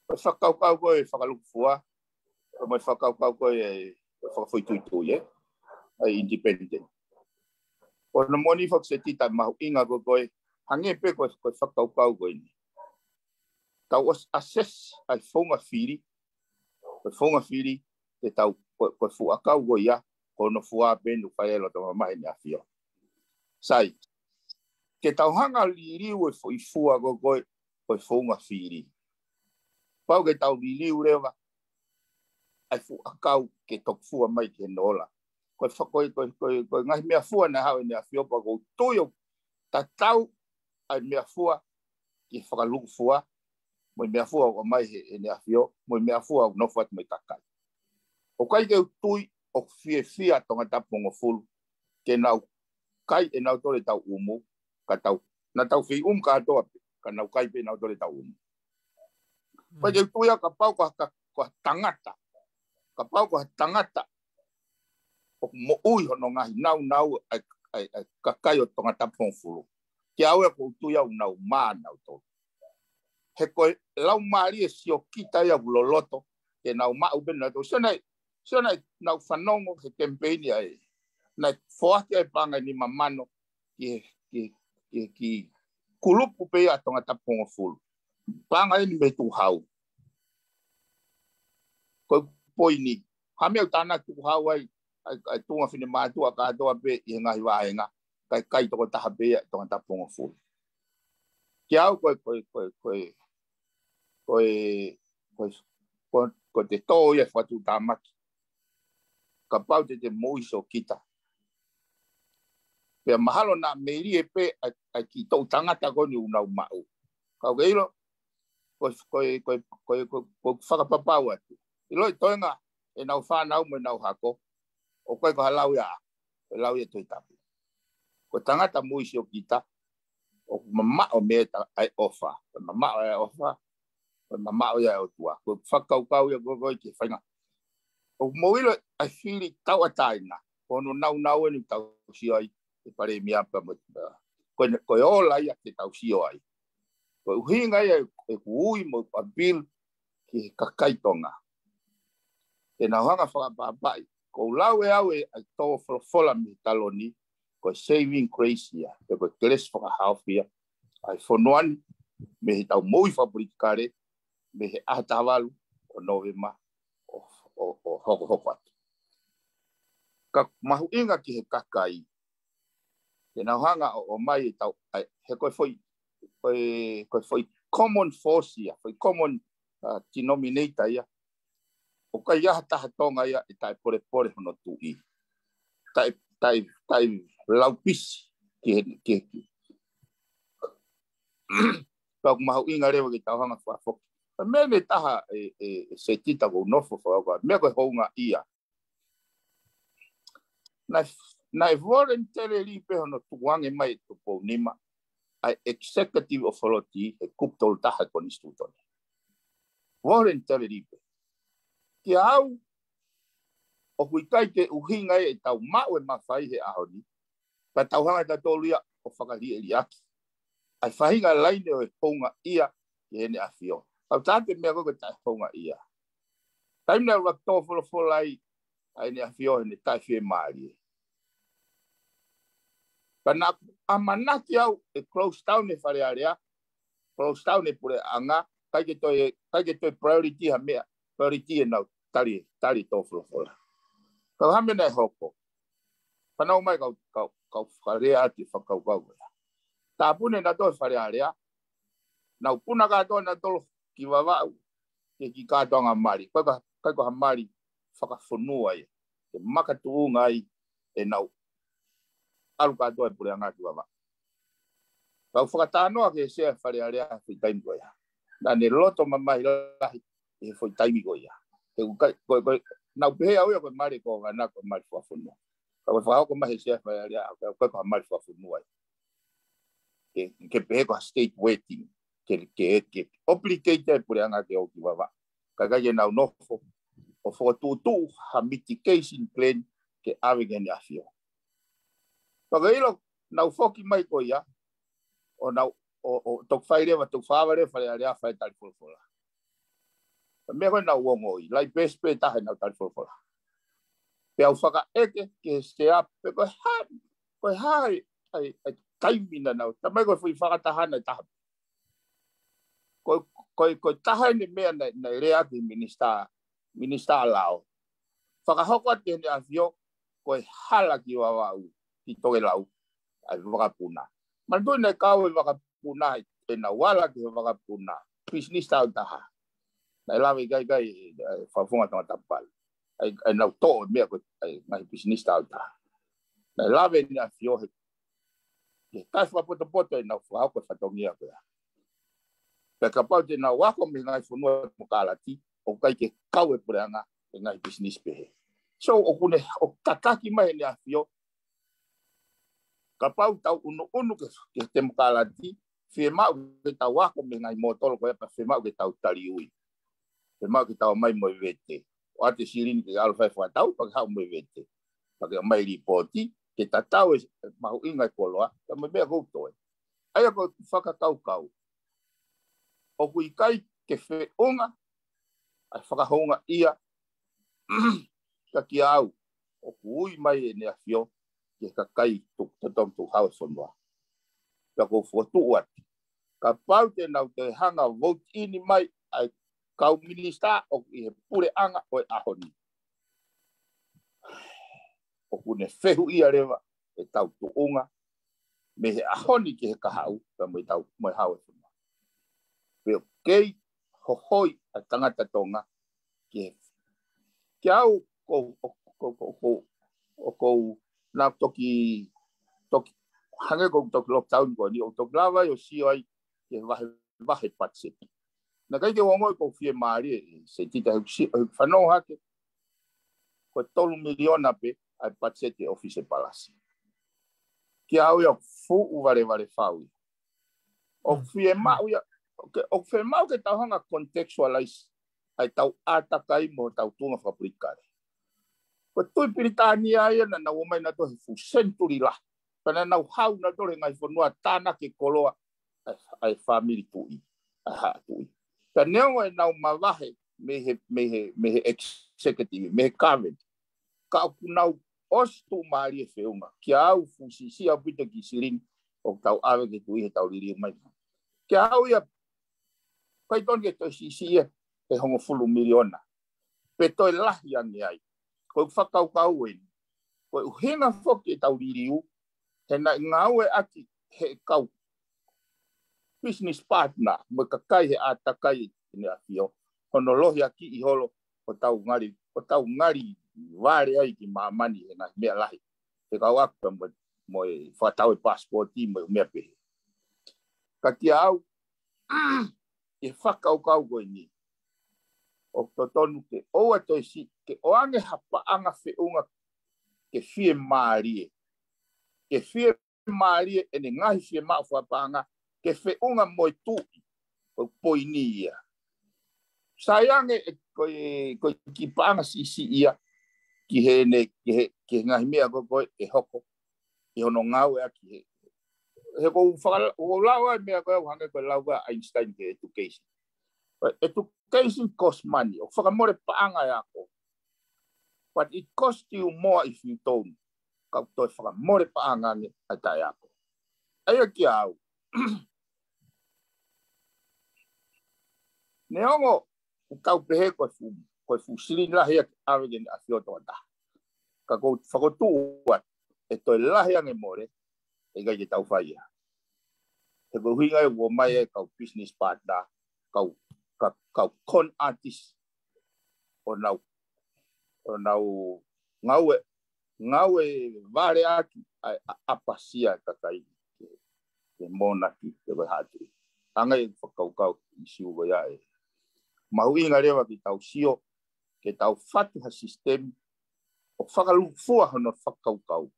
ko e fakakaukau ko e fakalukufua, ko e fakakaukau ko e, e fakafoʻituitui, ē? ʻA e independent. Ko hono moʻoni foki Setita mahuʻinga ko e, ko e, hangē pē ko e, ko e fakakaukau ko eni. Tau ʻosi assess ʻa e founga fili, ko e founga fili, te tau, ko, ko e fuʻu ʻakau ko ia, ko hono fua pē ʻoku fai ai e loto mamahi ʻEne ʻAfio. Sai, ke tau hanga liliu e foʻi fua ko e, ko e, ko e founga fili. Pau ke tau liliu leva ʻa e fuʻu ʻakau ke toki fua mai ki hono ola. Ko e fa-, ko e, ko e, ko e, ko e ngaahi meʻafua naʻe haʻu ʻEne ʻAfio pea ʻoku ou tui ʻoku tatau ʻa e meʻafua ki he fakalukufua, mo e meʻafua ʻoku ʻomai he, ʻEne ʻAfio, mo e meʻafua ʻoku nofo atu mo e kakai. ʻOku ʻikai ke u tui ʻoku fiefia Tongatapu hongofulu ke nau kai ʻe nautolu ʻetau ʻumu, ka tau, naʻa tau fei ʻumu kātoa pē, ka nau kai pē ʻe nautolu ʻetau ʻumu. ʻOku ʻikai ke u tui au kapau ko ha ka-, ko ha tangata, kapau ko ha tangata ʻoku moʻui hono ngaahi naunau ʻa e, ʻa e, ʻa e kakai ʻo Tongatapu hongofulu. Ke au ē ʻoku ou tui au ʻoku nau mā nautolu. He ko e laumālie siokita ia ʻoku loloto, ke nau maʻu pē nautolu. Sio naʻe, sio naʻe, naʻa ku fanongo he kemipeini ʻa e, naʻe foaki ʻa e paʻanga ʻe nima mano ki, ki, ki, ki kulupu pē ia ʻa Tongatapu hongofulu. Paʻanga ʻeni mei tuʻu hau. Ko e poini. Ha meʻa ʻoku tānaki tuʻu hau ai, ʻa e, ʻa e tuʻunga finemātuʻa kātoa pē ʻi he ngaahi vāhenga, kae kai tokotaha pē ia ʻe Tongatapu hongofulu. Kiate au ko e, ko e, ko e, ko e, ko e, ko e, ko e, ko e te tō ia e fakatuʻutāmaki. Kapau te te moʻui siokita. Pea mahalo naʻa melie pē ʻa e, ʻa e kiʻi toʻu tangata ko eni ʻoku nau maʻu. Ka ʻoku ke ʻilo, ko e, ko e, ko e, ko e, ko e, ko e fakapapau atu. ʻIlo e toenga ʻenau fānau mo ʻenau hako, ʻoku ʻikai ko ha lau ia, ko e lau ia Tohi Tapu. Ko e tangata moʻui siokita, ʻoku mamaʻo mei ai ʻa e ʻofa. Ko e mamaʻo ʻa e ʻofa, ko e mamaʻo ia ʻa e ʻOtua. Ko e fakakaukau ia ko e, ko e ke fainga. ʻOku mou ʻilo ʻa e fili tauʻatāina, ko hono naunau ʻeni ʻoku tau sio ai, ʻe Palēmia pea mo, ko e, ko e ola ia te tau sio ai. Ko e ʻuhinga ia ʻeku ui mo ʻeku appeal ki he kakai Tonga. Ke nau hanga fakapapauʻi, ʻoku ou lau ʻe au ʻa e tō folofola mei he taloni, ko e saving grace ia, pe ko e kelesi fakahaofi ia ʻa e fonua ni, mei heʻetau moʻui fakapolitikale, mei he ʻaho taha valu ʻo Nōvema ʻo, ʻo, ʻo hokohoko atu. Ka mahuʻinga ki he kakai, ke nau hanga ʻo, ʻomai ʻetau, ʻa e, he ko e foʻi, ko e, ko e foʻi common force ia, foʻi common, uh, denominator ia. ʻOku ʻikai ha taha Tonga ia ʻe taʻepolepole hono tuʻi. Taʻe, taʻe, taʻe laupisi ki he, ki he, ki. Pea ʻoku mahuʻinga leva ke tau hanga fakafoki. Ka meʻa ʻe taha ʻe, ʻe, ʻe Setita ʻoku ou nofo fakakaukau. Meʻa ko e houngaʻia. Naʻe, naʻe voluntarily pē hono tukuange mai ʻe Tupou Nima ʻa e executive authority he kupu tolu taha ʻo e konisitūtone. Voluntarily pē. Kiate au, ʻoku ʻikai ke ʻuhinga ia ʻetau maʻu e mafai he ʻaho ni, ka tau hanga ʻe tautolu ia ʻo fakaliʻeliʻaki ʻa e faʻahinga laine ʻo e houngaʻia ki heʻene ʻafio. Kau tāte meʻa ko e taʻehoungaʻia. Taimi naʻe ʻuluaki tō folofola ai ʻa ʻEne ʻAfio heʻene taʻefiemālie. Pea naʻa ku ʻamanaki au ʻe close down e Fale Alea, close down e puleʻanga, ʻikai ke toe, ʻikai ke toe priority ha meʻa, priority ʻenau tali, tali tō folofola. Ka ko e hā e meʻa naʻe hoko. Fanongo mai kau, kau, kau fakalea atu e fakakaukau ko ia. Tāpuni nautolu e Fale Alea, nau puna kātoa nautolu ki Vavaʻu, ke kiʻi kātoanga mali. ʻIkai ko, ʻikai ko ha mali fakafonua ia. Ke makatuʻunga ai ʻenau ʻalu kātoa e puleʻanga ki Vavaʻu. Kau fakatalanoa ki he sea Fale Alea he foʻi taimi ko ia. Naʻa ne loto mamahi lahi he foʻi taimi ko ia. He ʻoku ʻikai, ko, ko, nau pehē au ia ko e mali ko ʻena ko e mali fakafonua. Ka ko e fakahoko mai he sea Fale Alea, ʻikai ko ha mali fakafonua ia. Ke, ke pehē ko ha state wedding. ke, ke, ke obligate e puleʻanga ke ō ki Vavaʻu. Kae ʻikai ke nau nofo ʻo fokotuʻutuʻu ha mitigation plan ke ʻave ki heʻene ʻAfio. Pea ko e ʻilo, nau foki mai ko ia, ʻo nau, ʻo, ʻo toki fai leva, toki fakaava leva Fale Alea, fai e tali folofola. Ko e meʻa ko ē naʻá ku ongoʻi, laʻi peesi pē taha ʻenau tali folofola. Pea u fakaʻeke ki he sea pe ko e hā, ko e hā e, e, e taimi naʻa nau, talamai ko e foʻi fakataha naʻe taha. Ko, ko, ko e taha eni e meʻa naʻe, naʻe lea ki he minisitā, minisitā lao. Fakahoko atu ki heʻene ʻAfio, ko e hala ki Vavaʻu, ki Tokelau, ʻa e vakapuna. Manatuʻi naʻe kau e vakapuna, ʻenau ala ki he vakapuna, pisinisi taautaha. Naʻe lave ʻikai, ʻikai, e, fakafofonga tangata pale. ʻA e, ʻenau toʻo e meʻa ko e, ʻa e, ngaahi pisinisi taautaha. Naʻe lave ʻEne ʻAfio he, he kai fakapotopoto ʻenau fakahoko e fatongia ko ia. Pea kapau te nau ako mei he ngaahi fonua temokalati, ʻoku ʻikai ke kau e puleʻanga he ngaahi pisinisi pehē. So, ʻoku ne, ʻoku tataki mai ʻEne ʻAfio, kapau tau ʻunuʻunu ki he, ki he temokalati, fiemaʻu ke tau ako mei he ngaahi mōtolo ko ia pea fiemaʻu ke tau taliui. Fiemaʻu ke tau ō mai mo e vete. ʻOatu e silini ke ʻalu fai fakatau, pea ke haʻu mo e vete. Pea ke ō mai lipooti, ke tatau e mahuʻinga e koloa, pea mo e meʻa ʻoku toe. ʻA ia ko e fakakaukau. ʻOku ʻikai ke feʻunga, ʻa e fakahoungaʻia, ka kiate au, ʻoku ui mai ʻEne ʻAfio, ki he kakai tuku, totongi tukuhau e fonua. Pea ʻoku ou fokotuʻu atu. Kapau te nau toe hanga ʻo vote in mai ʻa e kau minisitā ʻoku ʻi he puleʻanga ʻo e ʻaho ni. ʻOku ne fehuʻia leva ʻetau tuʻunga, mei he ʻaho ni ki he kahaʻu, pea mo ʻetau, mo e hau e fonua. Pea ʻoku kei hohoi ʻa e tangata Tonga, ki he, kiate au, ʻoku ou, ʻoku ou, ʻoku ou, ʻoku ou, naʻá ku toki, toki, hangē ko e toki lockdown ko eni, ʻoku ou toki lava ai ʻo sio ai, ki he vahe, vahe patiseti. Naʻe ʻikai ke u ongoʻi ʻoku ou fiemālie, Setita, he ʻoku si-, he ʻoku fanongo hake, ko e tolu miliona pē ʻa e patiseti ʻo e ʻōfisi e palasi. Kiate au ia ʻoku fuʻu valevale fau ia. ʻOku fiemaʻu ia, ʻoku, ʻoku fiemaʻu ke tau hanga ʻo contextualize ʻa ʻetau ʻātakai mo ʻetau tuʻunga fakapolitikale. Ko e Tuʻi Pilitānia ia naʻa nau ō mai nautolu he fuʻu senituli lahi. Pea naʻa nau haʻu nautolu he ngaahi fonua tānaki e koloa ʻa e, ʻa e fāmili tuʻi, ʻa e haʻa tuʻi. Pea neongo ʻenau mavahe mei he, mei he, mei he executive, mei he government. Ka ʻoku nau ʻosi tuʻumālie feʻunga. Kiate au fuʻu siʻisiʻi ʻaupito e kiʻi silini ʻoku tau ʻave ki he tuʻi heʻetau liliu mai. Kiate au ia, ʻikai totonu ke toe siʻisiʻi ia he hongofulu miliona. Pe toe lahi ange ai. Ko e fakakaukau eni. Ko e ʻuhinga foki ʻetau liliu, he naʻe ngāueʻaki he kau business partner, mo e kakai he ʻātakai ʻEne ʻAfio, hono lohiakiʻi holo hotau ngali, hotau ngali vale ai ki māmani he ngaahi meʻa lahi. He kau aku mo, mo e fakatau e pasipoti mo e meʻa pehē. Ka kiate au, ʻi he fakakaukau ko eni, ʻoku totonu ke ʻoua toe siʻi, ke ʻoange ha paʻanga feʻunga ke fiemālie. Ke fiemālie ʻene ngaahi fiemaʻu fakapaʻanga, ke feʻunga mo e tuʻi, ko e poini ia. Sai ange e, ko e, ko e kiʻi paʻanga siʻisiʻi ia, ki heʻene, ki he, ki he ngaahi meʻa ko ē ʻe hoko, ʻi hono ngāueʻaki he. He ʻoku ou faka-, ʻoku ou lau ai e meʻa ko ē ʻoku hangē ko e lau ʻa Einstein ki he education. Education cost money, ʻoku fakamole paʻanga e ako. But it costs you more if you don't. Ka ʻoku toe fakamole paʻanga ange ʻa e taʻeako. ʻA ia kiate au. Neongo ʻoku tau pehē ko e fuʻu, ko e fuʻu silini lahi ia ke ʻave ki heʻene ʻAfio tokotaha. Ka ʻoku ou fokotuʻu atu, ʻe toe lahi ange mole, ʻe ʻikai ke tau fai ia. He ko e ʻuhinga ia ʻoku ō mai ai e kau business partner, kau, ka-, kau con artist, ʻo nau, ʻo nau ngāue, ngāue valeaki ʻa e, ʻa, ʻapasia e kakai ke, ke monaki, ke ko e haʻa tuʻi. Hangē ko e fakakaukau ʻi siu ko ia ē. Mahuʻinga leva ke tau sio, ke tau fatu ha sisitemi ʻoku fakalūkufua hono fakakaukau.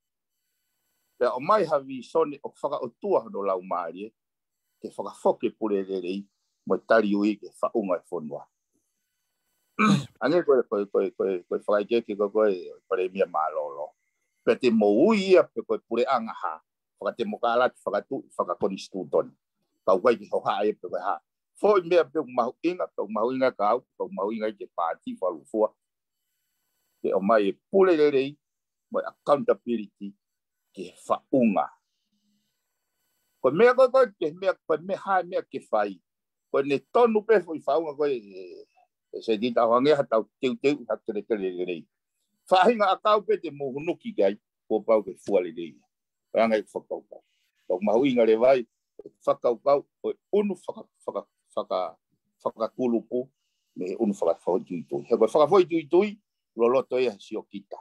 Pea ʻomai ha vīsone ʻoku fakaʻotua hono laumālie, ke fakafoki e pule lelei mo e taliui ki he faʻunga e fonua. Hangē ko e, ko e, ko e, ko e, ko e fakaʻekeʻeke ko e, ko e palēmia mālōlō. Pea te moʻui ia pe ko e puleʻanga hā, fakatemokalati, fakatuʻi, fakakonisitūtone. Ka ʻoku ʻikai ke hohaʻa ia pe ko e hā. Foʻi meʻa pē ʻoku mahuʻinga, pea ʻoku mahuʻinga kia au, pea ʻoku mahuʻinga ki he paati fakalūkufua, ke ʻomai e pule lelei mo e accountability ki he faʻunga. Ko e meʻa ko e, ko e, ke meʻa, ko e meʻa hā e meʻa ke fai. Ko ʻene tonu pē foʻi faʻunga ko e, e, e Setita, ʻo hangē ha tau teuteu ha kelekele lelei. Faʻahinga ʻakau pē te mou hunuki ki ai, kuo pau ke fua lelei. Ko e anga e fakakaukau. Pea ʻoku mahuʻinga leva ai, fakakaukau, ʻo e ʻunu faka, faka, faka, fakakulupu, mei he ʻunu fakafoʻituitui. He ko e fakafoʻituitui, loloto ia he siokita.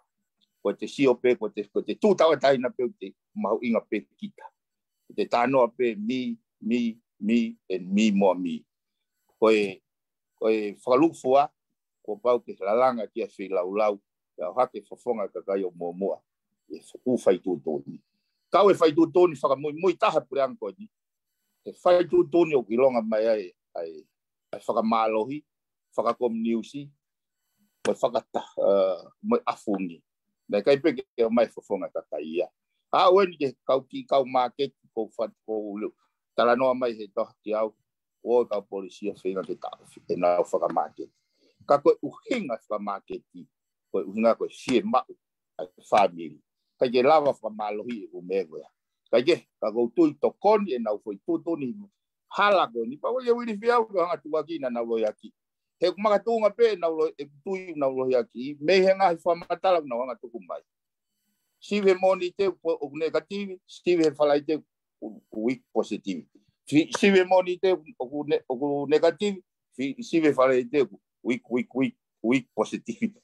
Ko e te sio pē, ko e te, ko e te tūtauʻatāina pē, ʻoku te mahuʻinga pē kita. Ko e te tānoa pē, me, me, me, and me more me. Ko e, ko e fakalūkufua, kuo pau ke lalanga ki ai e feilaulau, pea ʻohake e fofonga e kakai ʻo muʻomuʻa, ʻi he ʻū faituʻutuʻuni. Kau e faituʻutuʻuni fakamuimui taha e puleʻanga ko eni, he faituʻutuʻuni ʻoku ʻilonga mai ai, ai, ai fakamālohi, fakakominiusi, mo e fakata, ē, mo e ʻafungi. Naʻe ʻikai pē ke ʻomai e fofonga e kakai ia. Aʻu eni ki he kau kiʻi kau māketi, kou fat-, kou leu. Talanoa mai he tohi ki au, ʻoku ʻi ai e kau polisi ʻoku feinga ke taʻofi ʻenau fakamāketi. Ka ko e ʻuhinga e fakamāketi, ko e ʻuhinga ko e fiemaʻu ʻa e fāmili. ʻIkai ke lava fakamālohi e ʻū meʻa ko ia. ʻIkai ke, ka kou tui tokoni ʻenau foʻi tuʻutuʻuni hala ko eni. Pau ia Uilifi au ke hanga tukuakiʻi naʻa nau lohiakiʻi. He ʻoku makatuʻunga pē ʻenau lohi-, ʻeku tui ʻoku nau lohiakiʻi, mei he ngaahi fakamatala ʻoku nau hanga tuku mai. Sivi he Mōnite ʻoku, ʻoku negative, sivi he Falaite ʻoku, ʻoku weak positive. Si-, sivi he Mōnite ʻoku ne-, ʻoku negative, si-, sivi he Falaite ʻoku weak, weak, weak, weak positive.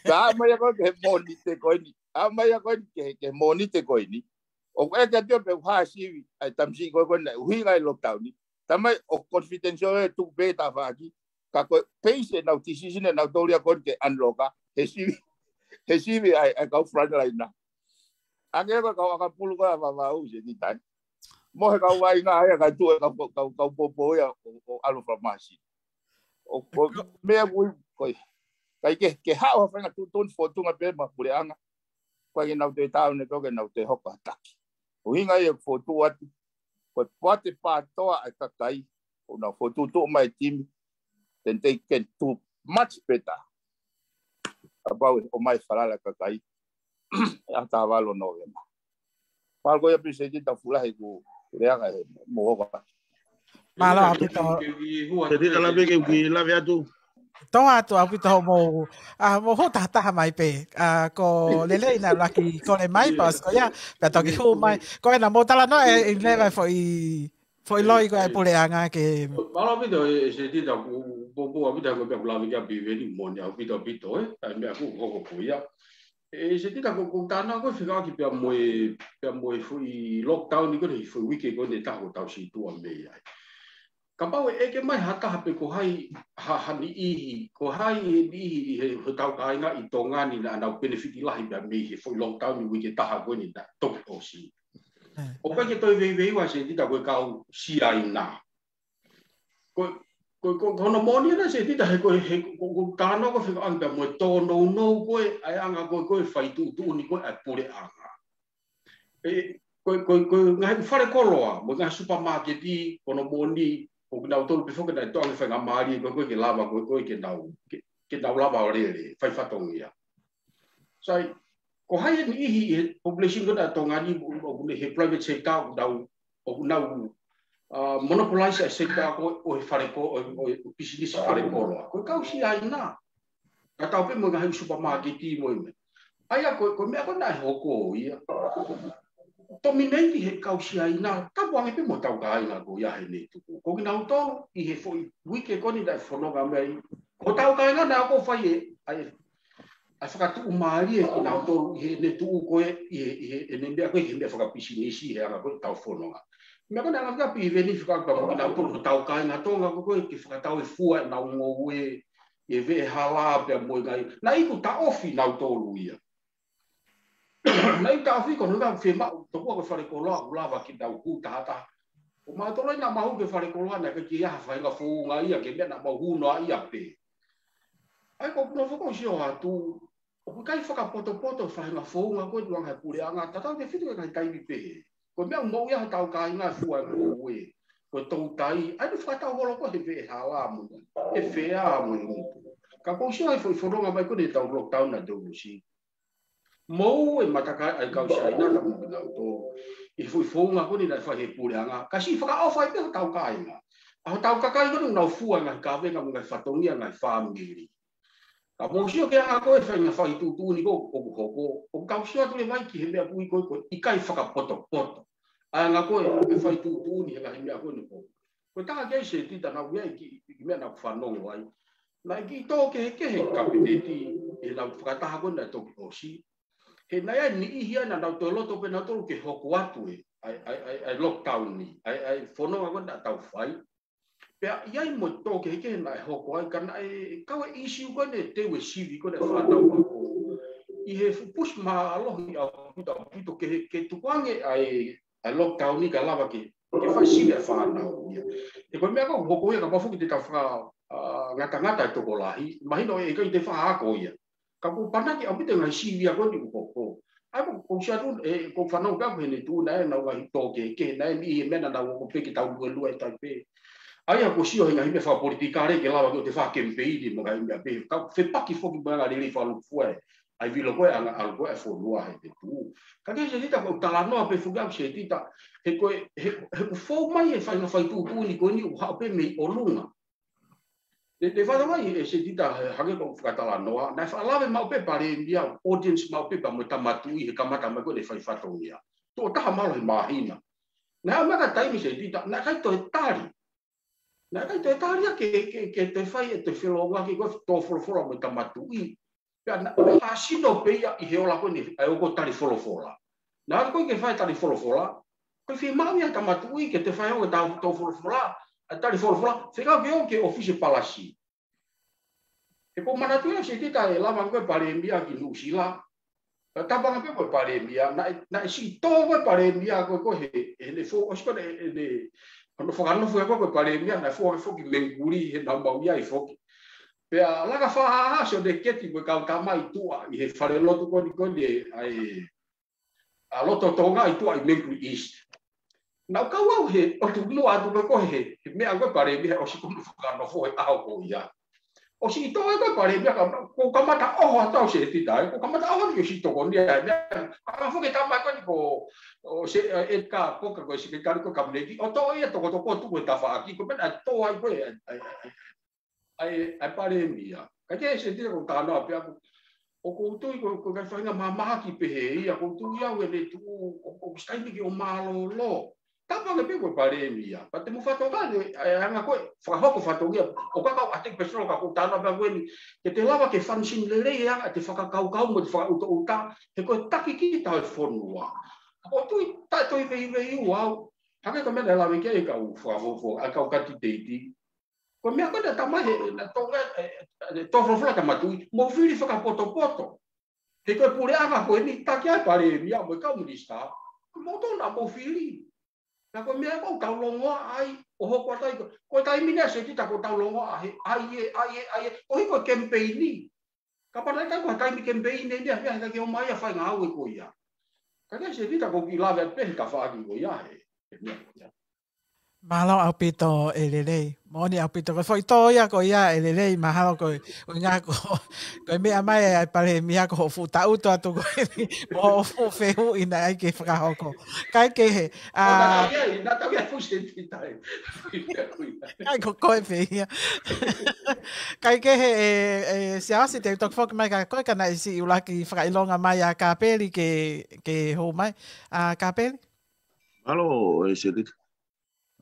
Ka ʻalu mai ia ko ē ki he Mōnite ko eni, ʻalu mai ia ko eni ki he, ki he Mōnite ko eni. ʻOku ʻeke atu ia pe ʻoku hā e sivi ʻa e tamasiʻi ko ē ko eni naʻe ʻuhinga ai e lockdown ni. Talamai ʻoku confidential, ʻe tuku pē ki tafaʻaki. Ka ko e base ʻenau decision ʻenau tōlia ko eni ke unlock, he sivi, he sivi ʻa e, ʻa e kau frontliner. Hangē ko e kau ʻakapulu ko ē ʻa Vavaʻu, Setita. Mo e kau vaʻinga ia, ka tuʻu e kau, kau, kau, kau popo ia ʻo, ʻo ʻalu fakamasi. ʻO, ʻo, meʻa ʻoku ui, ko e. ʻIkai ke, ke haʻu ha faʻahinga tuʻutuʻuni fōtunga pē maʻa e puleʻanga. ʻIkai ke nau toe taau ne toke nau toe hoko ha taki. ʻUhinga ia ʻoku fotu atu. Ko e poate pātoa ʻa e kakai, ʻoku nau fotu tuʻu mai e timi, then they can do much better. Kapau ʻe ʻomai e falala ʻa e kakai, ʻi he taha valu Nōvema. Pau ko ia pē Setita, fuʻu lahi ʻeku leʻo he mou hoko atu. Mālō ʻaupito. Setita, lave ke u kiʻi lave atu. Tō atu ʻaupito hoʻomou, ʻa, mou hū tahataha mai pē. ʻA, ko lelei naʻa laki kole mai, pasi ko ia, pea toki hū mai. Ko ena mou talanoa ʻe, ʻi leva e foʻi, foʻi loi ko ē ʻa e puleʻanga ke. Mālō ʻaupito, ʻe, ʻe Setita, ʻoku, ʻoku, ʻoku ʻaupito ko e pea ʻoku lave ki ai Piveni, moʻoni ʻaupito ʻaupito, ē? ʻA e meʻa ʻoku hoko ko ia. ʻE, Setita, ko, ko e tānaki ko ē fekauʻaki pea mo e, pea mo e foʻi lockdown ni ko eni, foʻi uike ko eni ʻe taha kuo tau situʻa mei ai. Kapau ʻe ʻeke mai ha taha pe ko hai ha, ha niʻihi, ko hai e niʻihi ʻi he, hotau kāinga ʻi Tonga ni naʻa nau penefiti lahi pea mei he foʻi lockdown ni uike ʻe taha ko eni naʻe toki ʻosi. ʻE. ʻOku ʻikai ke toe veiveiua Setita ko e kau Siaina. Ko, ko, ko, ko hono moʻoni ena Setita he ko e, he ko, ko e tānaki ko ē fekauʻaki pea mo e tōnounou ko ē ʻa e anga ko ē, ko e fai tuʻutuʻuni ko ē ʻa e puleʻanga. ʻE, ko, ko, ko e ngaahi fale koloa, mo e ngaahi supermarket, ko hono moʻoni, ʻoku nau tolu pē foki naʻe toʻo ange faingamālie ko ē, ko ē ke lava, ko ē, ko ē ke nau, ke, ke nau lava ʻo lele, fai fatongia. Sai, ko hai e niʻihi ʻi he population ko ena ʻa Tonga ni, ʻoku ne he private sector, ʻoku nau, ʻoku nau, ʻa, monopolize e sector ko ē ʻo e fale ko, ʻo, ʻo, ʻo pisinisi fale koloa. Ko e kau Siaina. Ka tau pē mo e ngaahi supermarket mo e meʻa. ʻA ia ko, ko e meʻa ko ē naʻe hoko ia. Dominate he kau Siaina, tapu ange pē mo hotau kāinga ko ia heʻene tuʻu. Ko kinautolu ʻi he foʻi uike ko eni naʻe fononga mai. Ko hotau kāinga naʻa nau fai e, ʻa e, ʻa e fakatuʻumālie kinautolu ʻi heʻene tuʻu ko ē, ʻi he, ʻi heʻene meʻa ko ē, ʻi he meʻa fakapisinisi he anga ko ē ʻetau fononga. Meʻa ko ena ʻa e ngaahi kapi ʻi veni fika ka mo kinautolu hotau kāinga Tonga ko ē ke fakatau e fua ʻenau ngoue, ʻi he veʻehala pea mo e ngaahi. Naʻe iku taʻofi nautolu ia. Naʻe iku taʻofi ko ena fiemaʻu, tokua ko e fale koloa ʻoku lava ke nau hū tahataha. ʻO mautolu naʻa mau hū ki he falekoloa naʻe ʻikai ke ʻi ai ha faʻahinga founga ia ke meʻa, naʻa mau hū noa ia pē. ʻA ia ko ʻeku nofo ko ē ʻo sio atu, ʻoku ʻikai fakapotopoto faʻahinga founga ko ē ʻi he anga e puleʻanga, tatau tefito ki he ngaahi taimi pehē. Ko e meʻa ʻoku moʻui ai hotau kāinga, fua e moʻui, ko e toutai, ʻa ia naʻe fakatau holo ko ē he veʻehala mo e, he fea mo e ngutu. Ka ʻoku ou sio ai foʻi fononga mai ko eni ʻetau lockdown naʻa tau ʻosi. Mou e matakai ʻa e kau Siaina, tapu mo kinautolu. ʻI he foʻi founga ko eni naʻe fai he puleʻanga, ka siʻi fakaʻofa ai pē hotau kāinga. ʻA hotau kakai ko eni ʻoku nau fua e ngaahi kavenga mo e ngaahi fatongia e ngaahi fāmili. Ka mou sio ki he anga ko ē e faʻahinga faituʻutuʻuni ko ē ʻoku hoko, ʻoku tau sio atu leva ai ki he meʻa ʻoku ui ko ē ko e ʻikai fakapotopoto. ʻA e anga ko ē e faituʻutuʻuni he ngaahi meʻa ko eni ko ē. Ko e taha ki ai Setita naʻa ku ʻi ai ki, ki he meʻa naʻa ku fanongo ai. Naʻe kiʻi tō kehekehe e kapineti, he naʻa ku fakataha ko ē naʻe toki ʻosi. He naʻe ʻi ai e niʻihi ia naʻa nau toe loto pē nautolu ke hoko atu e, ʻa e, ʻa e, ʻa e, ʻa e lockdown ni, ʻa e, ʻa e fononga ko ē naʻa tau fai. Pea ʻi ai mo e tō kehekehe naʻe hoko ai, ka naʻe kau e ʻīsiu ko eni e teu e sivi ko eni e fānau ako. ʻI he fuʻu push mālohi ʻaupito, ʻaupito ke, ke tukuange ʻa e, ʻa e lockdown ni ka lava ke, ke fai sivi ʻa e fānau ia. He ko e meʻa ko ē ʻoku hoko ia, kapau foki te tau faka, ʻa, ngatangata e tokolahi, mahino ʻe ʻikai te fai ha ako ia. Ka ʻoku ou panaki ʻaupito e ngaahi sivi ia ko eni ʻoku hoko. ʻA ia ko, ko Siaina, ē, ʻoku ou fanongo pē au ki heʻene tuʻu naʻe ʻi ai e ngaahi tō kehekehe, naʻe ʻi ai e meʻa naʻa nau ako pē ke tau luelue tai pē. ʻA ia ʻoku ou sio he ngaahi meʻa fakapolitikale ke lava ke ʻoua te fai kemipeini mo e ngaahi meʻa pehē. Ka ʻoku fepaki foki mo e anga lelei fakalūkufua e, ʻa e vilo ko ē ʻa e anga ʻalu ko ē ʻa e fonua heʻene tuʻu. Ka ko Setita, ʻoku ou talanoa pē foki au Setita, he ko e, he, he ʻoku fou mai e faʻahinga faituʻutuʻuni ko eni ʻoku haʻu pē mei ʻolunga. Te, te fanongo ai ē Setita, he, hangē ko ʻeku fakatalanoa, naʻe faʻa lave maʻu pē e palēmia, audience maʻu pē pea mo e Tama Tuʻi he kamata mai ko ē ʻene fai fatongia. Tuʻo taha mahalo he māhina. Naʻe aʻu mai ki he taimi Setita, naʻe ʻikai toe tali. Naʻe ʻikai toe tali ia ke, ke, ke toe fai e toe felōngoaki ko ē, tō folofola mo e Tama Tuʻi. Pea naʻe hāsino pē ia ʻi he ola ko eni, ʻa e ʻoku tali folofola. Naʻe ʻikai ke fai tali folofola, ko e fiemaʻu ia ʻa e Tama Tuʻi ke toe fai ʻo tau tō folofola, ʻa e tali folofola, fekau ke ō ki he ʻōfisi palasi. He ʻoku ou manatuʻi ʻe Setita e lava ko ē e palēmia ki Nuʻusila. Ka tapanga pē ko ē e palēmia, naʻe, naʻe siʻi tō ko ē e palēmia ko ē ko ē he, heʻene fou, ʻosi ko ē heʻene, hono fakanofo ko ē ko ē e palēmia, naʻe fou hake foki Mengikuli he naʻa mau ʻi ai foki. Pea laka fakahā ʻa Sione Keti mo e kau tama ʻi tuʻa ʻi he falelotu ko eni ko eni ʻa e, ʻa Loto Tonga ʻi tuʻa ʻi Mengikuli East. Naʻa ku kau au he, ʻo tuʻu noa atu ko ē he, he meʻa ko ē e palēmia he ʻosi ko ē hono fakanofo he ʻaho ko ia. ʻOsi tō ai ko ē e palēmia ka, ʻoku kamata ʻoho atu au Setita, ē, ʻoku kamata ʻoho ni ʻosi tokoni ai, meʻa, ʻa foki e tama ko eni ko, ʻo se, ē, Edgar Cocker ko e sekelitali ko ē kapineti, ʻo tō ia tokotoko tuku he tafaʻaki, ko e meʻa naʻe tō ai ko ē, ʻa e, ʻa e, ʻa e palēmia. Ka ko Setita ʻoku ou talanoa pē au, ʻoku ou tui ko, ko e ngaahi faʻahinga mahamahaki pehē ia, ʻoku ou tui au ʻene tuʻu, ʻo, ʻoku ʻosi taimi ke ō mālōlō. Tapanga pē ko ē e palēmia. Pea te mou fakatokangaʻi, ʻa e anga ko ē e fakahoko fatongia, ʻoku ʻikai ke u ʻateki personal ka ʻoku ou talanoa pē au ko eni, ke te lava ke function lelei e anga ʻete fakakaukau mo ʻete fakaʻutoʻuta, he ko e taki kita ʻo e fonua. ʻOku ou tui taʻe toe veiveiua au, hangē ko e meʻa naʻe lave ki ai e kau fakafofonga, ʻa e kau katiteiti. Ko e meʻa ko ē naʻe tala mai he, naʻe tō, ē, ē, ē, tō folofola Tama Tuʻi, mou fili fakapotopoto. He ko e puleʻanga ko eni taki ai e palēmia mo e kau minisitā, moutolu naʻa mou fili. Ka ko e meʻa ʻoku tau longoaʻa ai, ʻo hoko atu ai ko, ko e taimi ni ʻa Setita ʻoku tau longoaʻa he, ʻai ē, ʻai ē, ʻai ē, ʻoku ʻikai ko e kemipeini. Kapau naʻe ʻikai ko ha taimi kemipeini eni, ʻa ia, ʻikai ke ō mai ia ʻo fai e ngāue ko ia. Ka ko Setita ʻoku ou kiʻi lave atu pē he tafaʻaki ko ia he, he meʻa ko ia. Mālō ʻaupito ʻElelei. Moʻoni ʻaupito. Ko e foʻi tō ia ko ia ʻElelei, mahalo ko e ʻuhinga ko, ko e meʻa mai ʻa e palēmia ko hoʻo fuʻu taʻutu atu ko eni mo hoʻo fuʻu fehuʻi naʻe ʻai ke fakahoko. Kae kehe, ʻo, naʻa ʻa, tau ia, naʻa tau ia fuʻu Setita ē. ʻIkai ko koe pē ia. Kae kehe ē, ē, Siaosi te u toki foki mai kia koe ka naʻe siʻi ʻuluaki fakaʻilonga mai ʻa Kapeli ke, ke hū mai. ʻA Kapeli? Mālō ē Setita.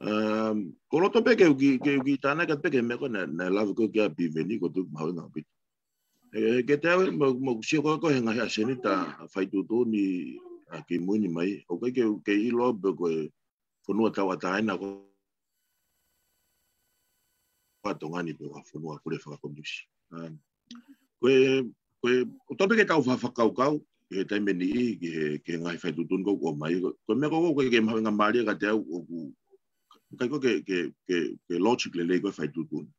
Um, ʻoku ou loto pē ke u kiʻi, ke u kiʻi tānaki atu pē ki he meʻa ko ē naʻe, naʻe lave ko ē ki ai ʻa Piveni, ʻoku ou tui ʻoku mahuʻinga ʻaupito. Ē, ke te au ē, mo, mo sio ko ē ko ē he ngaahi ʻasenita, faituʻutuʻuni, ʻa, kimui ni mai, ʻoku ʻikai ke, ke ʻilo pē ko e fonua tauʻatāina ko ē ʻa Tonga ni pe ko ha fonua pule fakakomiunisi. Um, ko e, ko e, ʻoku totonu pē ke tau fakakaukau, he taimi ni, ki he, ki he ngaahi faituʻutuʻuni ko ē ʻoku ʻomai. Ko, ko e meʻa ko ē ʻoku ʻikai ke mahuʻinga mālie kiate au ʻoku, ʻIkai ko e ke, ke, ke, ke logic lelei ko e fai tuʻutuʻuni.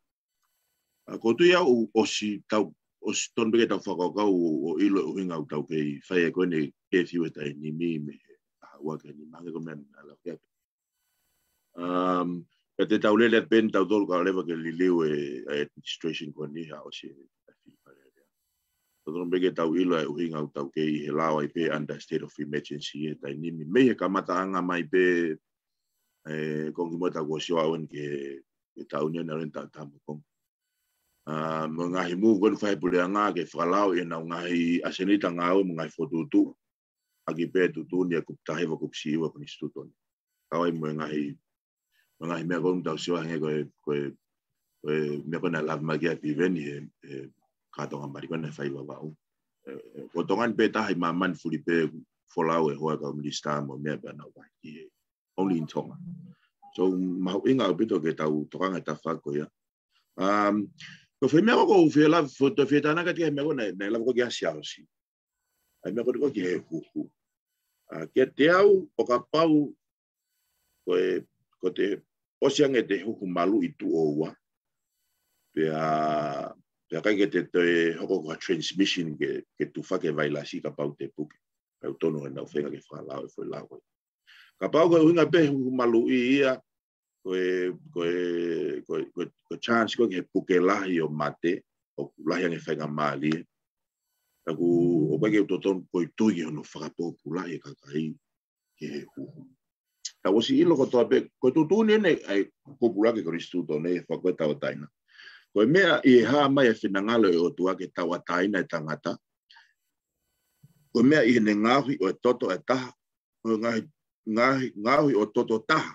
ʻA, ʻoku ou tui au ʻosi tau, ʻosi tonu pē ke tau fakakaukau ʻo, ʻo ʻilo e ʻuhinga ʻoku tau kei fai ai ko eni e curfew he taimi ni mei he ʻaho ua ki he nima hangē ko e meʻa naʻa ku lave ki ai. Um, pea te tau lele pē eni tautolu kae ʻoua leva ke liliu e, e administration ko eni ha ʻosi e, e Fili Fale Alea. Totonu pē ke tau ʻilo e ʻuhinga ʻoku tau kei ʻi he lao ai pē under state of emergency he taimi ni. Mei he kamataʻanga mai pē, e, konga kimuʻa ʻetau kuo ʻosi ʻalu eni ki he, ki he taʻu ni ʻo ne ʻalu eni taʻu taha mo e konga. A, mo e ngaahi move ko eni ʻoku fai ʻe he puleʻanga ke fakalaoʻi ʻenau ngaahi ʻasenita ngāue mo e ngaahi fokotuʻutuʻu. ʻAki pē tuʻutuʻuni ʻa e kupu taha hiva kupu siʻi ua Konisitūtone. Kau ai mo e ngaahi, mo e ngaahi meʻa ko eni ʻoku tau sio hangē ko e, ko e, ko e meʻa ko ē naʻe lave mai ki ai ʻa Piveni he, he kātoanga mali ko ē naʻe fai Vavaʻu. E, e, ko Tonga ni pē taha ʻi māmani fuli pē folau e hoa e kau minisitā mo e meʻa pea nau vahe ki he only in Tonga. So, mahuʻinga ʻaupito ke tau tokanga he tafaʻaki ko ia. Um, ko e foʻi meʻa ko ē ʻoku ou fie lave, fo-, ʻoku ou fie tānaki atu ki he meʻa ko ē naʻe, naʻe lave ko ē ki ai ʻa Siaosi. ʻA e meʻa ko ē ko ē ki he huhu. A, kiate au, ʻo kapau, ko e, ko e te, ʻosi ange ʻete huhu maluʻi tuʻo ua. Pea, pea ʻikai ke te toe hoko ko ha transmission ke, ke tufaki e vailasi kapau te puke. Pea ʻoku tonu ʻenau feinga ke fakalao e foʻi lao ko ē. Kapau ko e ʻuhinga pē huhu maluʻi ia, ko e, ko e, ko e, ko e, ko e chance ko ē ki he puke lahi ʻo mate, ʻoku lahi ange faingamālie. Ka ʻoku, ʻoku ʻikai ke u totonu ko e tui ki hono fakapōpulaʻi e kakai ki he huhu. Tau ʻosi ʻilo kotoa pē, ko e tuʻutuʻuni eni ʻa e pōpula ki he Konisitūtone he fakakoe tauʻatāina. Ko e meʻa ʻi he hā mai e finangalo e ʻOtua ke tauʻatāina e tangata. Ko e meʻa ʻi heʻene ngaohi ʻo e toto ʻe taha, ʻo e ngaohi, ngaohi, ngaohi ʻo e toto taha.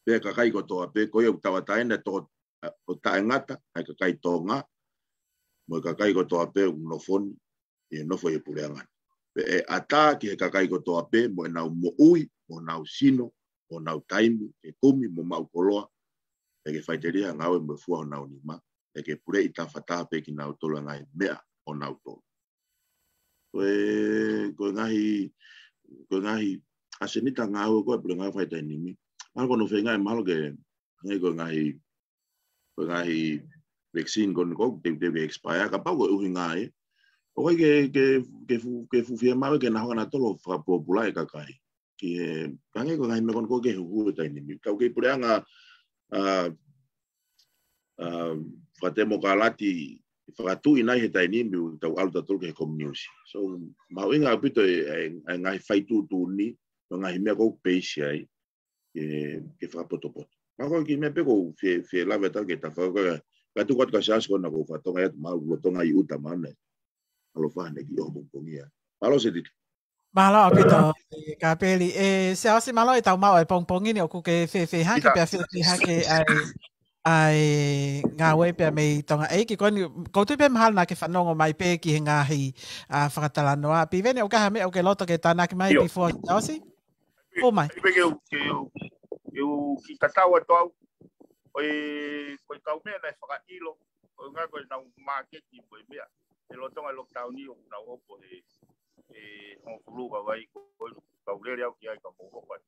Pea kakai kotoa pē, ko ia ʻoku tauʻatāina e toko, ʻo taʻengata, ʻa e kakai Tonga, mo e kakai kotoa pē ʻoku nofo ni, ʻi he nofo ʻi he puleʻanga ni. Pea ʻe ʻatā ki he kakai kotoa pē, mo ʻenau moʻui, mo ʻenau sino, mo ʻenau taimi, ke kumi, mo maʻu koloa, ʻe ke faʻiteliha ngāue mo e fua honau nima, ʻe ke puleʻi tafataha pē kinautolu ʻa e ngaahi meʻa ʻonautolu. Ko e, ko e ngaahi, ko e ngaahi ʻasenita ngāue ko ē ʻa e puleʻanga he taimi ni. Mahalo ko hono feinga ē, mahalo ke, hangē ko e ngaahi, ko e ngaahi vaccine ko eni ʻoku teuteu ke expire, kapau ko e ʻuhinga ia. ʻOku ʻikai ke, ke, ke fu-, ke fuʻu fiemaʻu ke na hanga ʻe nautolu ʻo fakapōpulaʻi e kakai. Ki he, hangē ko e ngaahi meʻa ko eni ʻoku kei huhu he taimi ni. Tau kei puleʻanga, a, a, fakatemokalati, fakatuʻi nai he taimi ni, ʻoku tau ʻalu tautolu ki he kominiusi. So, mahuʻinga ʻaupito e, e, e ngaahi fai tuʻutuʻuni, mo e ngaahi meʻa ʻoku peisi ai, ke, ke fakapotopoto. Mahalo ko e kiʻi meʻa pē ʻoku ou fie, fie lave atu ki he tafaʻaki ko ē, ka tuku atu kia Siaosi ko ena ʻoku ou fakatonga ia, mahalo lolotonga ʻi ʻuta mai ʻene ʻaloʻofa ʻene kiʻi ʻaho pongipongi ia. Mālō Setita. Mālō ʻaupito, e, Kapeli. E, Siaosi, mālō e tau maʻu e pongipongi ni ʻoku ke fēfē hake, pea fēfē hake ʻa e, ʻa e ngāue pea mei Tonga ʻEiki. Ko eni, ʻoku ou tui pē mahalo naʻa ke fanongo mai pē ki he ngaahi, a, fakatalanoa. Piveni, ʻoku ʻi ai ha meʻa ʻoku ke loto ke tānaki mai before Siaosi? Hū mai. ʻIkai pē ke u, ke u, ke u kiʻi tatau atu au. Ko e, ko e kau meʻa naʻe fakaʻilo. Ko e ngaahi ko ʻenau māketi mo e meʻa. He lolotonga e lockdown ni ʻoku nau hopo he, he hongofulu ka vai ko e kau lele au ki ai ka mou hopo ai.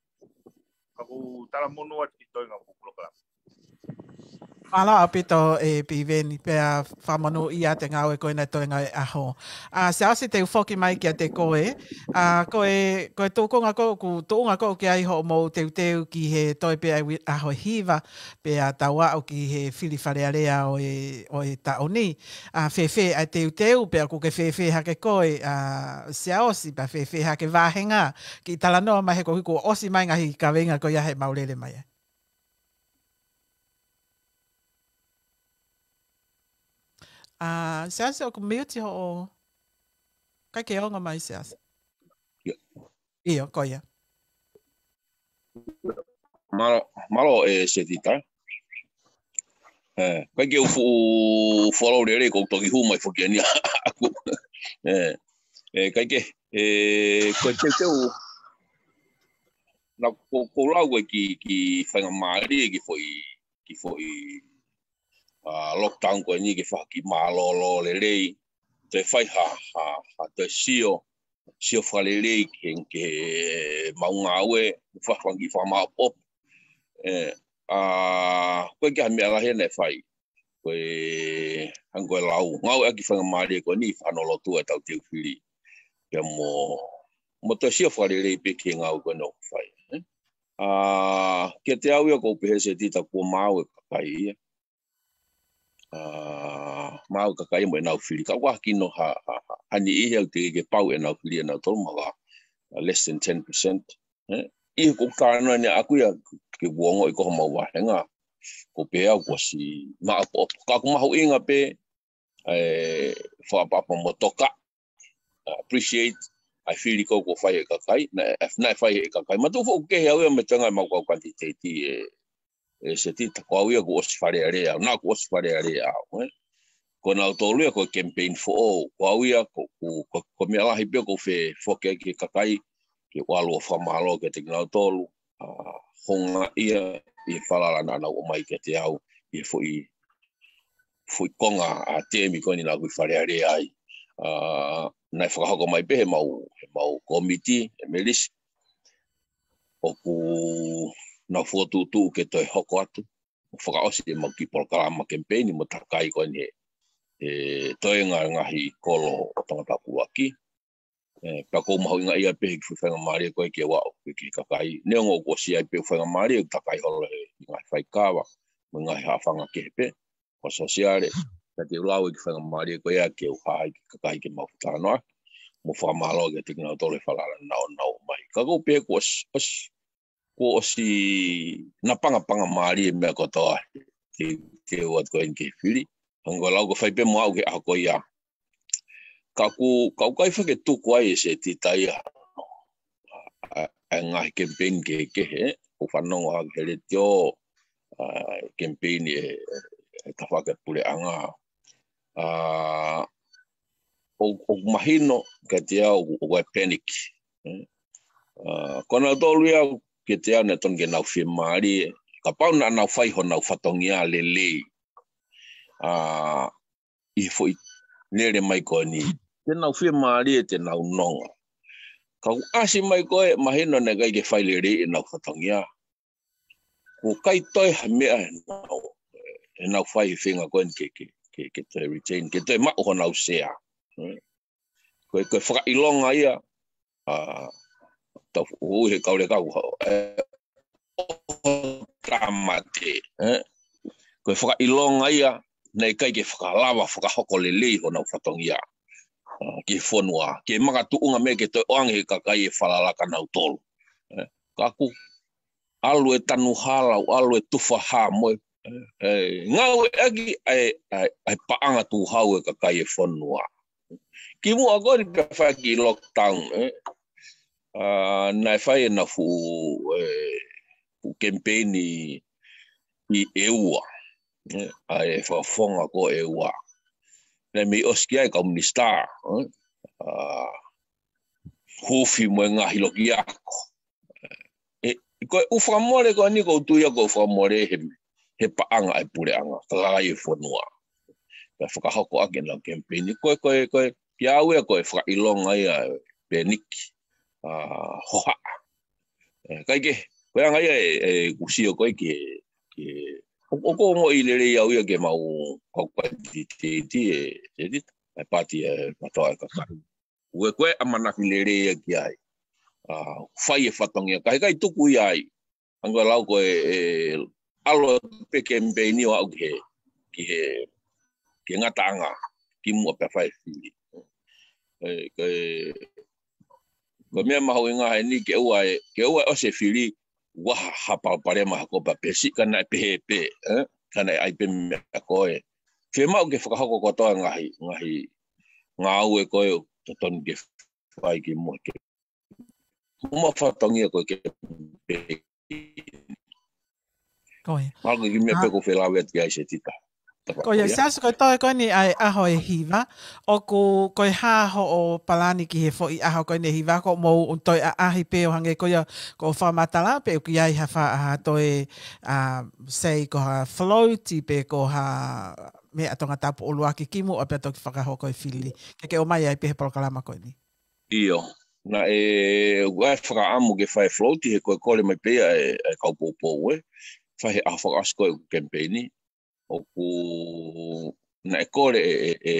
Ka ʻoku ou talamonū atu ki he toenga ʻo e polokalama. Mālō ʻaupito e Piveni, pea fakamonūʻia ʻa e ngāue ko ena he toenga e ʻaho. A, Siaosi te u foki mai kiate koe. A, ko e, ko e tuʻunga ko ē ʻoku, tuʻunga ko ē ʻoku ʻi ai hoʻomou teuteu ki he toe pē ʻa e ʻaho hiva, pea tau aʻu ki he Fili Fale Alea ʻo e, ʻo e taʻu ni. A, fēfē ʻa e teuteu, pea ʻoku ke fēfē hake koe, a, Siaosi, pea fēfē hake vāhenga, kiʻi talanoa mai he ko e ʻoku ʻosi mai ngaahi kaveinga ko ia he mau lele mai ai. A, Siaosi ʻoku mute hoʻo, ʻikai ke ongo mai Siaosi. ʻIo. ʻIo, ko ia. Mālō, mālō e Setita. E, ʻikai ke u fuʻu, fuʻu lau lelei ʻoku ou toki hū mai foki eni ʻaʻaku. E, e, ʻikai ke, e, ko e teuteu, naʻa ku, ku lau e kiʻi, kiʻi faingamālie, kiʻi foʻi, kiʻi foʻi, a, lockdown ko eni ke fakaki mālōlō lelei, toe fai ha, ha, ha toe sio, sio fakalelei ki he, ki he mau ngāue, fakafangi fakamaʻopoʻopo. ʻE, ʻa, ko e kiʻi meʻa lahi naʻe fai. Ko e, hangē ko e lau, ngāueʻaki faingamālie ko eni, fano lotu ʻetau teu fili. Pea mo, mo toe sio fakalelei pē ki he ngāue ko eni ʻoku fai. ʻE? ʻA, kiate au ia ʻoku ou pehē Setita kuo maau e kakai ia. ʻA, maau e kakai mo ʻenau fili. Ka ʻoku ʻikai ke ʻi ai ha, ha, ha, ha niʻihi ʻoku teʻeki ke pau ʻenau fili ʻenau tolu maka, ʻa, less than ten percent. ʻE? ʻI he ko e talanoa ʻeni ʻaʻaku ia ke u ongoʻi ko homau vāhenga. ʻOku ou pehē au kuo ʻosi maʻopoʻopo. Ka ʻoku mahuʻinga pē, ʻe, fakaʻapaʻapa mo toka, ʻa, appreciate ʻa e fili ko ē kuo fai ʻe he kakai, naʻe, naʻe fai ʻe he kakai. Manatuʻi foki ʻoku kehe au ia mei he toenga ʻemau kau kanditeiti ʻe, ʻe Setita, ko au ia kuo ʻosi Fale Alea, naʻa ku ʻosi Fale Alea au, ʻe. Ko nautolu ia ko e campaign foʻou, ko au ia ko, ko, ko, ko e meʻa lahi pē ʻoku ou fie foki ai ki he kakai, ke u ʻalu ʻo fakamālō kiate kinautolu, ʻa, hounga ia ʻi he falala naʻa nau ʻomai kiate au, ʻi he foʻi, foʻi konga ʻa e teemi ko eni naʻa ku ʻi Fale Alea ai. ʻA, naʻe fakahoko mai pē heʻemau, heʻemau kōmiti, ʻe Melisi, ʻoku nau fokotuʻutuʻu ke toe hoko atu, ʻo fakaʻosi ʻemau kiʻi polokalama kemipeini mo e takai ko eni he, he toenga ngaahi kolo ʻo Tongatapu ʻuluaki. ʻE, pea ʻoku ou mahuʻingaʻia pē he kiʻi faingamālie ko ē ke u aʻu ki he kakai. Neongo ʻoku ʻosi ʻi ai pē faingamālie, ʻoku takai holo he ngaahi faikava, mo e ngaahi haʻofanga kehe pē, ʻo sōsiale, ka te u lau e kiʻi faingamālie ko ia ke u hā ai ki he kakai ke mau talanoa, mo fakamālō kiate kinautolu he falala naʻa nau ʻomai. Ka ʻoku ou pehē kuo ʻosi, ʻosi, kuo ʻosi napangapanga mālie meʻa kotoa, te, te u ʻoatu ko eni ki he fili. Hangē ko e lau ko e fai pē mo au ki he ʻaho ko ia. Ka ʻoku, ka ʻoku ʻikai fakaʻetuku ai ʻe Setita ia ʻa, ʻa e ngaahi kemipeini kehekehe, ʻoku fanongo au he letiō, ʻa, kemipeini ʻe, ʻe tafaʻaki ʻa e puleʻanga. ʻA, ʻo, ʻoku mahino kiate au ʻoku, ʻoku ʻi ai e panic. ʻE? ʻA, ko nautolu ia kiate au naʻe tonu ke nau fiemālie. Kapau naʻa nau fai honau fatongia lelei. ʻA, ʻi he foʻi lele mai ko eni. Te nau fiemālie, te nau nonga. Ka ʻoku ʻasi mai ko ē, mahino naʻe ʻikai ke fai lelei ʻenau fatongia. Kuo ʻikai toe ha meʻa ʻenau, ʻenau fai he feinga ko eni ke, ke, ke, ke toe retain, ke toe maʻu honau sea. Ko e, ko e fakaʻilonga ia, ʻa, tau ui he kau leka ʻoku hau, ʻe, ʻo tāmate, ʻe? Ko e fakaʻilonga ia, naʻe ʻikai ke fakalava, fakahoko lelei honau fatongia, ʻa, ki he fonua, ke makatuʻunga mei ai ke toe ʻoange he kakai e falala kia nautolu. ʻE? Ka ʻoku ʻalu e tanu hala, ʻalu e tufa hā mo e, ʻe, ngāueʻaki ʻa e, ʻa e, ʻa e paʻanga tuʻu hau e kakai e fonua. Kimuʻa ko eni pea fai e kiʻi lockdown, ʻe. ʻA, naʻe fai ʻena fuʻu, ʻe, fuʻu kemipeini ʻi ʻEua, ʻe, ʻa e fakafofonga ko ʻEua. Naʻe mei ʻosi ki ai e kau minisitā, ʻe. ʻA, huufi mo e ngaahi loki ako. ʻE, ko e ʻū fakamole ko eni ʻoku ou tui ia ko e fakamole he, he paʻanga ʻa e puleʻanga, kakai e fonua. Pea fakahoko ʻaki ʻenau kemipeini. Ko e, ko e, ko e, kiate au ia ko e fakaʻilonga ia e panic, ʻa, hohaʻa. ʻE, kae kehe, ko e anga ia ʻe, ʻe, ʻoku ou sio ko ē ki he, ki he, ʻo, ʻoku ou ongoʻi lelei au ia ke mau kau kanditeiti ʻe, ʻe, ʻe pati e patoa e kakai. Ko e, ko e ʻamanaki lelei ia ki ai. ʻA, fai e fatongia, ka heʻikai tuku ia ai. Hangē ko e lau ko ē, ʻe, ʻalu pē kemipeini ʻo aʻu ki he, ki he, ki he ngataʻanga, kimuʻa pea fai e fili. ʻE, ko e, ko e meʻa mahuʻinga heni ke ʻoua ʻe, ke ʻoua ʻe ʻosi e fili, ʻoua ha palopalema ha ko pa pesi, ka naʻe pehē pē, ʻe? Ka naʻe ʻi ai pē meʻa ko ē. Fiemaʻu ke fakahoko kotoa ngaahi, ngaahi ngāue ko ē ʻoku totonu ke fai kimuʻa ke. Mo e fatongia ko ē ke pē. Ko ia. Mahalo ko e kiʻi meʻa pē ʻoku ou fie lave atu ki ai Setita. Ko ia, Siaosi, ko e toe ko eni ʻa e ʻaho ʻe hiva. ʻOku, ko e hā hoʻo palani ki he foʻi ʻaho ko eni ʻe hiva, ʻoku mou toe ʻaʻahi pē ʻo hangē ko ia ʻoku fakamatala pe ʻoku ʻi ai ha fa-, ha toe, ʻa, sei ko ha float pe ko ha meʻa Tongatapu ʻuluaki kimuʻa pea toki fakahoko e fili. Ke ke ʻomai ai pē he polokalama ko eni. ʻIo. Naʻe ʻoku ʻi ai e fakaʻamu ke fai e float he ko e kole mai pē ia ʻa e, ʻa e kau poupou ē. Fai he ʻaho fakaʻosi ko ē ʻeku kemipeini. ʻOku naʻe kole ʻe, ʻe, ʻe,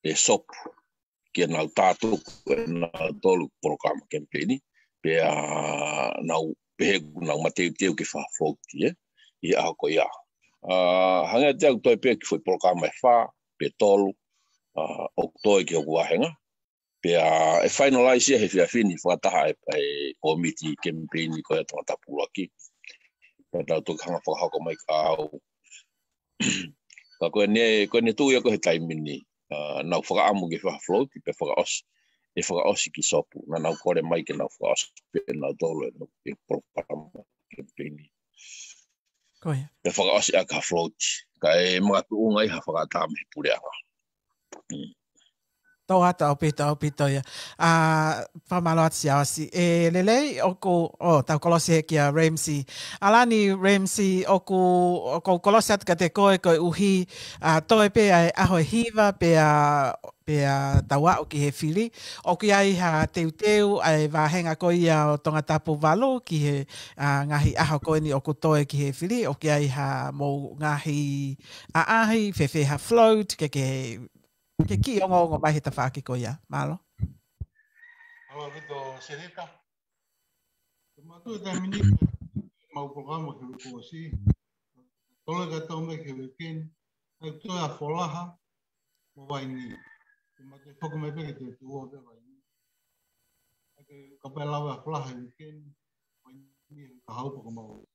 ʻe Sopu ke nau tātuku ʻe nautolu polokalama kemipeini. Pea nau pehē ʻoku nau mateuteu ke fai ha float ē, ʻi he ʻaho ko ia. ʻA, hangē ʻoku toe pē ki he foʻi polokalama ʻe fā pe tolu, ʻa, ʻoku toe ki hoku vāhenga. Pea ʻe finalize ia he efiafi ni fakataha e, e kōmiti kemipeini ko ia Tongatapu ʻUluaki. Pea nau toki hanga fakahoko mai kia au. Ka ko eni, ko eni tuʻu ia ko ē he taimi ni, ʻa, nau fakaʻamu ke fai ha float, pea fakaʻosi, ʻe fakaʻosi ki Sopu. Naʻa nau kole mai ke nau fakaʻosi pē nautolu e, e polokalama kemipeini. Ko ia. Pea fakaʻosi ʻaki ha float. Kae makatuʻunga ia ha fakaʻatā mei he puleʻanga. Mm. Tō atu ʻaupito, ʻaupito ia. ʻA, fakamālō atu Siaosi. ʻE lelei, ʻoku, ʻo, tau kolosi hē kia Ramsey. ʻAlani, Ramsey, ʻoku, ʻoku ou kolosi atu kiate koe koeʻuhi, ʻa, toe pē ʻa e ʻaho ʻe hiva, pea, pea tau aʻu ki he fili. ʻOku ʻi ai ha teuteu ʻa e vāhenga ko ia ʻo Tongatapu valu ki he, ʻa, ngaahi ʻaho ko eni ʻoku toe ki he fili. ʻOku ʻi ai hamou ngaahi ʻaʻahi, fēfē ha float, ke, ke ke kiʻi ongoongo mai he tafaʻaki ko ia. Mālō. Mālō ʻaupito Seleta. Te matu e taimi ni, mau polokalama ki he uike kuo ʻosi. Toe ka tau mai ki he weekend. ʻOku toe ʻa Folaha mo Vaini. Te matu e foki mai pē ke te tuʻu ʻo pē Vaini. ʻOku kapau ʻe lava ʻa Folaha he weekend, Vaini he kahaʻu pea ka mau.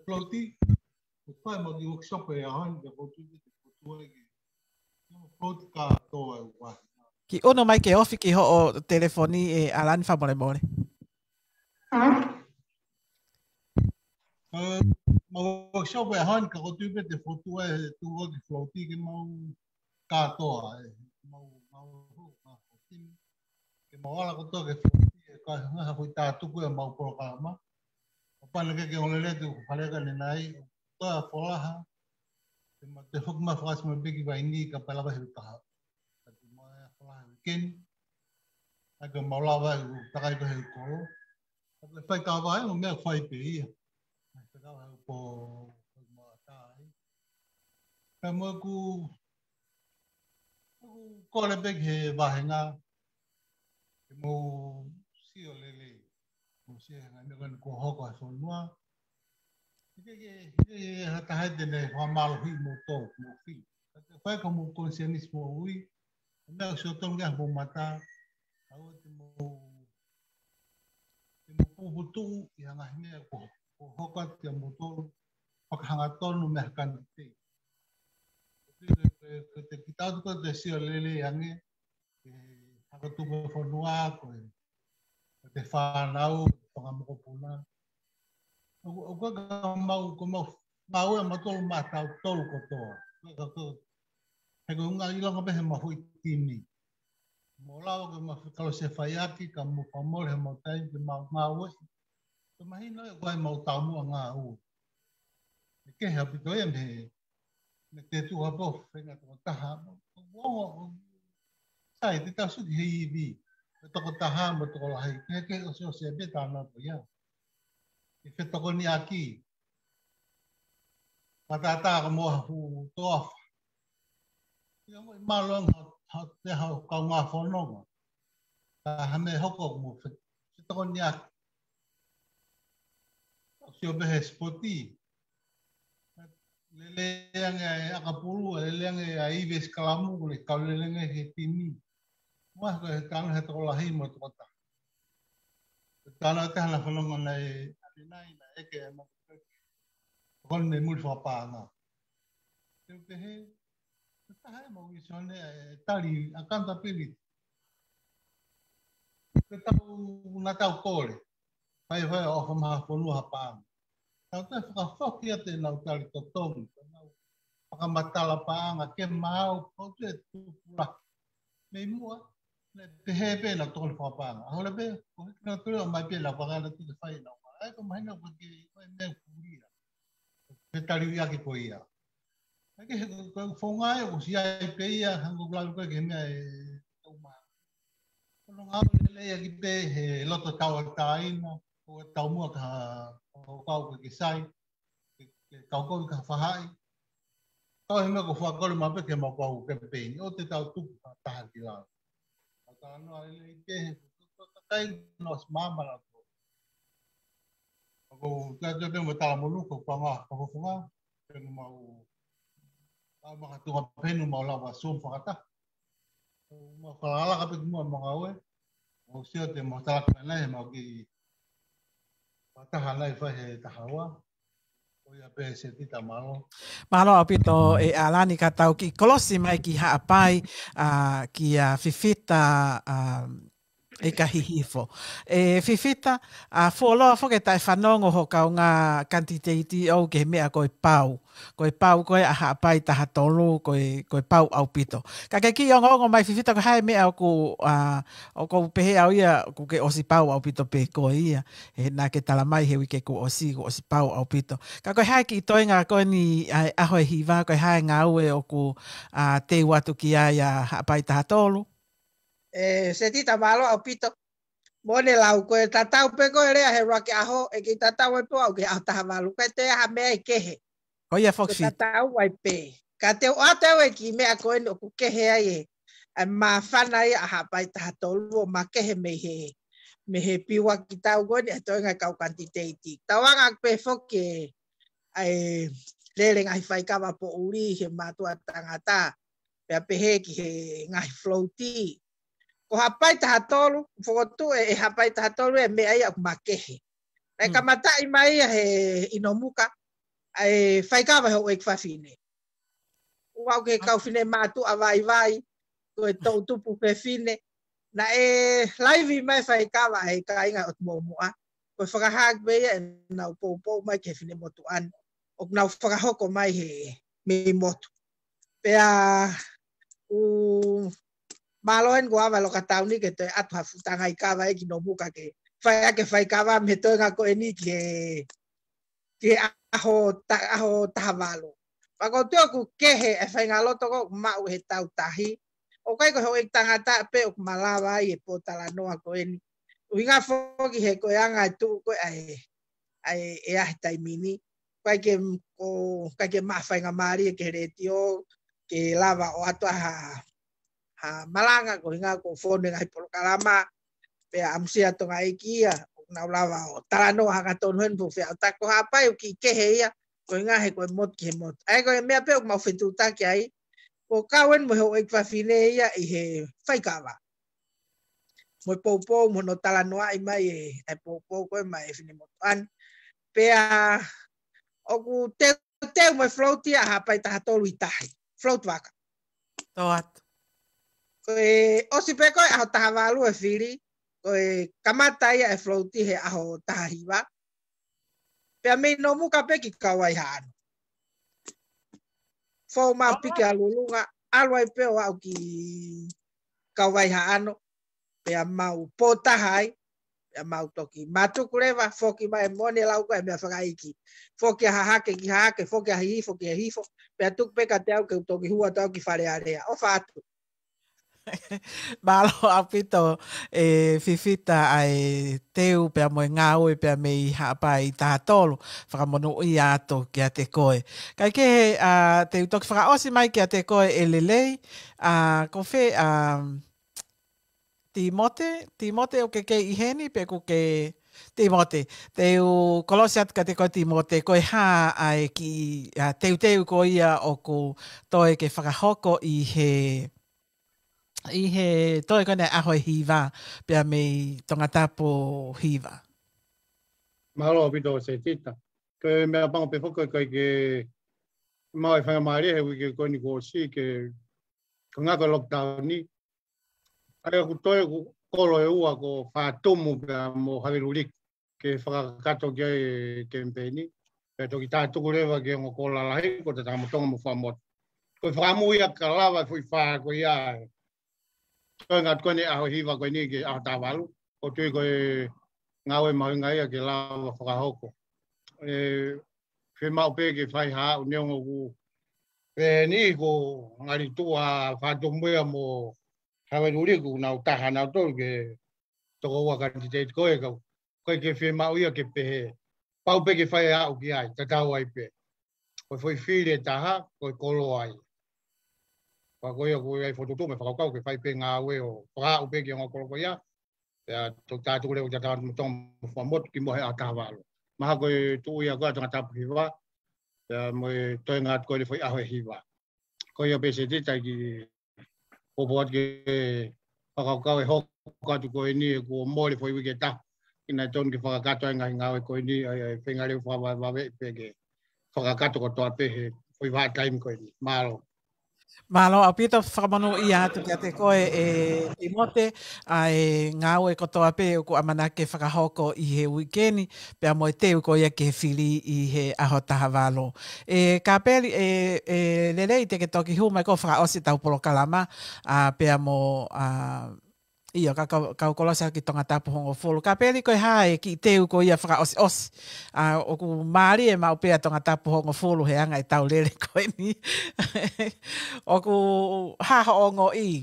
Float, ʻoku fai mai ki he workshop he ʻaho ni, ka ko tu te ko tu ai ke. Ko float kātoa e ua. Kiʻi ʻunu mai ke ofi ki hoʻo telefoni ʻe ʻAlani fakamolemole. ʻE, mau workshop he ʻaho ni ka ko tu pē te fotu ai he tuʻu ki float ke mau kātoa, ʻe, mau, mau, mau, mau, ke mau ala kotoa ke float, ʻe, ka hanga ha foʻi tātuku ʻemau polokalama. Kapau naʻe ke ke ʻolele te u fale ka ne nai, ʻoku toe ʻa Folaha, te matu e foki mai fakaʻosi mai pē ki Vaini kapau ʻe lava he uike kahaʻu. Ka te mau ʻa Folaha he weekend, ʻa ke mau lava ʻeku takai ko ē he kolo. ʻA ke fai ka vahe, mo e meʻa fai pē ia. ʻA ke fai ka vahe po, po mau ʻatā ai. Ka mo ʻeku, ʻeku kole pē ki he vāhenga, ke mou sio lelei. Mou sio he ngaahi meʻa ko eni kuo hoko he fonua. Ke, ke, ke, ke ha taha te ne fakamālohiʻi moutolu, mou fili. Ka te fai ka mou konisēnisi moʻui, ko e meʻa ʻoku sio tonu ki ai homou mata, ʻa ʻoua te mou, te mou puputuʻu ʻi ha ngaahi meʻa kuo, kuo hoko atu kia moutolu, fakahangatonu mei ha kanitei. Ko e, ko e, ko e te kita atu ko e te sio lelei ange, ke hako tuku e fonua, ko e, ko e te fānau, fanga mokopuna. ʻOku, ʻoku ka mau, ko mau, mau ʻe mautolu maʻatautolu kotoa. Ko e, ko e, he ko e ngaahi ʻilonga pē he mahuʻi timi. Mo lava ko e mau kalo se faiaki, ka mo fakamole he mau taimi, ke mau ngāue. Ko e mahino ʻe ko e mau taumuʻa ngāue. ʻE kehe ʻaupito ia mei he, mei he te tuha po, fenga tokotaha. Ongo, sai, te tau suki he ivi. He tokotaha mo tokolahi. Ke, ke ʻosi ʻosi ʻe pē tāna ko ia. Ke fetokoniʻaki. Matātā ka mo ha fuʻu toafa. Ia mo i mālō anga ha, ha, te ha kaungā fononga. Ka ha meʻa hoko mo fe, fetokoniʻaki. Sio pē he sipoti. Lele ange ʻa e ʻakapulu, lele ange ʻa e ivi sikalamu, ko e kau lele ange he timi. Mo ko e tano he tokolahi mo tokotaha. Tano te hana fononga naʻe, ʻa te nai, naʻe ʻeke mo. Ko eni mei muli fakapaʻanga. Te u pehē, ko e taha ʻemau visone ʻe tali accountability. Ko e tau, naʻa tau kole. Fai, fai ʻo ʻofa maha fonua ha paʻanga. Tau te fakafoki atu ʻenau tali totongi, ko ʻenau fakamatala paʻanga ke maau, ko e tupulaki. Mei muʻa, naʻe pehē pē ʻenau tokoni fakapaʻanga. ʻAho leva pē, ko hiki nautolu ʻo ʻomai pē ʻenau paʻanga naʻa tau fai ʻenau paʻanga. ʻAi ko mahino ko e kiʻi, ko e meʻa kulia. He tali uiaki ko ia. ʻAi ke he ko, ko e fonga ʻe, ʻoku ʻosi ʻi ai pē ia, hangē ko e lau ko e ke meʻa ʻe tau mā. Ko e ngāue lelei ʻaki pē he loto tauʻatāina, ko e taumuʻa ka o kau ke ke sai, ke, ke kau kau ka fahaʻi. Kau he meʻa ko fakakole maʻu pē ke mau kau ke peini, ʻo te tau tuku ka taha ki lalo. Ka talanoa lelei pē he ko kakai no smama la ko. Ko ka te pē mo tala monu ko ka ngā, ka fofonga, penu mau, ka maka tunga penu mau lava sum fakata. Mau fakalaka pē ki mua mau ngāue. Mau sio te mau talaka nai, mau ki fakataha nai fai he taha ua. Ko ia pē Setita mālō. Mālō ʻaupito ʻe ʻAlani ka tau kiʻi kolosi mai ki Haʻapai, ʻa, kia Fifita, ʻa, ʻIkahihifo. ʻE Fifita, ʻa, fuoloa foki taʻe fanongo ho kaungā kanititeiti ʻoku ke meʻa ko e pau. Ko e pau ko ē ʻa Haʻapai taha tolu, ko e, ko e pau ʻaupito. Ka ke kiʻi ongoongo mai Fifita ko e hā e meʻa ʻoku, ʻa, ʻoku ou pehē au ia ʻoku ke ʻosi pau ʻaupito pē ko ia. He naʻa ke tala mai he uike kuo ʻosi, kuo ʻosi pau ʻaupito. Ka ko e hā e kiʻi toenga ko eni ʻa e ʻaho ʻe hiva, ko e hā e ngāue ʻoku, ʻa, teu atu ki ai ʻa Haʻapai taha tolu? ʻE, Setita mālō ʻaupito. Mo ne lau ko e tatau pē ko e lea he ʻuluaki ʻaho, ʻe kei tatau ai pē au ki he ʻaho taha valu, ko e toe ʻi ai ha meʻa ʻe kehe. Ko ia foki Fifita. Tatau ai pē. Ka te u ʻoatu au e kiʻi meʻa ko eni ʻoku kehe ai ē. ʻA e māfana ia ʻa Haʻapai taha tolu ʻo makehe mei he, mei he piuaki tau ko eni ʻa e toenga kau kanititeiti. Tauanga pē foki ʻa e lele ngaahi faikava poʻuli he mātuʻa tangata. Pea pehē ki he ngaahi float. Ko Haʻapai taha tolu, fokotuʻu ʻe, ʻe Haʻapai taha tolu e meʻa ia ʻoku makehe. Naʻe kamataʻi mai ia he ʻInomuka, ʻa e faikava he houʻeiki fafine. ʻOku ke kau fine mātuʻa vaivai, ko e toʻutupu fefine. Naʻe laivi mai faikava he kāinga ʻo Tumuʻomuʻa. Ko e fakahā pē ia ʻenau poupou mai ki he finemotuʻa ni. ʻOku nau fakahoko mai he mei motu. Pea ʻoku mālō eni ko ava loka tauni ke toe ʻatu ha fuʻu tangai kava ʻe ʻInomuka ke fai ake faikava mei he toenga ko eni ki he, ki he ʻaho ta-, ʻaho taha valu. Pea ko e toe ʻoku kehe e faingaloto ko ē ʻoku maʻu he tau tahi. ʻOku ʻikai ko e houʻeiki tangata pē ʻoku malava ai e pōtalanoa ko eni. ʻUhinga foki he ko e anga e tuʻu ko ē ʻa e, ʻa e, ʻa e taimi ni. ʻIkai ke, ko, ʻikai ke maʻu faingamālie ki he letiō, ke lava ʻo ʻatu ha, ha malanga ko e ʻuhinga ko e fonu e ngaahi polokalama, pea ʻamusia Tonga ʻEiki ia, ʻo nau lava ʻo talanoa hangatonu heni pō fea ʻo ta ko Haʻapai ʻoku kiʻi kehe ia, ko e ʻuhinga he ko e motu ki he motu. ʻA ia ko e meʻa pē ʻoku mau fetuʻutaki ai, ko e kau eni mo e houʻeiki fafine ia ʻi he faikava. Mo e poupou, mo hono talanoaʻi mai e, e poupou ko ē mai e finemotuʻa ni. Pea ʻoku teuteu mo e float ia ʻa Haʻapai taha tolu ʻi tahi. Float vaka. Tō atu. Ko e ʻosi pē ko e ʻaho taha valu e fili, ko e kamata ia e float he ʻaho taha hiva. Pea mei ʻInomuka pē ki Kauvaihaʻano. Fou mau piki ʻa Lulunga, ʻalu ai pē ʻo aʻu ki Kauvaihaʻano, pea mau pōtaha ai, pea mau toki mātuku leva, foki mai mo ne lau ko e meʻa fakaʻeiki. Foki ʻa Hahake ki Hahake, foki ʻa Hihifo ki Hihifo, pea tuku pē kiate au ke u toki hū atu au ki Fale Alea. ʻOfa atu. Mālō ʻaupito ʻe Fifita ʻa e teu pea mo e ngāue pea mei Haʻapai taha tolu, fakamonūʻia atu kiate koe. Kae kehe, ʻa, te u toki fakaʻosi mai kiate koe ʻe lelei, ʻa, ko fē, ʻa, Timote, Timote ʻoku ke kei ʻi heni pe ʻoku ke Timote, te u kolosi atu kiate koe Timote, ko e hā ʻa e kiʻi, ʻa, teuteu ko ia ʻoku toe ke fakahoko ʻi he, ʻi he toe ko ena ʻaho ʻe hiva, pea mei Tongatapu hiva. Mālō ʻaupito Setita. Ko e meʻapango pē foki ʻikai ke maʻu e faingamālie he uike ko eni kuo ʻosi ke ko e ʻuhinga ko e lockdown ni. ʻA ia ʻoku toe ʻoku kolo ʻe ua ko Fatumu pea mo Haveluliku ke fakakakato ki ai e kemipeini. Pea toki tātuku leva ki he ongo kolo lalahi ko Tatakamotonga mo Fuaʻamotu. Ko e fakaʻamu ia ka lava e foʻi fā ko ia ʻe toe ngata ko eni ʻaho hiva ko eni ki he ʻaho taha valu. ʻOku ou tui ko e ngāue mahuʻinga ia ke lava fakahoko. ʻE, fiemaʻu pē ke fai haʻu neongo ʻoku pehē ni ko ngali tuʻu ʻa Fatumu ia mo Hawaiʻi Luli kuo nau taha nautolu ke toko ua kanititeiti ko ē, ka ʻoku ʻikai ke fiemaʻu ia ke pehē pau pē ke fai e aʻu ki ai, tatau ai pē. Ko e foʻi fili ʻe taha, ko e koloa ia. Pea ko ia ʻoku ʻi ai e fokotuʻutuʻu mo e fakakaukau ke fai pē ngāue ʻo fakaaʻu pē ki he ongo kolo ko ia. Pea toki tā atu leva ki he Tauʻatāina Motuʻa Fuaʻamotu kimuʻa he ʻaho taha valu. Mahalo ko e tuʻu ia ko ē ʻa Tongatapu hiva, pea mo e toenga atu ko ē e foʻi ʻaho ʻe hiva. Ko ia pē Setita, ʻikai ke poupou atu ki he fakakaukau ʻe hoko atu ko eni, he kuo mole e foʻi uike ʻe taha. ʻIkai ke tonu ke fakakakato e ngaahi ngāue ko eni, ʻa e, ʻa e feinga leva fakavavevave pē ke fakakakato kotoa pē he foʻi vahaʻa taimi ko eni. Mālō. Mālō ʻaupito, fakamonūʻia atu kiate koe ʻe Timote, ʻa e ngāue kotoa pē ʻoku ʻamanaki ke fakahoko ʻi he uike ni, pea mo e teu ko ia ki he fili ʻi he ʻaho taha valu. ʻE Kapeli, ʻe, ʻe lelei te ke toki hū mai ʻo fakaʻosi ʻetau polokalama, ʻa, pea mo, ʻa, ʻio, ka, ka, kau kolosi atu ki Tongatapu hongofulu. Kapeli, ko e hā e kiʻi teu ko ia fakaʻosiʻosi? ʻA, ʻoku mālie maʻu pē ʻa Tongatapu hongofulu he anga ʻetau lele ko eni. ʻOku hā hoʻo ongoʻi,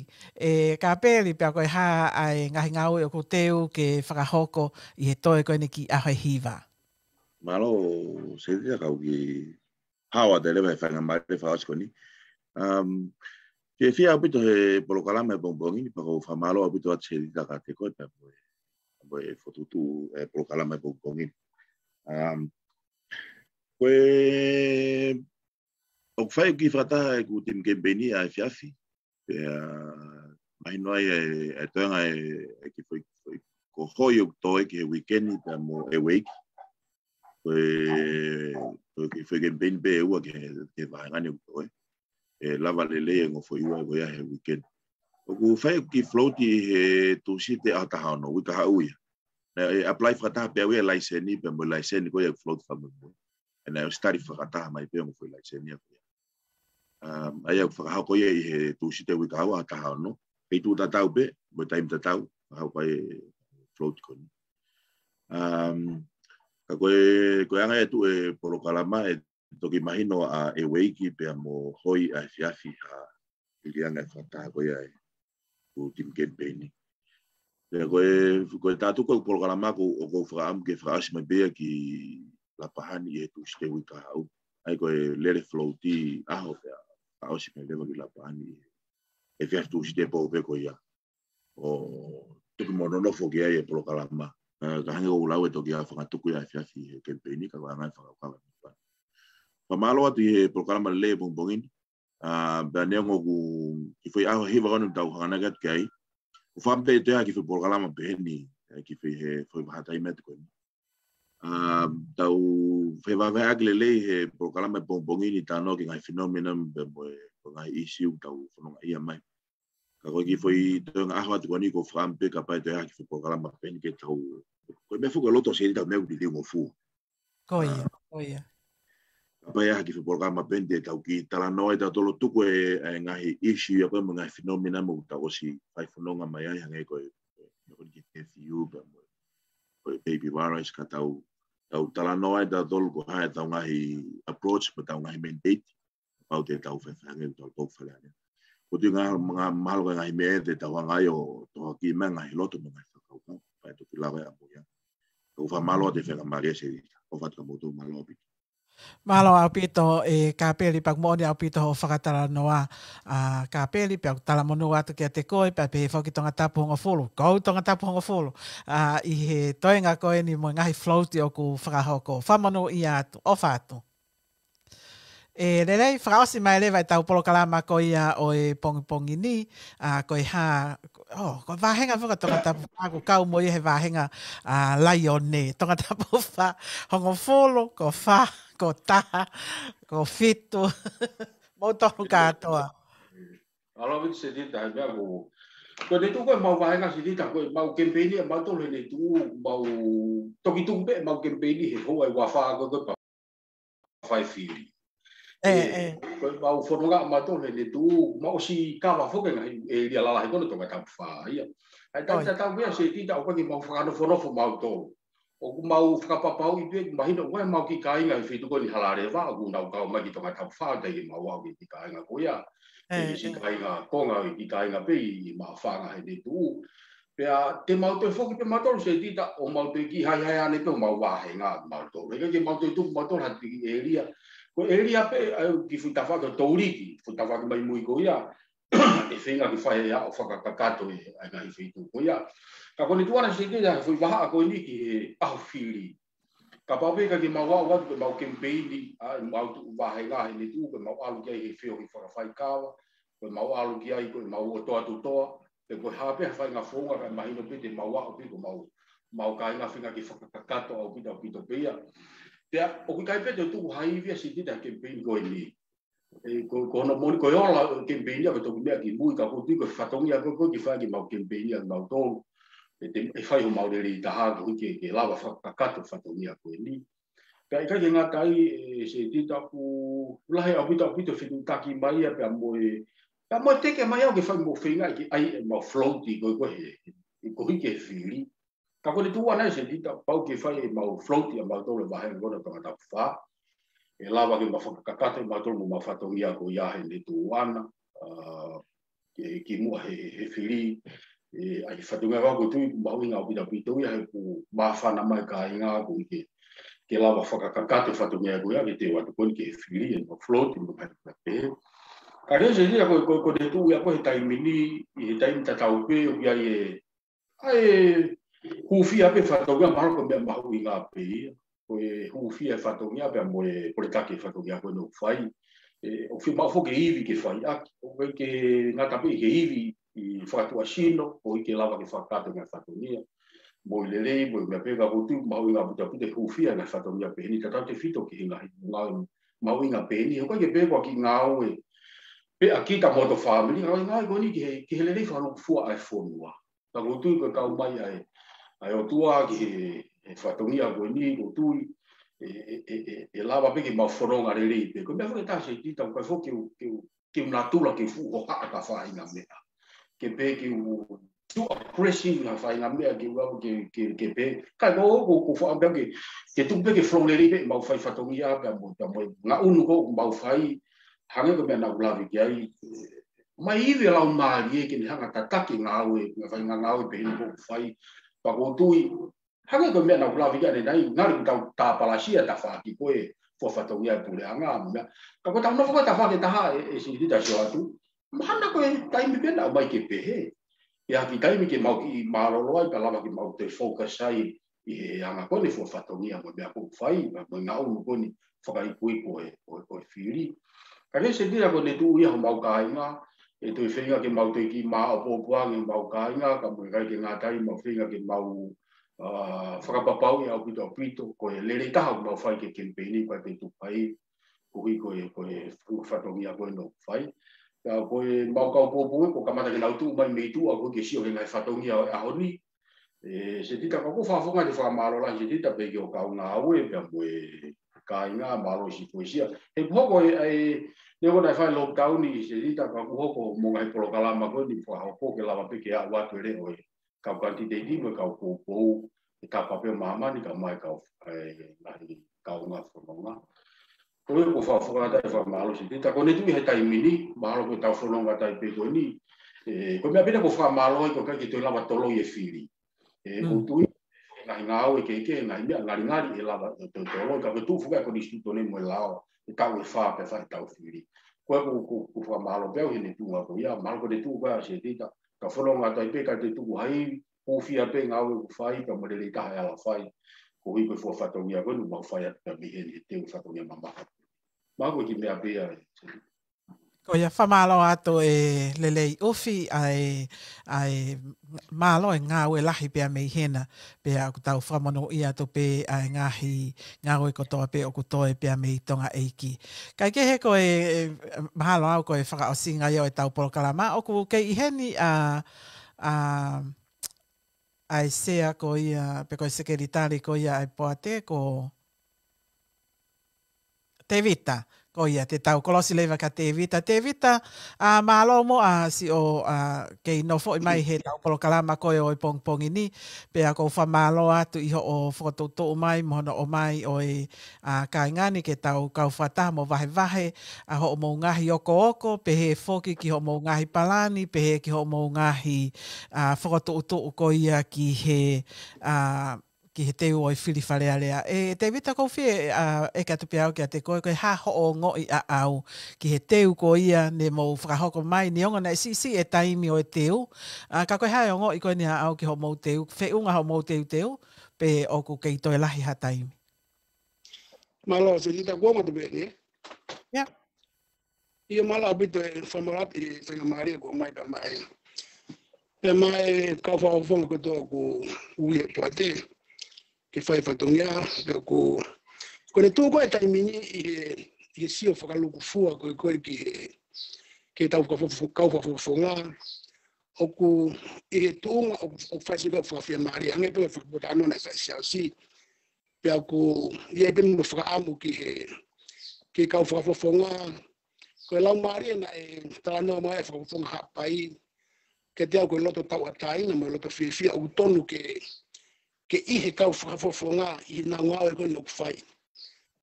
ʻe Kapeli, pea ko e hā ʻa e ngaahi ngāue ʻoku teu ke fakahoko ʻi he toe ko eni kiʻi ʻaho ʻe hiva? Mālō, Setita, ka u kiʻi hao atu leva he faingamālie fakaʻosi ko eni. Um, fiefia ʻaupito he polokalama he pongipongi ni, pea ʻoku ou fakamālō ʻaupito atu Setita kiate koe, pea mo e, mo e fokotuʻutuʻu e polokalama he pongipongi ni. Um, ko e, ʻoku fai ʻeku kiʻi fakataha ʻeku timi kemipeini ʻa e efiafi. Pea mahino ai e, e toenga e, e kiʻi foʻi, foʻi ko e hoi ʻoku toe ki he uike ni pea mo e uike. Ko e, ko e kiʻi foʻi kemipeini pē ʻe ua ki he, ki he vāhenga ni ʻoku toe. ʻE lava lelei e ongo foʻi ua ko ia he uike ni. ʻOku fai ʻeku kiʻi float ʻi he Tūsite ʻaho taha ono, uike kahaʻu ia. Naʻe apply fakataha pē au ia e laiseni pea mo e laiseni ko ia ʻeku float fakamuimui. ʻE naʻe ʻosi tali fakataha mai pē ongo foʻi laiseni ia ko ia. Um, ʻa ia ʻoku fakahoko ia ʻi he Tūsite uike kahaʻu ʻaho taha ono. Feituʻu tatau pē, mo e taimi tatau, fakahoko ai e float ko eni. Um, ka ko e, ko e anga ia ʻeku tuʻu e polokalama ʻe toki mahino ʻa e uike pea mo e hoi ʻa e efiafi ha ʻi he anga e fakataha ko ia e ʻeku timi kemipeini. Pea ko e, ko e tā atu ko ē ʻeku polokalama ko ē ʻoku ou fakaʻamu ke fakaʻosi mai pē ia ki Lapahani ʻi he Tūsite uike kahaʻu. ʻA ia ko e lele float ʻaho pea fakaʻosi mai leva ki Lapahani ʻi he efiafi Tūsite pō pē ko ia. ʻO toki mo nonofo ki ai e polokalama. Eh, ka hangē ko ʻeku lau ʻe toki ʻa e fakatuku ia e efiafi he kemipeini ka ko e anga e fakakaukau ʻa e mipani. Fakamālō atu ʻi he polokalama lelei he pongipongi ni. ʻA, pea neongo ʻoku kiʻi foʻi ʻaho ʻe hiva ko eni ʻoku tau hanganaki atu ki ai. ʻOku ou fakaʻamu pē ke toe ʻi ai ha kiʻi foʻi polokalama pehē ni, ʻe kiʻi foʻi he foʻi vahaʻa taimi atu ko eni. ʻA, tau fevahevaheʻaki lelei he polokalama he pongipongi ni, talanoa ki he ngaahi phenomena pea mo e, mo e ngaahi issue ʻoku tau fononga ia mai. Ka ko e kiʻi foʻi toenga ʻaho atu ko eni ʻoku ou fakaʻamu pē kapau ʻe toe ʻi ai ha kiʻi foʻi polokalama pehē ni ke tau, ko e meʻa foki ʻoku loto Setita ʻoku meʻa ʻoku liliu mo fua. Ko ia, ʻa, ko ia. Kapau ʻe ʻi ai ha kiʻi foʻi polokalama pehē ni te tau kiʻi talanoa ai tautolu ʻo tuku e, e ngaahi issue ia ko ē mo e ngaahi phenomena ʻoku tau ʻosi fai fononga mai ai hangē ko e, ko e, ko e nephew pea mo e, ko e baby virus ka tau, tau talanoa ai tautolu ko e hā ʻetau ngaahi approach mo ʻetau ngaahi mandate. Kapau te tau fai fai hangē ʻoku tau tau fale ane. ʻOku ou tui ngaahi, ngaahi, mahalo ko e ngaahi meʻa ʻe te tau hanga ai ʻo tohoakiʻi mai e ngaahi loto mo e ngaahi fakakaukau. Pea toki lava ia mo ia. ʻOku ou fakamālō atu he faingamālie Setita. ʻOfa atu kia moutolu, mālō ʻaupito. Mālō ʻaupito ʻe Kapeli, pea ʻoku moʻoni ʻaupito hoʻo fakatalanoa ʻa Kapeli, pea ʻoku talamonū atu kiate koe, pea pehē foki Tongatapu hongofulu. Ko Tongatapu hongofulu, ʻa, ʻi he toenga ko eni mo e ngaahi float ʻoku fakahoko. Fakamonūʻia atu, ʻofa atu. ʻE lelei, fakaʻosi mai leva ʻetau polokalama ko ia ʻo e pongipongi ni, ʻa, ko e hā, ʻo, ko e vāhenga foki ʻa Tongatapu Fā, ʻoku kau mo ia he vāhenga, ʻa, laione, Tongatapu Fā, hongofulu, ko fā, ko taha, ko fitu, moutolu kātoa. ʻAlu ʻaupito Setita, he meʻa ko, ko e tuʻu ko ē ʻemau vāhenga Setita, ko ʻemau kemipeini ʻamautolu he tuʻu, mau toki tuku pē ʻemau kemipeini he houa ʻe uofā ko ē ko e pa fai fili. ʻE, ʻe, ʻe. Ko ʻemau fononga ʻamautolu he tuʻu, mau ʻosi kava foki e ngaahi ʻēlia lalahi ko ē ʻo Tongatapu Fā ia. ʻA ia, ʻoi, tatau pē ia Setita ʻoku ʻikai ke mau fakanofonofo mautolu. ʻOku mau fakapapauʻi pē, mahino ʻoku ʻi ai ʻemau kiʻi kāinga he feituʻu ko eni Halaleva, ʻoku nau kau mai ki Tongatapu Fā, teʻeki ke mau aʻu ki he kiʻi kāinga ko ia. ʻE, ʻe, ʻe, kāinga konga, ʻi kāinga pē ʻi, ʻi Maʻufanga he ʻene tuʻu. Pea te mau toe foki pē mautolu Setita ʻo mau toe kiʻi haihai ane pē ʻo mau vāhenga mautolu. He ʻikai ke mau toe tupu mautolu ha kiʻi ʻēlia. Ko e ʻēlia pē, ʻa e kiʻi fuʻu tafaʻaki ʻo Touliki, fuʻu tafaʻaki mai mui ko ia. ʻE feinga ke fai ʻa e ʻaho fakakakato ʻa e ngaahi feituʻu ko ia. Ka ko ʻene tuʻu ʻana Setita he foʻi vahaʻa ko eni ki he ʻaho fili. Kapau pē ʻikai ke mau aʻu atu ke mau kemipeini, ʻa, mau tuʻu vāhenga he ʻene tuʻu, ke mau ʻalu ki ai he feohi fakafaikava, ke mau ʻalu ki ai ko e mau ʻotoatoa, pe ko e hā pē ha faʻahinga founga kae mahino pē te mau aʻu pē ko mau, mau kāinga feinga ke fakakakato ʻaupito, ʻaupito pē ia. Pea, ʻoku ʻikai pē te u tuʻu ha ivi ʻa Setita he kemipeini ko eni. ʻE, ko, ko hono moʻoni, ko e ola ʻo e kemipeini ia, ko e toki meʻa ki mui, ka ʻoku ou tui ko e fatongia ko ē, ko ē ke fai ke mau kemipeini ʻa mautolu. ʻE te, ʻe fai homau lelei taha, koeʻuhi ke, ke lava fakakakato fatongia ko eni. Pea ʻikai ke ngata ai, ʻe, Setita ʻoku lahi ʻaupito, ʻaupito fetuʻutaki mai ia pea mo e, pea mo e teke mai au ke fai mo feinga ke ʻai ʻemau float ko ē ko ē he, he koeʻuhi ke fili. Ka ko ʻene tuʻu ʻana Setita pau ke fai ʻemau float ʻa mautolu he vahenga ko ena Tongatapu fā. ʻE lava ke mau fakakakato ʻa mautolu mo ʻemau fatongia ko ia he ʻene tuʻu ʻana, ʻa, ke, kimuʻa he, he, he fili, ʻe, ʻa e fatongia ʻoku ou tui ʻoku mahuʻinga ʻaupito ʻaupito ia he ʻoku māfana mai kāinga koeʻuhi ke, ke lava fakakakato e fatongia ko ia ke teu atu ko eni ki he fili ʻemau float mo e meʻa pehē. Ka ko Setita ko, ko, ko ʻene tuʻu ia ko ē he taimi ni, ʻi he taimi tatau pē, ʻoku ʻi ai e, ʻa e hūfia pē fatongia mahalo ko e meʻa mahuʻinga pē ia. Ko e hūfia e fatongia pea mo e pole taki e fatongia ko ē ʻoku fai. ʻE, ʻoku fiemaʻu foki e ivi ke fai ʻaki. ʻOku ʻikai ke ngata pē he ivi ʻi fakatuʻasino, koeʻuhi ke lava ke fakakakato e ngaahi fatongia. Mo e lelei, mo e meʻa pē ka ʻoku ou tui ʻoku mahuʻinga ʻaupito ʻaupito e hūfia e ngaahi fatongia pehē ni, tatau tefito ki he ngaahi ngāue mahuʻinga pehē ni. ʻOku ʻikai ke pehē ko e kiʻi ngāue pē ʻa kita mo hoto fāmili, ka ko e ngāue ko eni ki he, ki he lelei fakalūkufua ʻa e fonua. Ka ʻoku ou tui ko e kau mai ʻa e, ʻa e ʻOtua ki he, he fatongia ko eni, ʻoku ou tui ʻe, ʻe, ʻe, ʻe, ʻe lava pē ke mau fononga lelei pē. Ko e meʻa foki ʻe taha Setita, ʻoku ʻikai foki ke u, ke u, ke u natula ke fuʻu hohaʻa ki ha faʻahinga meʻa. Ke pehē ke u, too aggressive ki ha faʻahinga meʻa ke u, ke, ke, ke pehē. Ka ko, ko, ko faʻa pē ke, ke tuku pē ke flow lelei pē ʻemau fai fatongia pea mo, pea mo e ngaʻunu ko ē ʻoku mau fai, hangē ko e meʻa naʻa ku lave ki ai, ʻomai ivi ʻa e laumālie ke ne hanga ʻo tataki e ngāue, ngaahi faʻahinga ngāue pehē ni ʻoku fai. Pea ʻoku ou tui, hangē ko e meʻa naʻa ku lave ki ai ʻanenai, ngali ʻoku tau tāpalasia e tafaʻaki ko ē, fua fatongia e puleʻanga, mo e meʻa. Ka ko ʻetau nofo ko ē he tafaʻaki ʻe taha ʻe, ʻe Setita, sio atu, mahalo ko e taimi pē naʻe ʻomai ke pehē. ʻI ha kiʻi taimi ke mau kiʻi mālōlō ai, pea lava ke mau toe focus ai ʻi he anga ko eni e fua fatongia mo e meʻa ʻoku fai, mo e ngaʻunu ko eni fakaikuiku ʻo e, ʻo e, ʻo e fili. Ka ko Setita ko ʻene tuʻu ia homau kāinga, ʻe toe feinga ke mau toe kiʻi māʻopoʻopo ange homau kāinga, ka mo e ʻikai ke ngata ai mau feinga ke mau, ʻa, fakapapauʻi ʻaupito ʻaupito, ko e lelei taha ʻoku mau fai ki he kemipeini, ʻoku ʻikai ke tuku ai, koeʻuhi ko e, ko e fua fatongia ko ē ʻoku fai. Ka ko ʻemau kau pōpō ē, kuo kamata ke nau tuʻu mai mei tuʻa, koeʻuhi ke sio ki he ngaahi fatongia ʻo e ʻaho ni. ʻE, Setita, ka ʻoku ou fakafofonga atu e fakamālō lahi Setita pea ki hoʻo kau ngāue pea mo e kāinga, mālō siʻi fuesia. He kuo hoko e, ʻa e, neongo naʻe fai e lockdown ʻi Setita, ka kuo hoko mo e ngaahi polokalama ko eni fakahoko ke lava pē ke aʻu atu e leʻo e kau kanititeiti mo e kau poupou, ʻe tapa pē ʻa māmani kae ʻumaʻā e kau, e, ngaahi kaungā fononga. Ko ia ʻoku ou fakafofonga atu e fakamālō Setita. Ko ʻene tuʻu ia he taimi ni, mahalo ko ʻetau fononga taimi pē ko eni. ʻE, ko e meʻa pē naʻa ku fakamālō ai ko e ʻikai ke toe lava toloi e fili. ʻE, ʻoku ou tui, ngaahi ngāue kehekehe, ngaahi meʻa ngalingali ʻe lava ʻo toe toloi, ka ko e tuʻu foki ʻa e konisitūtone mo e lao, ʻe taʻu ʻe fā pea fai ʻetau fili. Ko ia ʻoku, ʻoku, ʻoku ou fakamālō pē au he ʻene tuʻu ko ia, mahalo ko ʻene tuʻu ko ia Setita, ka fononga taimi pē ʻikai te tuku ha ivi, hūfia pē e ngāue ʻoku fai, pea mo e lelei taha e ala fai, koeʻuhi ko e fua fatongia ko eni ʻoku mau fai atu pea mei heni he teu fatongia mamafa. Mahalo ko e kiʻi meʻa pē ia, Setita. Ko ia, fakamālō atu e lelei ʻOfi, ʻa e, ʻa e mālō e ngāue lahi pea mei hena, pea ʻoku tau fakamonūʻia atu pē ʻa e ngaahi ngāue kotoa pē ʻoku toe pea mei Tonga ʻEiki. Kae kehe ko e, e, mahalo au ko e fakaʻosinga ia ʻo ʻetau polokalama, ʻoku kei ʻi heni ʻa, ʻa, ʻa e sea ko ia, pe ko e sekelitali ko ia ʻa e poate ko Tevita, Ko ia, te tau kolosi leva kia Tevita. Tevita, ʻa, mālō muʻa siʻo, ʻa, kei nofoʻi mai he tau polokalama ko ē ʻo e pongipongi ni, pea ʻoku ou fakamālō atu ʻi hoʻo fokotuʻutuʻu mai mo hono ʻomai ʻo e, ʻa, kāinga ni ke tau kau fakataha mo vahevahe ʻa hoʻomou ngaahi okooko, pehē foki ki hoʻomou ngaahi palani, pehē ki hoʻomou ngaahi, ʻa, fokotuʻutuʻu ko ia ki he, ʻa, ki he teu ʻo e fili Fale Alea. ʻE, Tevita, ʻoku ou fie, ʻa, ʻeke atu pē au kiate koe, ko e hā hoʻo ongoʻi ʻaʻau ki he teu ko ia ne mou fakahoko mai, neongo naʻe siʻisiʻi e taimi ʻo e teu, ʻa, ka ko e hā e ongoʻi ko eni ʻaʻau ki hoʻomou teu, feʻunga hoʻomou teuteu, pe ʻoku kei toe lahi ha taimi? Mālō, Tevita, kuo matu pē ni, ē? ʻIo. ʻIo, mālō ʻaupito e fakamālō atu ʻi he faingamālie kuo ʻomai pē maʻa e, pē maʻa e kau fakafofonga kotoa ʻoku ui he poate ke fai fatongia, pea ʻoku, ko ʻene tuʻu ko ē taimi ni ʻi he, ʻi he sio fakalūkufua ko ē ko ē ki he, ki he tau fakafofo-, kau fakafofonga, ʻoku ʻi he tuʻunga ʻoku, ʻoku fai siʻi kau fakafiemālie, hangē pē ko e fakapōtalanoa naʻe fai ʻe Siaosi. Pea ʻoku ʻi ai pē mo e fakaʻamu ki he, ki he kau fakafofonga, ko e laumālie naʻe talanoa mai e fakafofonga Haʻapai, kiate au ko e loto tauʻatāina mo e loto fiefia ʻoku tonu ke, ke ʻi he kau fakafofonga ʻi heʻenau ngāue ko eni ʻoku fai.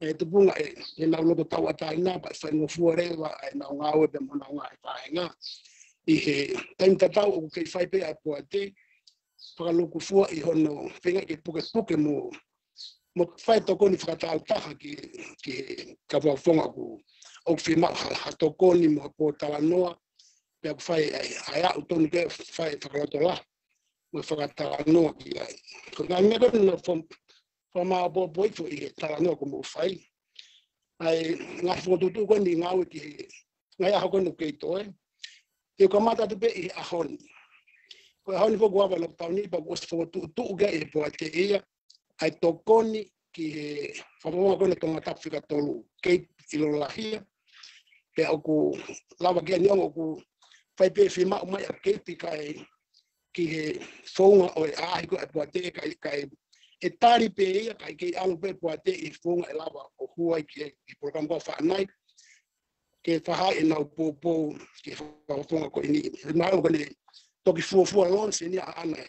ʻE tupunga ʻe, ʻenau loto tauʻatāina pea faingofua leva ʻenau ngāue pea mo ʻenau ngaahi vāhenga. ʻI he taimi tatau ʻoku kei fai pē ʻa e poate, fakalūkufua ʻi hono feinga ke pukepuke mo, mo fai tokoni fakatāutaha ki, ki he kau fakafofonga ʻoku, ʻoku fiemaʻu ha, ha tokoni mo ha pōtalanoa, pea ʻoku fai ai, ai aʻu tonu ke fai fakalotolahi mo fakatalanoa ki ai. Ko e ngaahi meʻa ko eni naʻe fam-, fakamāopoopo hifo ʻi he talanoa kuo mou fai. ʻA e ngaahi fokotuʻutuʻu ko eni ngāue ki he ngaahi ʻaho ko eni ʻoku kei toe. Te u kamata atu pē ʻi he ʻaho ni. Ko e ʻaho ni foki ʻoku ava e lockdown ni pea kuo ʻosi fokotuʻutuʻu ki ai ʻe he poate ia ʻa e tokoni ki he fakafofonga ko eni Tongatapu fika tolu, Cape ʻi Lolahia. Pea ʻoku lava ke, neongo ʻoku fai pē fiemaʻu mai ʻa Cape kae ki he founga ʻo e ʻaʻahi ko ē ʻa e poate, kae, kae ʻe tali pē ia, kae kei ʻalu pē poate ʻi he founga ʻe lava ʻo hū ai ki he, ki he polokalama ko ē ʻa Faʻanai, ke fakahā ʻenau poupou ki he fakafofonga ko eni. He mahalo ko ʻene toki fuofua launch eni ʻaʻana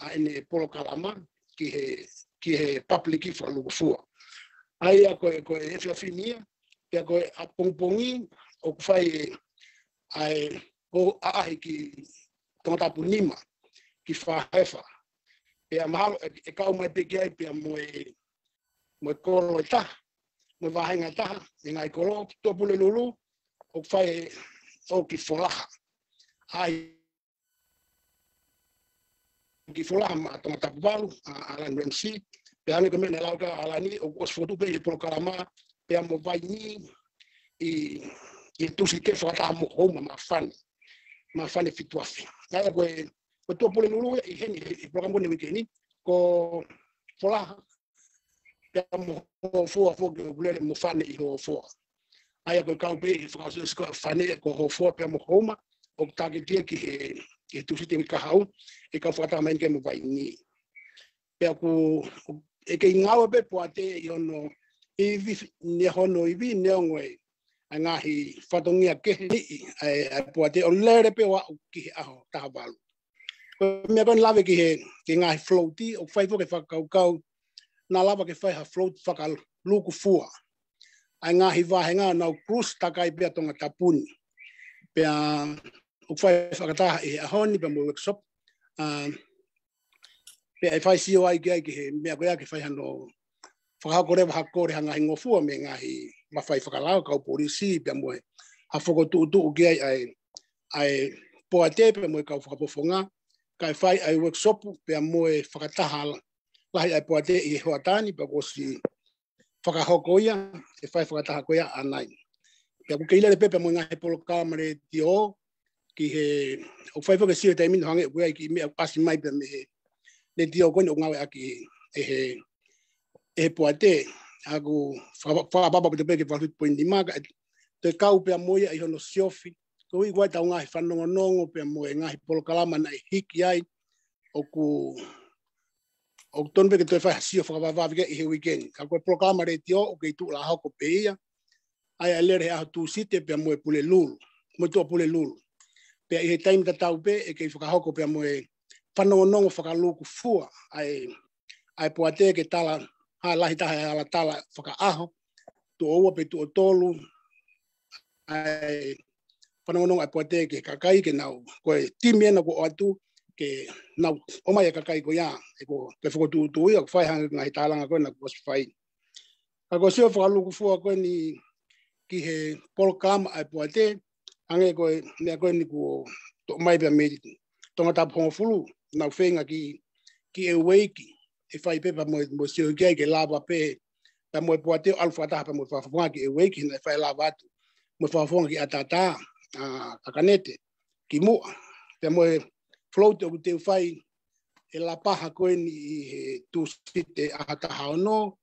ʻa ʻene polokalama ki he, ki he public fakalūkufua. ʻA ia ko e, ko e efiafi ni ia, pea ko e ʻapongipongi ʻoku fai e, ʻa e ʻo ʻaʻahi ki Tongatapu nima, ki Fāhefa. Pea mahalo ʻe, ʻe kau mai pē ki ai pea mo e, mo e kolo ʻe taha, mo e vāhenga ʻe taha, e ngaahi kolo, Tuʻapulelulu, ʻoku fai ʻo ki Folaha. ʻAʻahi ki Folaha maʻa Tongatapu valu, ʻa, ʻa Alani Ramsey, pea hangē ko e meʻa naʻe lau ʻe Alani, ʻoku ʻosi fokotuʻu pē ʻi he polokalama, pea mo Vaini, ʻi, ʻi he Tūsite fakataha mo Houma maʻa Fane, maʻa Fane Fituafi. ʻA ia ko e, ko Tuʻapulelulu ia ʻi heni, ʻi he polokalama ko eni he uike ni, ko Folaha, pea mo Hofoa foki ʻoku lele mo Fane ʻi Hofoa. ʻA ia ko e kau pē ʻi he fakaʻosi ko ē ʻa Fane ko Hofoa pea mo Houma, ʻoku tāketi ia ki he, ki he Tūsite ʻi Kahaʻu, ʻe kau fakataha mai eni ki ai mo Vaini. Pea ʻoku, ʻe kei ngāue pē poate ʻi hono ivi, ne hono ivi, neongo e, ʻa e ngaahi fatongia kehe ni, ʻa e, ʻa e poate ʻo lele pē ʻo aʻu ki he ʻaho taha valu. Ko e meʻa ko eni lave ki he, ki he ngaahi float, ʻoku fai foki e fakakaukau, naʻa lava ke fai ha float fakalūkufua ʻa e ngaahi vāhenga ʻo nau cruise takai pē ʻa Tongatapu ni. Pea ʻoku fai fakataha ʻi he ʻaho ni pea mo e workshop. ʻA, pea ʻe fai sio ai ki ai ki he meʻa ko ia ke fai hano fakahoko leva ha kole ha ngaahi ngofua mei he ngaahi mafai fakalao, kau polisi, pea mo e ha fokotuʻutuʻu ki ai ʻa e, ʻa e poate pea mo e kau fakafofonga, kae fai ʻa e workshop pea mo e fakataha lahi ʻa e poate ʻi he hoʻatā ni pea kuo ʻosi fakahoko ia, ʻe fai fakataha ko ia ʻanai. Pea ʻoku kei lele pē pea mo e ngaahi polokalama letiō, ki he, ʻoku fai foki e sio he taimi ni hangē ʻoku ʻi ai e kiʻi meʻa ʻoku ʻasi mai pē mei he letiō ko eni ʻoku ngāueʻaki ʻe he, ʻe he poate, ʻa ia ʻoku faka-, fakaʻapaʻapa ʻaupito pē ki he valu fitu poini nima, kae toe kau pea mo ia ʻi hono siofi. Koeʻuhi ko e ʻetau ngaahi fanongonongo pea mo e ngaahi polokalama naʻe hiki ai, ʻoku ʻoku tonu pē ke toe fai ha sio fakavavevave ki ai ʻi he uike ni. Ka ko e polokalama letiō ʻoku kei tuʻu lā hoko pē ia. ʻa ia ʻe lele he ʻaho Tūsite pea mo e Pulelulu, mo e Tuʻapulelulu. Pea ʻi he taimi tatau pē ʻe kei fakahoko pea mo e fanongonongo fakalūkufua ʻa e, ʻa e poate ke tala, ha lahi taha e ala tala fakaʻaho, tuʻo ua pe tuʻo tolu, ʻa e fanongonongo ʻa e poate ki he kakai ke nau, ko e timi ena kuo ʻoatu ke nau ʻomai e kakai ko ia, ʻe ko, ko e fokotuʻutuʻu ia, ʻoku fai hangē ko e ngaahi tālanga ko ena kuo ʻosi fai. Ka ko e sio fakalūkufua ko eni ki he polokalama ʻa e poate, hangē ko e meʻa ko eni kuo toʻo mai pea mei Tongatapu hongofulu, nau feinga ki, ki ʻEueiki, ʻe fai pē pea mo, mo sio ki ai ke lava pē, pea mo e poate ʻo ʻalu fakataha pea mo e fakafofonga ki ʻEueiki, naʻe fai lava atu mo e fakafofonga ki ʻAtatā, ʻa, ʻAkanete, ki muʻa. Pea mo e float ʻoku teu fai ʻe Lapaha ko eni ʻi he Tūsite ʻaho taha ono,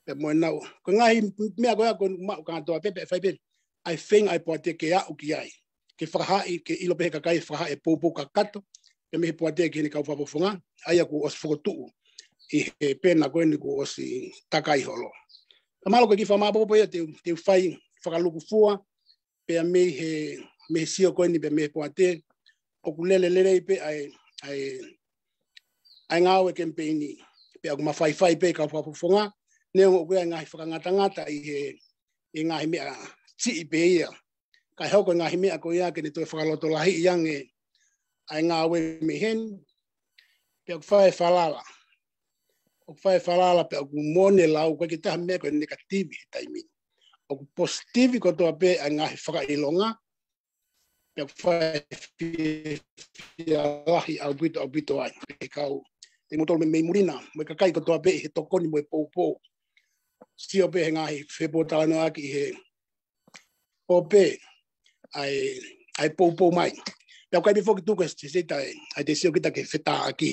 pea mo e nau. Ko e ngaahi meʻa ko ia ko eni maʻu kātoa pē, pea fai pē ʻa e feinga ʻa e poate ke aʻu ki ai. Ke fakahā, ke ʻilo pē he kakai fakahā e poupou kakato, pea mei he poate ki heʻene kau fakafofonga, ʻa ia kuo ʻosi fokotuʻu ʻi he pena ko eni kuo ʻosi takai holo. Ka mālō ko e kiʻi fakamāpopo ia te, te u fai fakalūkufua, pea mei he, mei he sio ko eni pea mei he poate, ʻoku lele lelei pē ʻa e, ʻa e, ʻa e ngāue kemipeini. Pea ʻoku mafaifai pē kau fakafofonga, neongo ʻoku ʻi ai e ngaahi fakangatangata ʻi he, ʻi he ngaahi meʻa siʻi pē ia. Kae hoko e ngaahi meʻa ko ia ke ne toe fakalotolahiʻi ange ʻa e ngāue mei heni, pea ʻoku fai e falala. ʻOku fai e falala pea ʻoku mone lau, ʻoku ʻikai ke taha meʻa ko e negative he taimi ni. ʻOku positive kotoa pē ʻa e ngaahi fakaʻilonga, pea ʻoku fai fiefia lahi ʻaupito, ʻaupito ai. Pea kau, ʻe moutolu mei, mei muli na, mo e kakai kotoa pē ʻi he tokoni mo e poupou. Sio pē he ngaahi fepōtalanoaʻaki ʻi he ʻo pē, ʻa e, ʻa e poupou mai. Pea ʻoku ʻikai pē foki tuku e se, se, se ta e, ʻa e te sio kita ke fetāʻaki.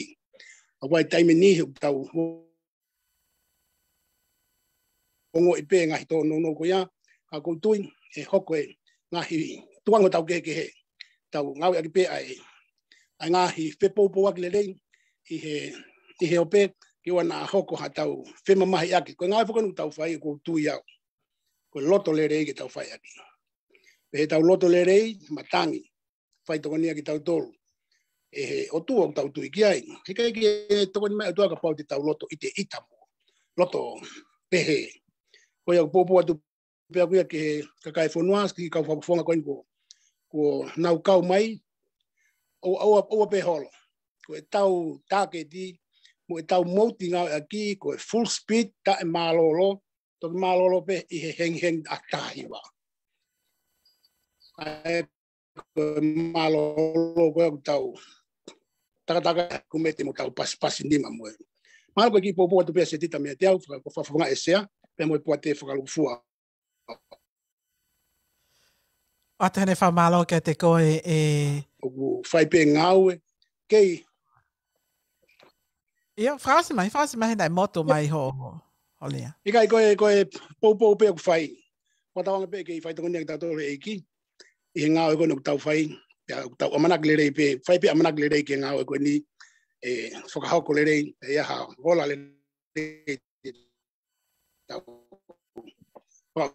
ʻOku ʻi ai e taimi ni he ʻoku tau ongoʻi pē ngaahi tōnounou ko ia, ka ʻoku ou tui, ʻe hoko e ngaahi tuʻunga tau kehekehe. Tau ngāueʻaki pē ʻa e, ʻa e ngaahi fepoupouaki lelei, ʻi he, ʻi he ʻo pē, ke ʻoua naʻa hoko ha tau femamahiʻaki. Ko e ngāue foki ʻoku tau fai ʻoku ou tui au. Ko e loto lelei ke tau fai ʻaki. Pea ʻi heʻetau loto lelei, matangi, fai tokoni ʻaki kitautolu. ʻE he ʻOtua ʻoku tau tui ki ai. He ʻikai ke tokoni mai ʻOtua kapau te tau loto ʻiteʻita mo loto pehē. Ko ia ʻoku poupou atu pē ʻaku ia ki he kakai e fonua, ki he kau fakafofonga ko eni kuo, kuo nau kau mai, ʻoua, ʻoua, ʻoua pē holo. Ko ʻetau tāketi, mo ʻetau mouti ngāueʻaki, ko e full speed, taʻemālōlō, toki mālōlō pē ʻi he hengihengi ʻa taha hiva. ʻA e ko e mālōlō ko ē ʻoku tau takataka ʻoku mete mo tau pasipasi nima mo e. Mālō ko e kiʻi poupou atu pē ʻa Setita meiate au, faka-, ko e fakafofonga ʻe Sea, pea mo e poate fakalūkufua. ʻOatu heni e fakamālō kiate koe ē. ʻOku fai pē ngāue, kei. ʻIo, fakaʻosi mai, fakaʻosi mai he naʻe motu mai ho, ho lea. ʻIkai ko e, ko e poupou pē ʻoku fai. Ko e tauanga pē kei fai tokoni ʻaki kitautolu ʻe he ʻEiki. ʻI he ngāue ko eni ʻoku tau fai, pea ʻoku tau ʻamanaki lelei pē, fai pē ʻamanaki lelei ki he ngāue ko eni, ʻe fakahoko lelei, ʻe ʻi ai ha ola lelei. Tau, tau,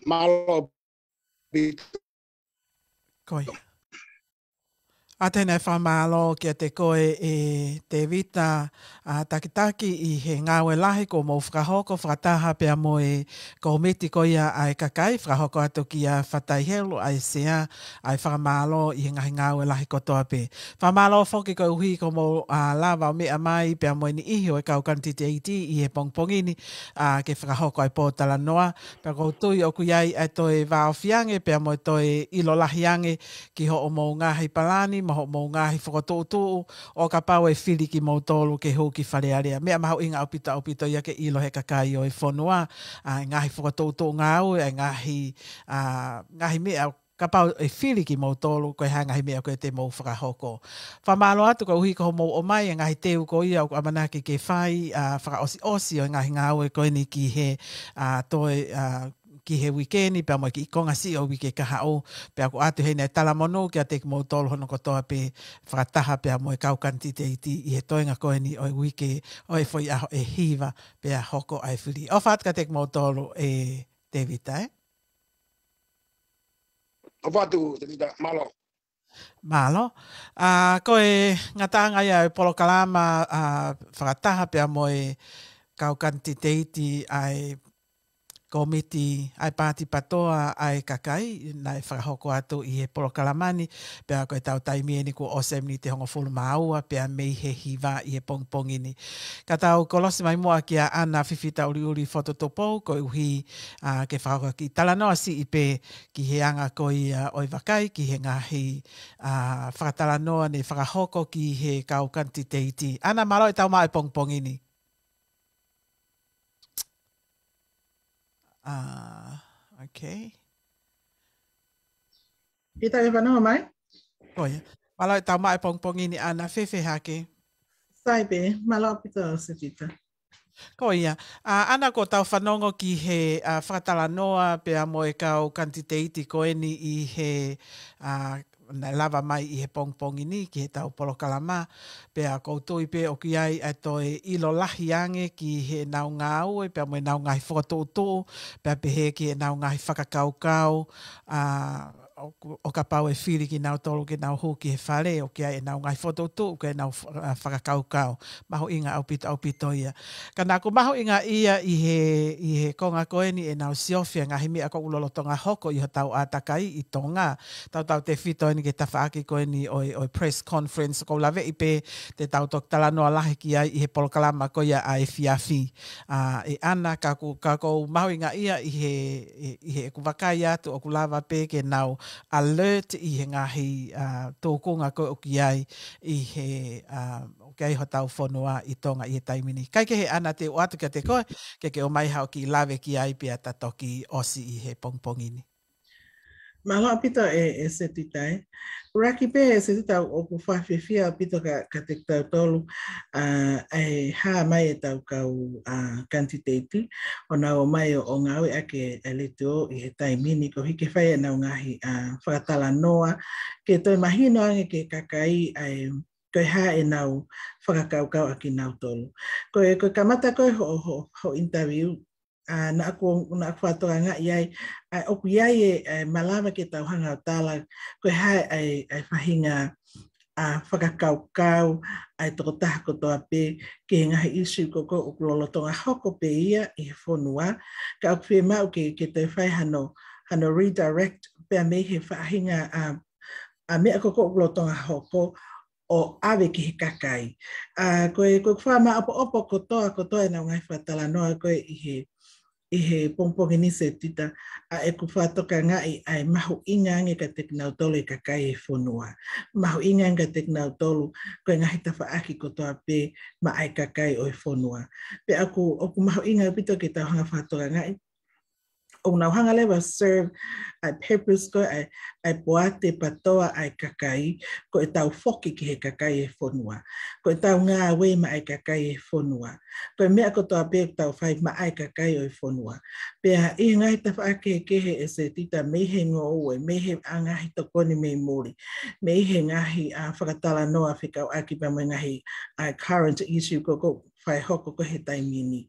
Mālō ʻaupito. Ko ia. ʻOatu heni e fakamālō kiate koe ē Tēvita, ʻa, Takitaki ʻi he ngāue lahi kuo mou fakahoko fakataha pea mo e kōmiti ko ia ʻa e kakai, fakahoko atu kia Fataihelu ʻa e Sea, ʻa e fakamālō ʻi he ngaahi ngāue lahi kotoa pē. Fakamālō foki koeʻuhi ko hoʻomou, ʻa, lava ʻo meʻa mai pea mo e niʻihi ʻo e kau kanititeiti ʻi he pongipongi ni, ʻa, ke fakahoko ʻa e pōtalanoa. Pea ʻoku ou tui ʻoku ʻi ai ʻa e toe vāofi ange pea mo e toe ʻilo lahi ange ki hoʻomou ngaahi palani mo hoʻomou ngaahi fokotuʻutuʻu ʻo kapau ʻe fili kimoutolu ke hū ki Fale Alea. Meʻa mahuʻinga ʻaupito, ʻaupito ia ke ʻilo he kakai ʻo e fonua, ʻa, e ngaahi fokotuʻutuʻu ngāue, ʻa, e ngaahi, ʻa, ngaahi meʻa kapau ʻe fili kimoutolu, ko e hā e ngaahi meʻa ko ē te mou fakahoko. Fakamālō atu koeʻuhi ko hoʻomou ʻomai e ngaahi teu ko ia ʻoku ʻamanaki ke fai, ʻa, fakaʻosiʻosi ʻo e ngaahi ngāue ko eni ki he, ʻa, toe, ʻa, ki he uike ni, pea mo e kiʻi konga siʻi ʻo e uike kahaʻu, pea ʻoku ʻoatu heni ʻa e talamonū kiate kimoutolu hono kotoa pē fakataha pea mo e kau kanititeiti ʻi he toenga ko eni ʻo e uike ʻo e foʻi ʻaho ʻe hiva pea hoko ai e fili. ʻOfa atu kiate kimoutolu ʻe Tēvita, ē? ʻOfa atu, Tēvita, mālō. Mālō. ʻA, ko e ngataʻanga ia e polokalama, ʻa, fakataha pea mo e kau kanititeiti ʻa e kōmiti ʻa e Paati PATOA ʻa e kakai, naʻe fakahoko atu ʻi he polokalama ni, pea ko e tau taimi eni kuo ʻosi e miniti ʻe hongofulu mā ua, pea mei he hiva ʻi he pongipongi ni. Ka tau kolosi mai muʻa kia ʻAna Fifita ʻUliʻuli Fototupou, koeʻuhi, ʻa, ke fakahoko e kiʻi talanoa siʻi pē ki he anga ko ia ʻo e vakai ki he ngaahi, ʻa, fakatalanoa naʻe fakahoko ki he kau kanititeiti. ʻAna, mālō e tau maʻu e pongipongi ni. ʻA, okay. Tēvita, ke fanongo mai? Ko ia. Mālō e tau maʻu e pongipongi ni, ʻAna, fēfē hake? Sai pē, mālō ʻaupito, Tēvita. Ko ia. ʻA, ʻAna, kuo tau fanongo ki he, ʻa, fakatalanoa pea mo e kau kanititeiti ko eni ʻi he, ʻa, naʻe lava mai ʻi he pongipongi ni ki he tau polokalama, pea ʻoku ou tui pē ʻoku ʻi ai ʻa e toe ʻilo lahi ange ki heʻenau ngāue pea mo ʻenau ngaahi fokotuʻutuʻu, pea pehē ki heʻenau ngaahi fakakaukau, ʻa, ʻo, ʻo kapau ʻe fili kinautolu ke nau hū ki he fale, ʻoku ʻi ai ʻenau ngaahi fokotuʻutuʻu, ʻoku ʻi ai ʻenau fa-, ʻa, fakakaukau. Mahuʻinga ʻaupito, ʻaupito ia. Ka naʻa ku mahuʻingaʻia ʻi he, ʻi he konga ko eni ʻenau siofi e ngaahi meʻa ʻoku lolotonga hoko ʻi hotau ʻātakai ʻi Tonga. Tautautefito eni ki he tafaʻaki ko eni ʻo e, ʻo e press conference, ʻoku ou laveʻi pē te tau toki talanoa lahi ki ai ʻi he polokalama ko ia ʻa e efiafi. ʻA, ʻe ʻAna, ka ʻoku, ka ʻoku ou mahuʻingaʻia ʻi he, ʻi, ʻi heʻeku vakai atu ʻoku lava pē ke nau alert ʻi he ngaahi, ʻa, tūkunga ko ē ʻoku ʻi ai ʻi he, ʻa, ʻoku ʻi ai hotau fonua ʻi Tonga ʻi he taimi ni. Kae kehe, ʻAna, te u ʻoatu kiate koe, ke ke ʻomai haʻo kiʻi lave ki ai pea ta toki ʻosi ʻi he pongipongi ni. Mālō ʻaupito ʻe, ʻe Tēvita, ē. ʻUluaki pē, ʻe Tēvita, ʻoku fakafiefia ʻaupito ka, kiate kitautolu, ʻa, ʻa e hā mai e tau kau, ʻa, kanititeiti, ʻo nau ō mai ʻo, ʻo ngāueʻaki e letiō ʻi he taimi ni koeʻuhi ke fai ʻenau ngaahi, ʻa, fakatalanoa, ke toe mahino ange ki he kakai ʻa e ko e hā ʻenau fakakaukau ʻa kinautolu. Ko e, ko e kamata ko ē hoʻo, hoʻo, hoʻo interview, ʻa, naʻa ku, naʻa ku fakatokangaʻi ai, ʻa, ʻoku ʻi ai e, e malava ke tau hanga ʻo tala, ko e hā e, e faʻahinga, ʻa, fakakaukau ʻa e tokotaha kotoa pē ki he ngaahi issue ko ē ʻoku lolotonga hoko pē ia ʻi he fonua, ka ʻoku fiemaʻu ke, ke toe fai hano, hano redirect pea mei he faʻahinga, ʻa, ʻa meʻa ko ē ʻoku lolotonga hoko ʻo ʻave ki he kakai. ʻA, ko e, ko e fakamāʻopoʻopo kotoa, kotoa ʻenau ngaahi fakatalanoa ko ē ʻi he, ʻi he pongipongi ni Tēvita, ʻa ʻeku fakatokangaʻi ʻa e mahuʻinga ange kiate kinautolu e kakai e fonua. Mahuʻinga ange kiate kinautolu ko e ngaahi tafaʻaki kotoa pē maʻa e kakai ʻo e fonua. Pea ʻoku, ʻoku mahuʻinga ʻaupito ke tau hanga fakatokangaʻi ʻoku nau hanga leva serve ʻa e purpose ko ē ʻa e, ʻa e poate PATOA ʻa e kakai, ko e tau foki ki he kakai e fonua. Ko e tau ngāue maʻa e kakai e fonua. Ko e meʻa kotoa pē ʻoku tau fai maʻa e kakai ʻo e fonua. Pea ʻi he ngaahi tafaʻaki kehekehe ʻe Tēvita mei he ngoue, mei he ngaahi tokoni mei muli, mei he ngaahi, ʻa, fakatalanoa fekauʻaki pea mo e ngaahi, ʻa, current issue ko ē ʻoku fai hoko ko ē he taimi ni.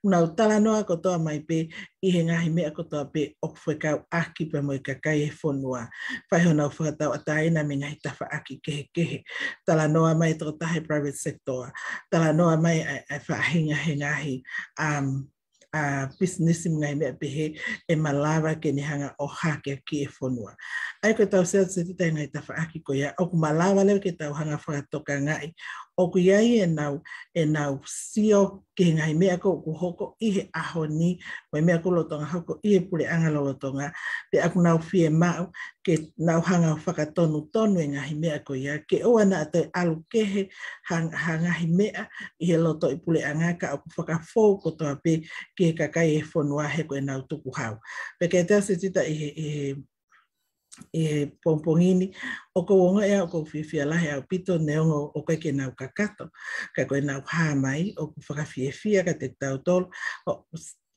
Nau talanoa kotoa mai pē ʻi he ngaahi meʻa kotoa pē ʻoku fekauʻaki pea mo e kakai e fonua. Fai honau fakatauʻatāina mei he ngaahi tafaʻaki kehekehe. Talanoa mai e tokotaha he private sector. Talanoa mai ʻa e, ʻa e faʻahinga he ngaahi, um, ʻa, business mo e ngaahi meʻa pehē ʻe malava ke ne hanga ʻo hakeakiʻi e fonua. ʻA ia ko e tau sio atu Tēvita he ngaahi tafaʻaki ko ia, ʻoku malava leva ke tau hanga fakatokangaʻi ʻoku ʻi ai ʻenau, ʻenau sio ki he ngaahi meʻa ko ē ʻoku hoko ʻi he ʻaho ni, mo e meʻa ʻoku lolotonga hoko ʻi he puleʻanga lolotonga, pea ʻoku nau fiemaʻu ke nau hanga ʻo fakatonutonu e ngaahi meʻa ko ia, ke ʻoua naʻa toe ʻalu kehe ha, ha ngaahi meʻa ʻi he lotoʻi puleʻanga ka ʻoku fakafou kotoa pē ki he kakai e fonua he ko ʻenau tukuhau. Pea kiate au Tēvita ʻi he, ʻi he, ʻi he pongipongi ni, ʻoku ou ongoʻi au ʻoku ou fiefia lahi ʻaupito neongo ʻoku ʻikai ke nau kakato, ka ko ʻenau hā mai, ʻoku fakafiefia kiate kitautolu, ʻo,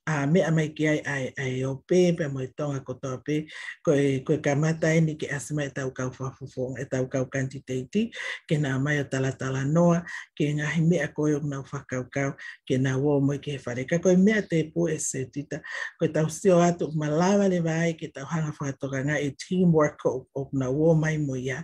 ʻa, meʻa mai ki ai ʻa e, ʻa e ʻOpe pea mo e Tonga kotoa pē, ko e, ko e kamata eni ke ʻasi mai ʻetau kau fakafofonga, ʻetau kau kanititeiti, ke nau ō mai ʻo talatalanoa ki he ngaahi meʻa ko ē ʻoku nau fakakaukau ke nau ō mo ia ki he fale. Ka ko e meʻa tēpū ʻe Setita, ko ʻetau sio atu ʻoku malava leva ai ke tau hanga ʻo fakatokangaʻi e teamwork ko ē ʻoku nau ō mai mo ia.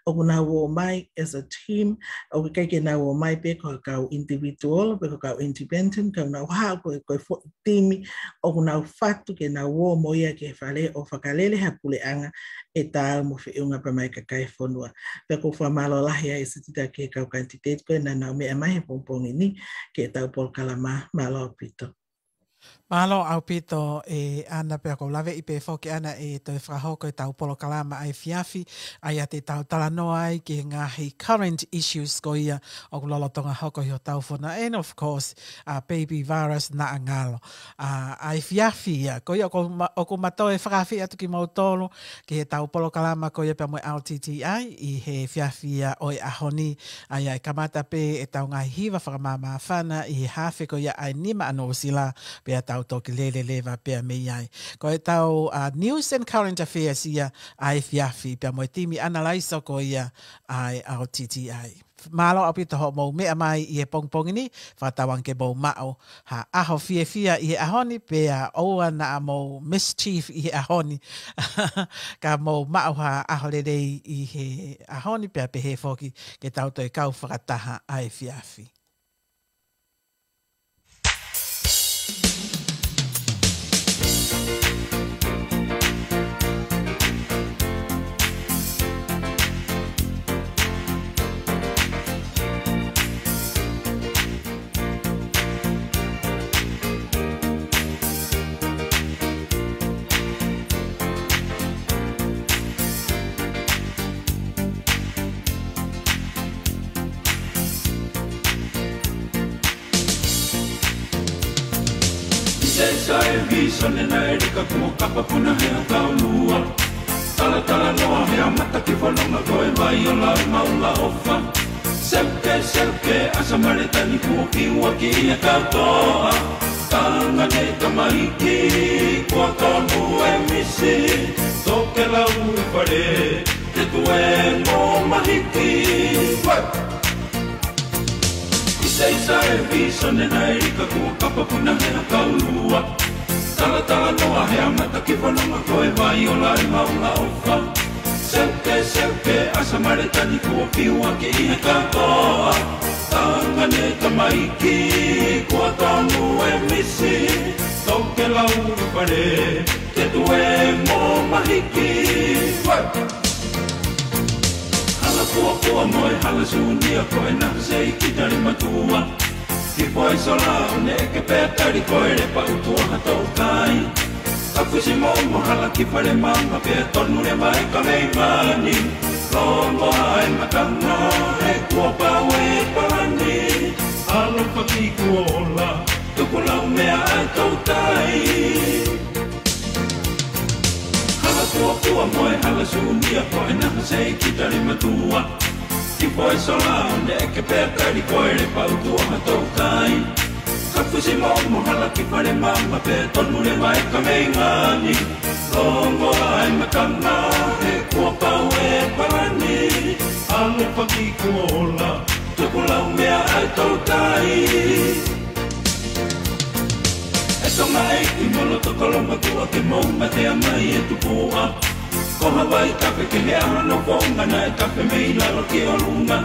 ʻOku nau ō mai as a team, ʻoku ʻikai ke nau ō mai pē ko e kau individual, pe ko e kau independent, ka ʻoku nau haʻu ko e, ko e foʻi timi ʻoku nau fatu ke nau ō mo ia ki he fale ʻo fakalele ha puleʻanga ʻe taau mo feʻunga pea mo e kakai e fonua. Pea ʻoku ou fakamālō lahi ai ʻe Setita ki he kau kanititeiti ko ē naʻa nau meʻa mai he pongipongi ni ki heʻetau polokalama. Mālō ʻaupito. Mālō ʻaupito ʻe ʻAna, pea ʻoku ou laveʻi pē foki ʻAna ʻe toe fakahoko ʻetau polokalama ʻa e efiafi, ʻa ia te tau talanoa ai ki he ngaahi current issues ko ia ʻoku lolotonga hoko ʻi hotau fonua. And of course, ʻa e baby virus naʻa ngalo ʻa, ʻa e efiafi ia. Ko ia ʻoku ma-, ʻoku ma toe fakaafeʻi atu kimoutolu ki heʻetau polokalama ko ia pea mo e L T T I ʻi he efiafi ia ʻo e ʻaho ni, ʻa ia ʻe kamata pē ʻetau ngaahi hiva fakamāmāfana ʻi he haafe ko ia ʻa e nima ʻa Nuʻu Sila, pea tau toki lele leva pea mei ai. Ko ʻetau, ʻa, news and current affairs ia ʻa e efiafi pea mo e timi ʻanalaiso ko ia ʻa e L T T I. Mālō ʻaupito hoʻomou meʻa mai ʻi he pongipongi ni, fakatauange ke mou maʻu ha ʻaho fiefia ʻi he ʻaho ni, pea ʻoua naʻa mou mischief ʻi he ʻaho ni. Ka mou maʻu ha ʻaho lelei ʻi he ʻaho ni, pea pehē foki ke tau toe kau fakataha ʻa e efiafi. Isaisa e vīsone naʻe lika kuo kapakuna he ʻakau lua. Talatalanoa he amata ki fononga ko e vai ʻo lau maʻu ʻofa. Seuke, seuke, ʻasa Maletani kuo fiu ʻaki ʻi he kau toa. Tangane tamaiki, kuo tonu e misi. Tokelau ʻi fale, ke tuē mo mahiki. What? Isaisa e vīsone naʻe lika kuo kapakuna he ʻakau lua. Talatalanoa he amata ki fononga ko e vai ʻo lau maʻu ʻofa. Seuke, seuke, ʻasa Maletani kuo fiu ʻaki ʻi he kau toa. Tangane tamaiki, kuo tonu e misi. Tokelau ʻi fale, ke tuē mo mahiki. What? Hala kuakua mo e hala sūnia ko e naha seiki tali matua. Ki poe sola ʻo ne ʻeke pea tali ko e lepa ʻutua ha toutai. Ka fusi mo mo hala ki fale mama pea tonu leva e kaveinga ni. Longo ʻa e makanga he kuo pau e palani. ʻAlo paki kuo ola, tuku lau meʻa ʻa e toutai. Hala kuakua mo e hala sūnia ko e naha seiki tali matua. Ki poe sola ʻo ne ʻeke pea tali ko e lepa ʻutua ha toutai. Ka fusi mo mo hala ki fale mama pea tonu leva e kaveinga ni. Longo ʻa e makanga he kuo pau e palani. ʻAlo paki kuo ola, tuku lau meʻa ʻa e toutai. ʻE Tonga ʻeiki mo loto kolomatua ke mou matea mai e tupuʻa. Ko Hawaii tafe ki he ʻaho nofoʻanga naʻe tafe mei lalo ki ʻolunga.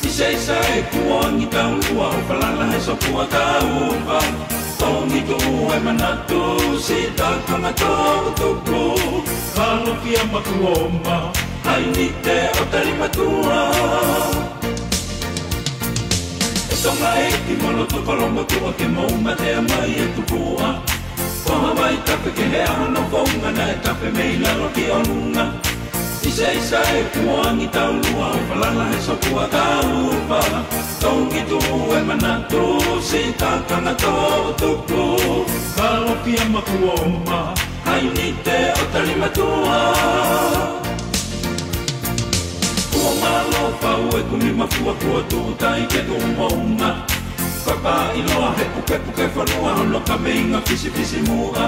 Isaisa e kuo angi taulua ʻo falala he sopua kaupa. Tongi tuʻu e manatu, sita kama tō tupu. Kalofia makuoma, hainite ʻo tali matua. ʻE Tonga ʻeiki mo loto kolomatua ke mou matea mai e tupuʻa. Ko Hawaii tafe ki he ʻaho nofoʻanga naʻe tafe mei lalo ki ʻolunga. Isaisa e kuo angi taulua ʻo falala he sopua kaupa. Tongi tuʻu e manatu, sita kama tō tupu. Kalofia makuoma, hainite ʻo tali matua. Kuo mālō pau e kumi mafua kuo tuʻu tai ke tuʻu moʻunga. Kapau ʻiloa he pukepuke fonua hono kameinga fisifisimuʻa.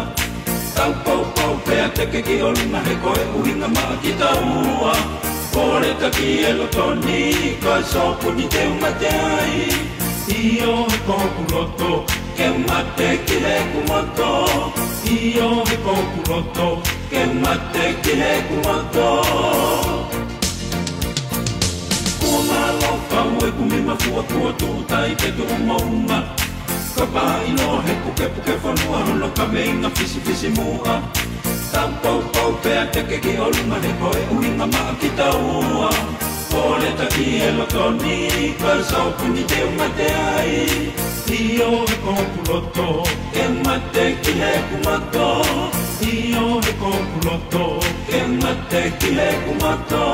Tau poupou pea teke ki ʻolunga he ko e ʻuhinga maʻa kitaua. Pole taki e loto ni, ko e sōpuni te u mate ai. ʻIo he ko hoku loto, ke mate ki heʻeku moto. ʻIo he ko hoku loto, ke mate ki heʻeku moto. Kuo mālō fau e kumi mafua kuo tuʻu tai te tuʻu moʻunga. Kapau ʻiloa he pukepuke fonua hono kameinga fisifisimuʻa. Tau poupou pea teke ki ʻolunga he ko e ʻuhinga maʻa kitaua. Pole taki e loto ni, ko e sōpuni te u mate ai. ʻIo he ko hoku loto, ke mate ki heʻeku moto. ʻIo he ko hoku loto, ke mate ki heʻeku moto.